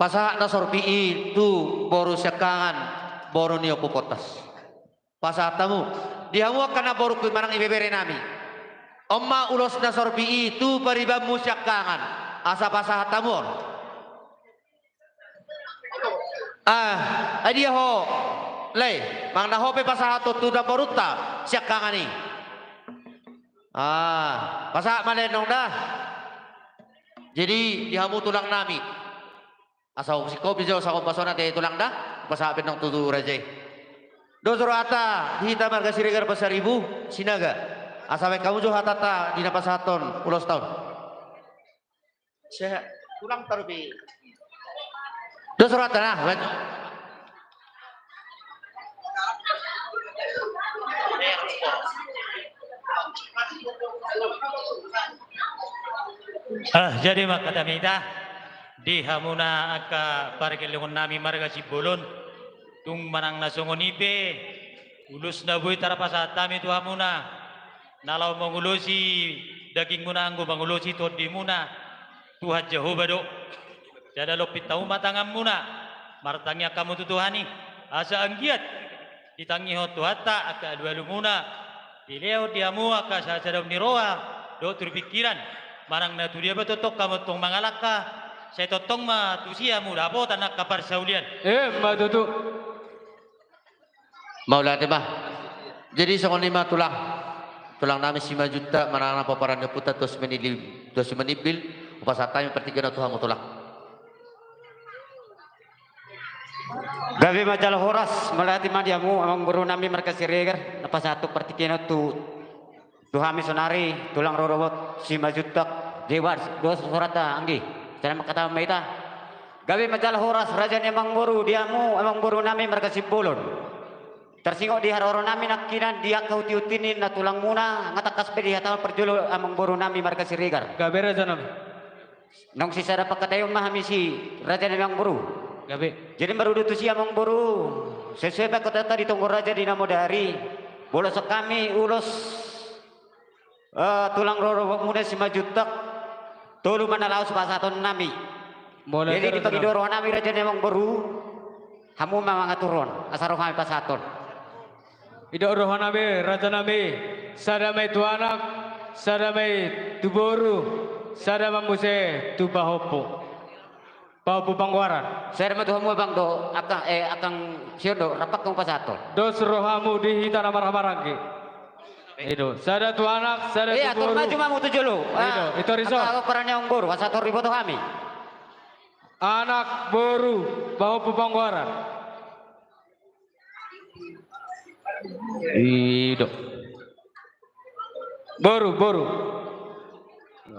Pasahat na sorpi i tu boru siangkangan, boru ni Ompu Pottas. Pasahat hamu. Di hamu angka namborungku manang ibebere nami. On ma ulos na sorpi i tu paribanmu siangkangan. Asa pasahat hamu on. Ah, ai dia ho? Lae, manang na ho pe pasahathon tu namborunta siangkangan i. Ah, pasahat ma lae annon da. Jadi, di hamu tulang nami. Asa ho singkop di jo sangkop pasona te tulang da, pasahat pe annon tu raja i. Dos rohanta di hita marga Siregar Pasaribu, Sinaga. Asa baen hamu jo hatanta di na pasahathon ulosta on. Sehat. Tulang tarupi. Dos rohanta na, baen. Ah, jadi ma hata hami da, di hamuna angka pargellengon nami marga Simbolon, tung manang na songon i pe, ulos na boi tarpasahat hami tu hamuna, na laho mangulosi dagingmuna anggo mangulosi tondimuna Tuhan Jahowa do. Jala lompit hamu ma tanganmuna, martangiang hamu tu Tuhan i, asa anggiat ditangihon Tuhanta angka alualumuna, Dilehon di hamu angka sasadaon ni roha dohot tu di pingkiran, manang na tudia pe tongtong hamu tongtong mangalangka, sai tongtong ma tusi hamu dapotan angka parsaulian. Emma tutu. Mauliate ma. Jadi songon i ma tulang, tulang nami Simanjuntak manang na pomparan ni ompunta Tuan Simanimbil, Tuan Simanimbil, hupasahat hami partingkian on tu hamu tulang. Gabe ma jala horas, mauliate ma di hamu amangboru nami marga Siregar na pasahathon partingkian on tu, tu hami saonari tulang rorobot Simanjuntak. Deba, dos soranta anggi. Sada ma hata ma hita. Gabe ma jala horas raja ni amangboru di hamu amangboru nami marga Simbolon. Tarsingot di haroro nami nangkinan di angka hunti-hunti ni na tulangmuna, nga tangkas pe dihatahon parjolo amangboru nami marga Siregar. Gabe raja nami. Naung sisada pangkataion ma hami si raja ni amangboru. Gabe. Jadi marudut tusi amangboru, sesuai pangkataion ta di tonggo raja di na modari, boloskan hami ulos, eh, tulang rorobotmuna Simanjuntak, tolu ma na laos pasahaton nami. Jadi di pangido roha nami raja ni amangboru, hamu ma mangaturhon asa ro hami pasahathon. Didok roha nami raja nami, sada ma i tu anak, sada ma i tu boru, sada ma muse tu pahompu, pahompu panggoaran. Sada ma tu hamu abang do, angka, eh, angka sian do rap angka pasahathon. Dos rohamu di hita na marhahamaranggi. I do, sada tu anak, sada tu boru. Atur maju ma hamu tu jolo. I do, i tor i son. Angka pomparan ni amangboru asa tor diboto hami. Anak, boru, pahompu panggoaran. I do. Boru, boru.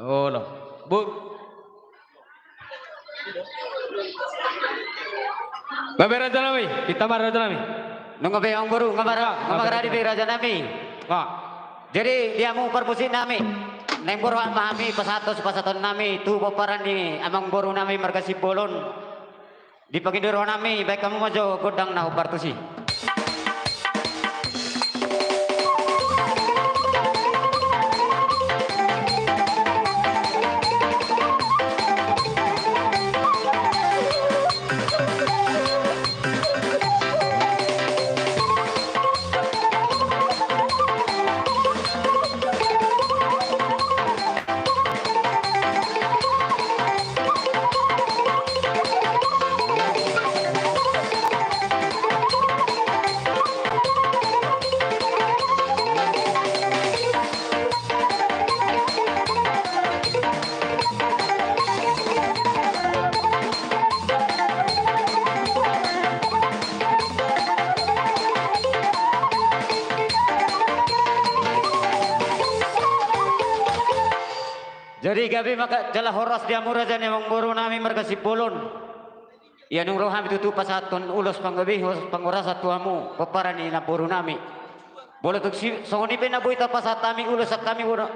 Olo. Bo- Gabe raja nami, hita ma raja nami. Nunga be amangboru, nga mara-, nga mangaradi be raja nami. Jadi di hamu parmusik nami, naeng borhat ma hami pasahathon sipasahaton nami tu pomparan ni amangboru nami marga Simbolon. Di pangido roha nami, baen hamu ma jo gondang na hombar tusi. Jadi gabe ma jala horas di hamu raja ni amangboru nami marga Simbolon. Ia nunga ro hami tutu pasahathon ulos panggabean, ulos panghorasan tu hamu pomparan ni namboru nami. Molo tung si-, songon i pe na boi tarpasahat hami ulos sian hami bona,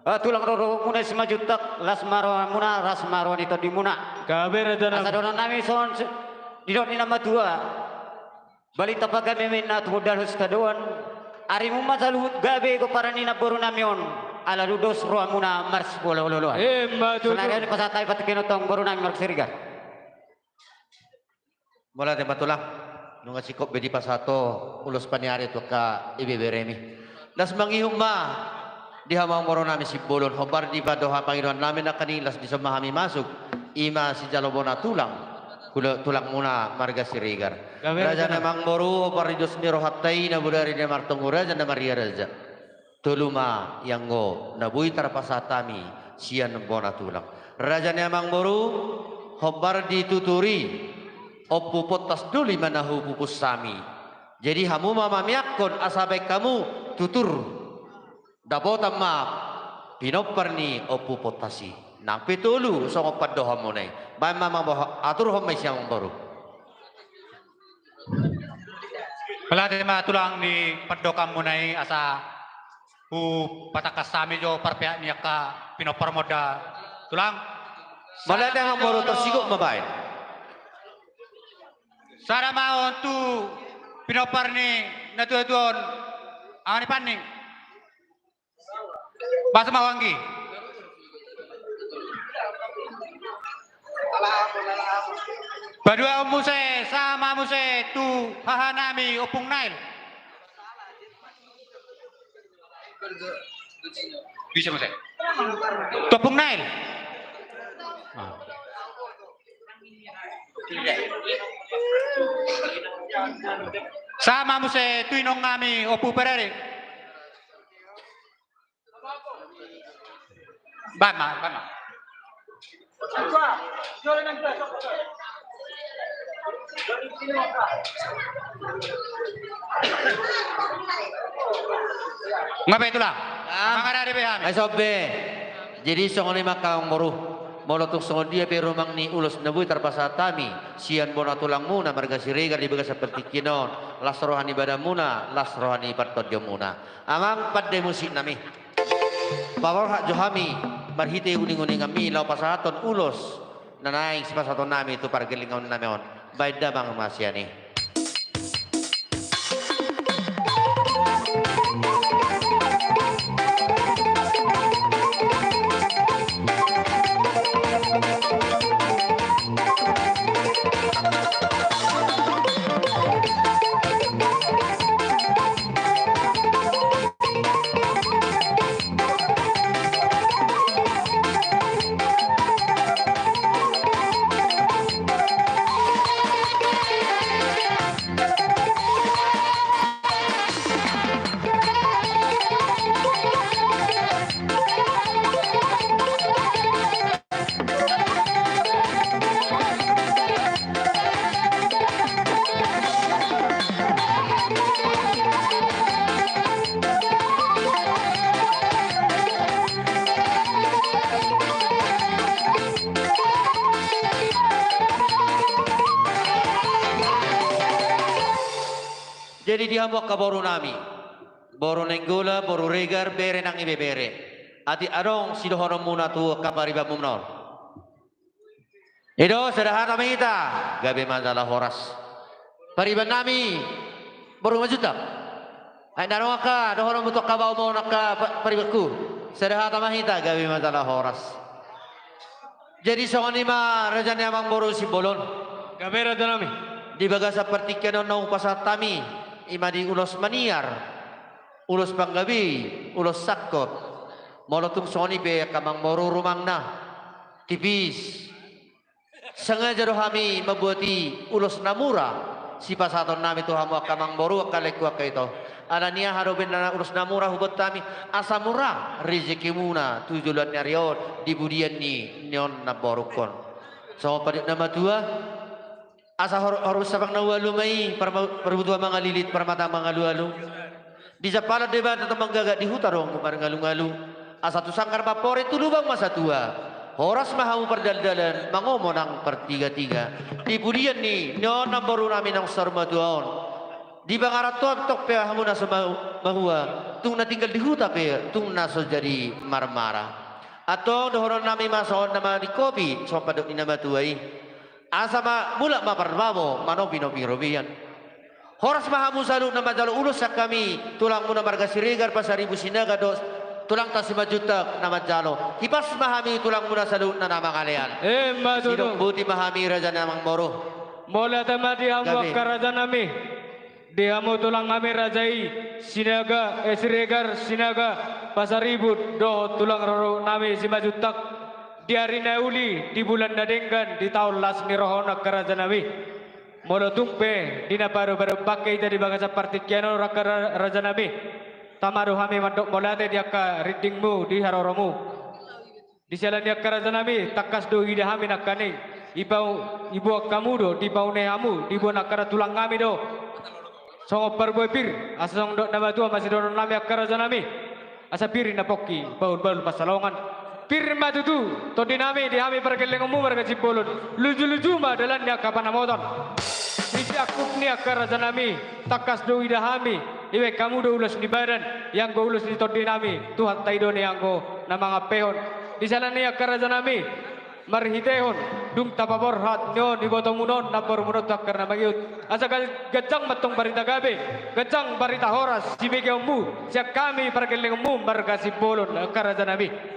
eh, tulang rorobotmuna Simanjuntak, las ma rohamuna, las ma roha ni tondimuna. Gabe raja nami. Asa dohonon nami songon si-, didok ni na matua. Balintang panggabean ma inna tumundalhon sitadoan. Arimu ma saluhut gabe pomparan ni namboru nami on. Ala dung dos rohamuna marsipaolo-oloan. Emma tutu. Saonari on dipasahat hami partingkian on tu amangboru nami marga Siregar. Mauliate ma tulang. Nunga singkop be dipasahat ho ulos paniari tu angka ibeberemi. Las mangihut ma di hamu amangboru nami Simbolon, hombar di pandohan pangidoan nami nangkaning las dison ma hami masuk. I ma sijalo bona tulang, kula-, tulangmuna marga Siregar. Gabe raja nami. Raja ni amangboru, hombar di dos ni rohanta i na bodari na martonggo raja na maria raja. Tolu ma i anggo na boi tarpasahat hami sian bona tulang. Raja ni amangboru, hombar di tutur i, Ompu Pontas do i ma na hupupus hami. Jadi hamu ma mamiakkon asa baen hamu tutur. Dapotan ma pinompar ni Ompu Pontas i. Nang pe tolu songon pandohanmuna i. Baen ma, ma, aturhon ma i sian amangboru. Mauliate ma tulang di pandohanmuna i, asa hupatangkas hami jo parpeak ni angka pinomparmuna da tulang. Mauliate amangboru, tarsigop ma baen. Sada ma on tu pinompar ni natuatua on, Amang ni Panning. Basa ma ho anggi. Paduahon muse, sahat ma muse tu hahanami Ompung Nail. Bisa muse. Topung Nail. Ah. Sahat ma muse tu inong nami Ompu Perere. Baen ma, baen ma. Nga pe tulang. Mangarade be hami. Ai sobe. Jadi songon i ma angka amang boru. Molo tung songon dia pe rumang ni ulos na boi tarpasahat hami sian bona tulangmuna marga Siregar di bagasan partingkian on, las roha ni badanmuna, las roha ni partondionmuna. Amang pande musik nami. Paborhat jo hami marhite uninguninganmi laho pasahathon ulos na naeng sipasahaton nami tu pargellengon nami on. Baen damang ma sian i. Jadi di hamu angka boru nami, boru Nainggolan, boru Regar, bere nang ibebere. Atik adong sidohononmuna tu angka paribanmuna on. I do, sada hata ma hita, gabe ma jala horas. Pariban nami, boru Simanjuntak. Ai ndang adong angka dohononmu tu angka baomu on angka pa-, paribanku. Sada hata ma hita, gabe ma jala horas. Jadi songon i ma raja ni amang boru Simbolon. Gabe raja nami. Di bagasan partingkian on na hupasahat hami, i ma di ulos maniar, ulos panggabean, ulos sangkot. Molo tung songon i pe angka amang boru rumangna, tipis. Sengaja do hami mambuat i ulos na mura, sipasahaton nami tu hamu angka amang boru, angka laengku, angka ito. Ala ni aha do umbahen na ulos na mura hubuat hami, asa mura rejekimuna tu joloan ni ari on di pudian ni on namborungkon. Songon pandok ni na matua, asa hor-, hormus sapang na ualu ma i, parma-, parbutuha mangalilit, parmatang mangalualu. Di jampalan Debata tong manggagat, di huta do hamu marngalungalu. Asa tu sanggar ma amporik, tu lubang ma satua. Horas ma hamu pardaldalan, mangomo nang partigatiga. Di pudian ni on namboru nami naung saur matua on. Di pangarantoan tong pe hamu na so ma-, mahua, tung na tinggal di huta pe tung na so jadi marmara. Antong dohonon nami ma songon na maningkopi, songon pandok ni na matua i. Asa ma mulak ma parbabo, manopi-nopi robean. Horas ma hamu saluhutna manjalo ulos sian hami, tulangmuna marga Siregar, Pasaribu, Sinaga dohot tulangta Simanjuntak na manjalo. Hipas ma hami tulangmuna saluhutna na mangalean. Emma tutu. Sidok boti ma hami raja ni amang boru. Mauliate ma di hamu angka raja nami. Di hamu tulang nami raja i, Sinaga, eh, Siregar, Sinaga, Pasaribu, dohot tulang rorobot nami Simanjuntak. Di ari na uli, di bulan na denggan, di taon las ni roha on angka raja nami. Molo tung pe, di na padopadopan hita di bagasan partingkian on angka ra-, raja nami. Tama do hami mandok mauliate di angka rindingmu, di haroromu. Di siala ni angka raja nami, tangkas do huida hami nangkaning. Ipau-, iboan hamu do, dipaune hamu, diboan angka na tulang nami do. Songon parbue pir, asa songon dok na matua ma sidohonon nami angka raja nami. Asa pir na pongki, bahulbahul pansalongan. Pir ma tutu, tondi nami, di hami pargellengonmu marga Simbolon. Lujuluju ma dalan ni angka panamotan. Di siangkup ni angka raja nami, tangkas do huida hami, dibaen hamu do ulos ni badan, ianggo ulos ni tondi nami, Tuhanta i do na ianggo na mangampehon. Di siala ni angka raja nami, marhitehon, dung tapaborhat ni on, ibotomuna on, namborumuna on tu angka na mangihut. Asa ga-, ganjang ma antong barita gabe, ganjang barita horas, sibegeonmu, sian hami pargellengonmu, marga Simbolon, angka raja nami.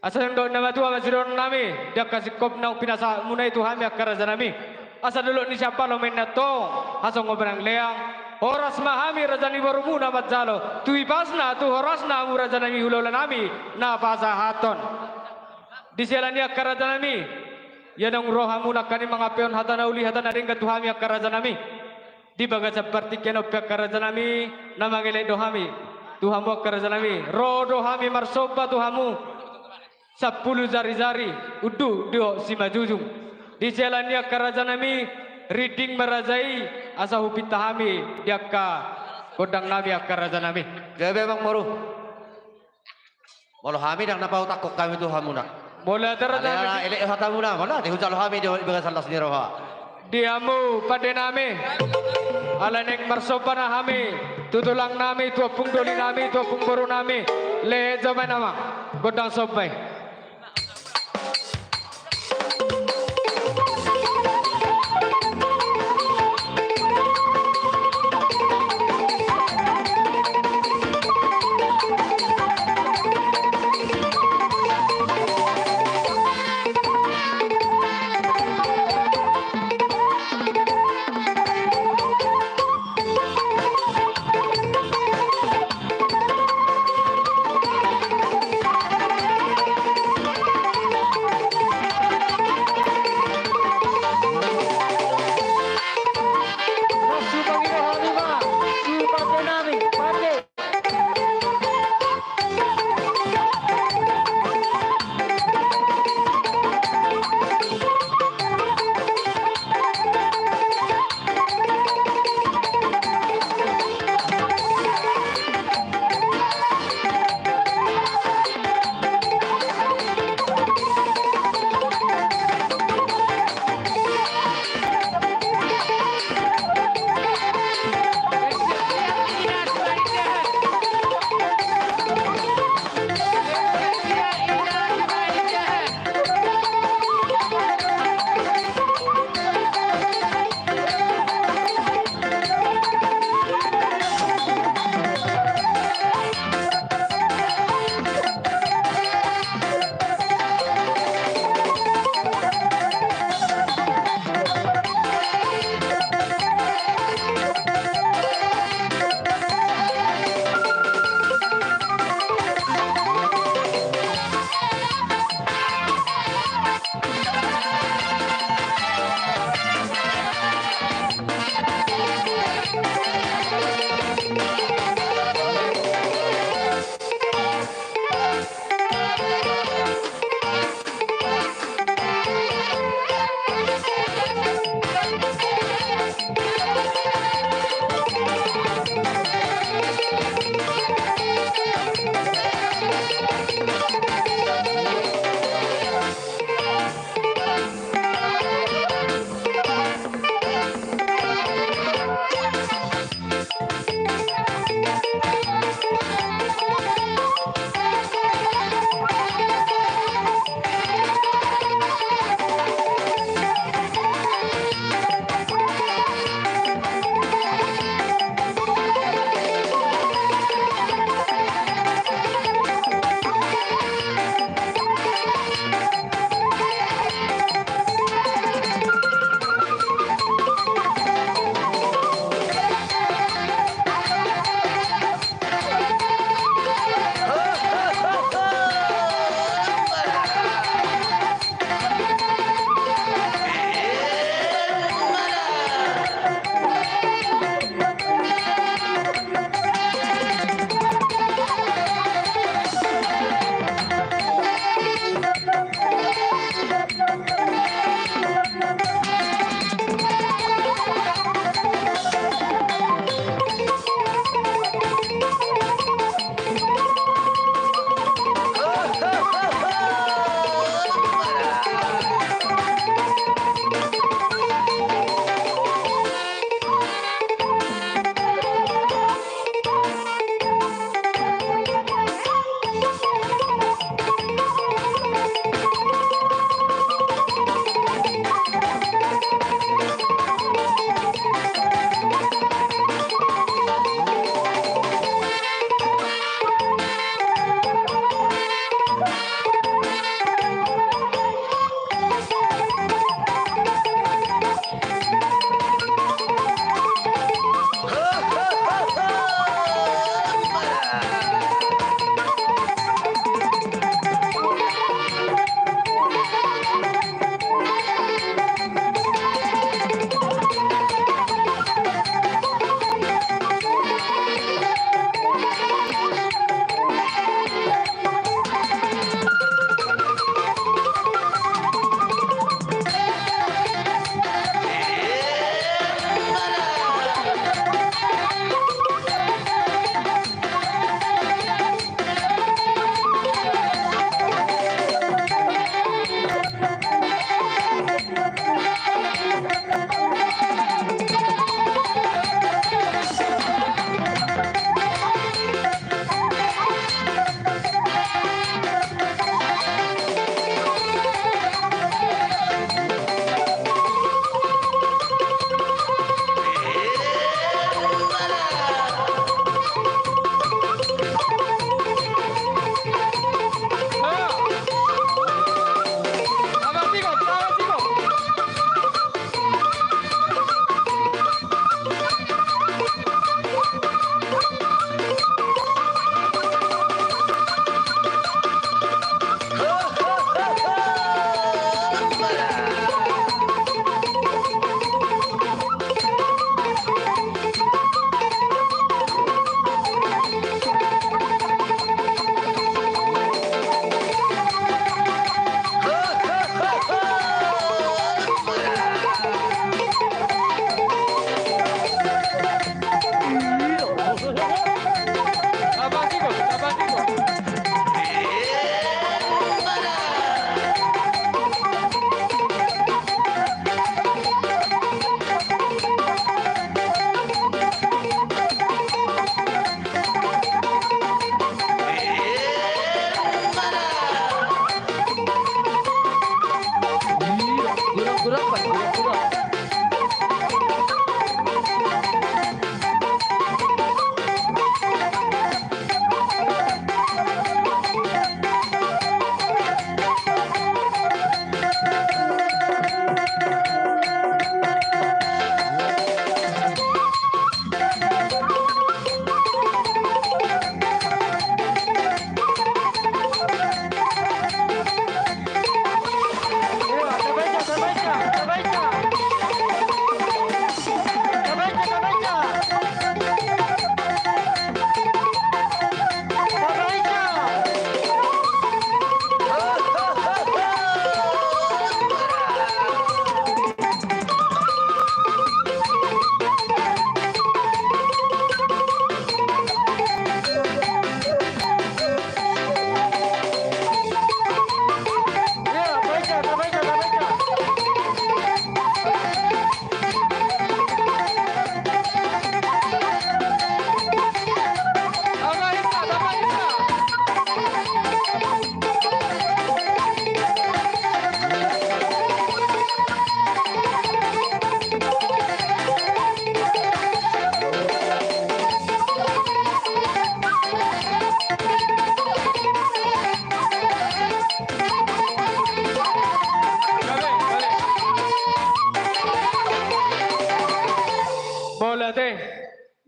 Asa songon dok na matua ma sidohonon nami, di angka singkop naung pinasahatmuna i tu hami angka raja nami. Asa dolok ni siampalo ma inna antong, hasongopan nang leang, Horas ma hami raja ni borumuna manjalo, tu ipasna, tu horasna hamu rajanami hulahula nami na pasahathon. Di siala ni i angka rajanami, ia naung ro hamu nangkaning mangampehon hata na uli hata na denggan tu hami angka rajanami. Di bagasan partingkian on pe angka rajanami, na mangelek do hami tu hamu angka rajanami, ro do hami marsomba tu hamu. Sampulu jarijari unduk do simanjujung. Di siala ni i angka rajanami, rinding ma raja i asa hupinta hami di angka gondangnami angka rajanami. Gabe amang boru. Molo hami ndang na pautakhon hami tu hamuna. Molo hata rajanami. Alai elek hatamuna, molo ate hujalo hami di bagasan las ni roha. Di hamu pandenami, ala naeng marsomba na hami tu tulangnami, tu ompung dolinami, tu ompung borunami, lehet jo ma i nama gondang somba i.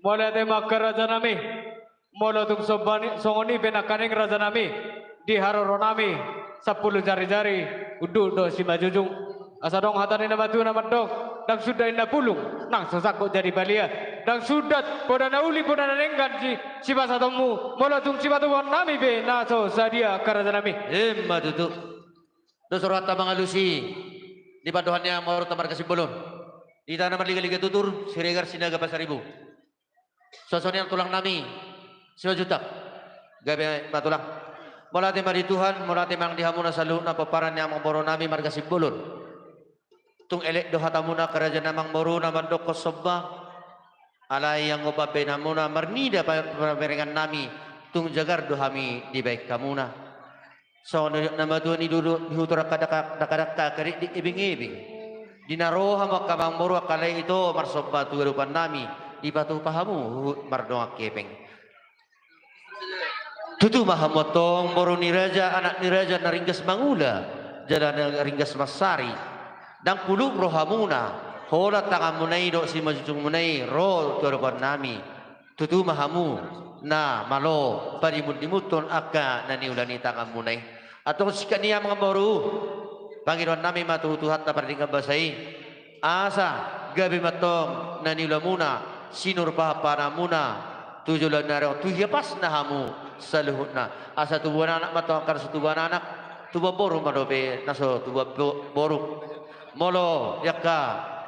Mauliate ma angka raja nami. Molo tung sombani songon i pe nangkaning raja nami, di haroro nami sampulu jari-jari unduk do simanjujung. Asa adong hata ni na matua na mandok, ndang sundat inna pulung nang so sangkot jadi balian. Ndang sundat poda na uli poda na denggan si, sipasahatonmu, molo tung sipatupaon nami pe na so sadia angka raja nami. Ima tutu. Dos rohanta mangalusi di pandohan ni amang boru ta marga Simbolon. Di tano na marliga-liga tutur, Siregar, Sinaga, Pasaribu. Suasona tulang nami Simanjuntak. Gabe ma tulang. Mauliate ma di Tuhan, mauliate ma di hamuna saluhutna pomparan ni amang boru nami marga Simbolon. Tung elek do hatamuna angka raja ni amang boru na mandokkon somba. Alai anggo pambahenanmuna marnida pa-, pamerengan nami, tung jagar do hami dibahen hamuna. Songon na matua ni dulu ni hutor angka daka-, daka-daka karik di ebeng-ebeng. Di na ro hamu angka amang boru angka lae ito marsomba tu adopan nami, dipatupa hamu huhut mardongan hepeng. Tutu ma hamu antong boru ni raja, anak ni raja na ringgas mangula, jala na ringgas mansari. Ndang pulung rohamuna, holan tanganmuna i dohot simanjujungmuna i ro tu adopan nami. Tutu ma hamu na malo padimun-dimunhon angka na niula ni tanganmuna i. Antong singkat ni amang boru, pangidoan nami ma tu Tuhanta pardenggan basa i. Asa gabe ma antong na niulamuna, sinur pahan-pahananmuna, tu joloan ni ari on, tu hiapasna hamu saluhutna. Asa tubuan anak ma antong angka na so tubuan anak, tubuan boru ma dope na so tubuan bo-, boru. Molo di angka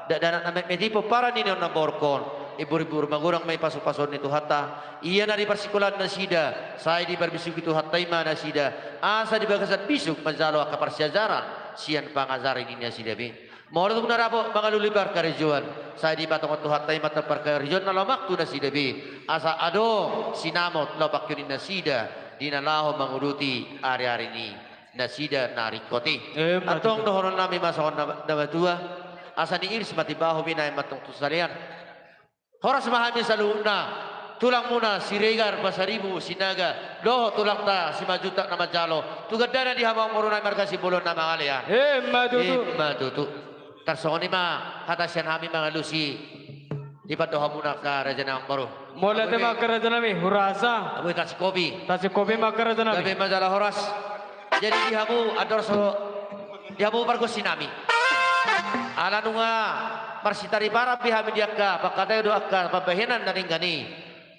dakdanak na metmet i pomparan ni na umborhon, imbur-imbur magodang ma i pasu-pasuon ni Tuhanta. Ia na diparsikolaan nasida, sai diparbisuhi Tuhanta i ma nasida, asa di bagasan bisuk manjalo angka parsiajaran sian pangajari ni nasida be. Molo tung na dapot mangalului parkarejoan, sai dipatongon Tuhanta i ma antong parkarejoan na lomak tu nasida be, asa adong sinamot laho pangkeon ni nasida di na laho manguduti ari-ari ni nasida na ringkot i. Ima tutu. Antong dohonon nami ma songon na, na matua, asa niiris ma timbaho binaen ma antong tu salean. Horas ma hami saluhutna, tulangmuna Siregar, Pasaribu, Sinaga, dohot tulangta Simanjuntak na manjalo, tu gandana di hamu amang boru nami marga Simbolon na mangalean. Ima tutu. Ima tutu. Tarsongon i ma hata sian hami mangalusi di pandohanmuna angka raja nami amang boru. Mauliate ma angka raja nami, hurasa. Abu tasi kopi. Tasi kopi ma angka raja nami. Gabe ma jala horas. Jadi di hamu andor so, di hamu pargonsi nami. Ala nunga marsitariparan be hami di angka pangkataion dohot angka pambahenan na denggan i.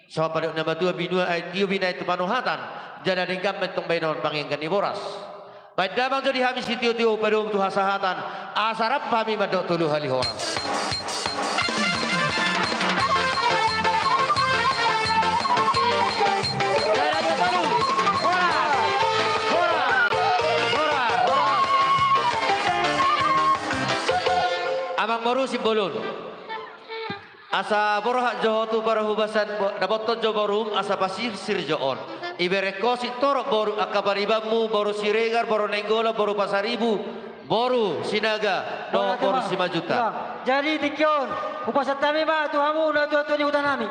Songon pandok ni na matua, binua aek tio, binahen tu pandohan, jala denggan ma antong bahenon pangenggan ni boras. Baen damang jo di hami sitio-tio, padomu tu hasahatan, asa rap hami mandok tolu hali horas. Amang boru Simbolon. Asa borhat jo ho tu parhubasan bo-, dapothon jo borum asa pasirsir jo on. Iberek ho sintorop boru angka paribanmu, boru Siregar, boru Nainggolan, boru Pasaribu, boru Sinaga, dohot boru Simanjuntak. Jadi tingki on, hupasahat hami ma tu hamu na tua-tua ni huta nami.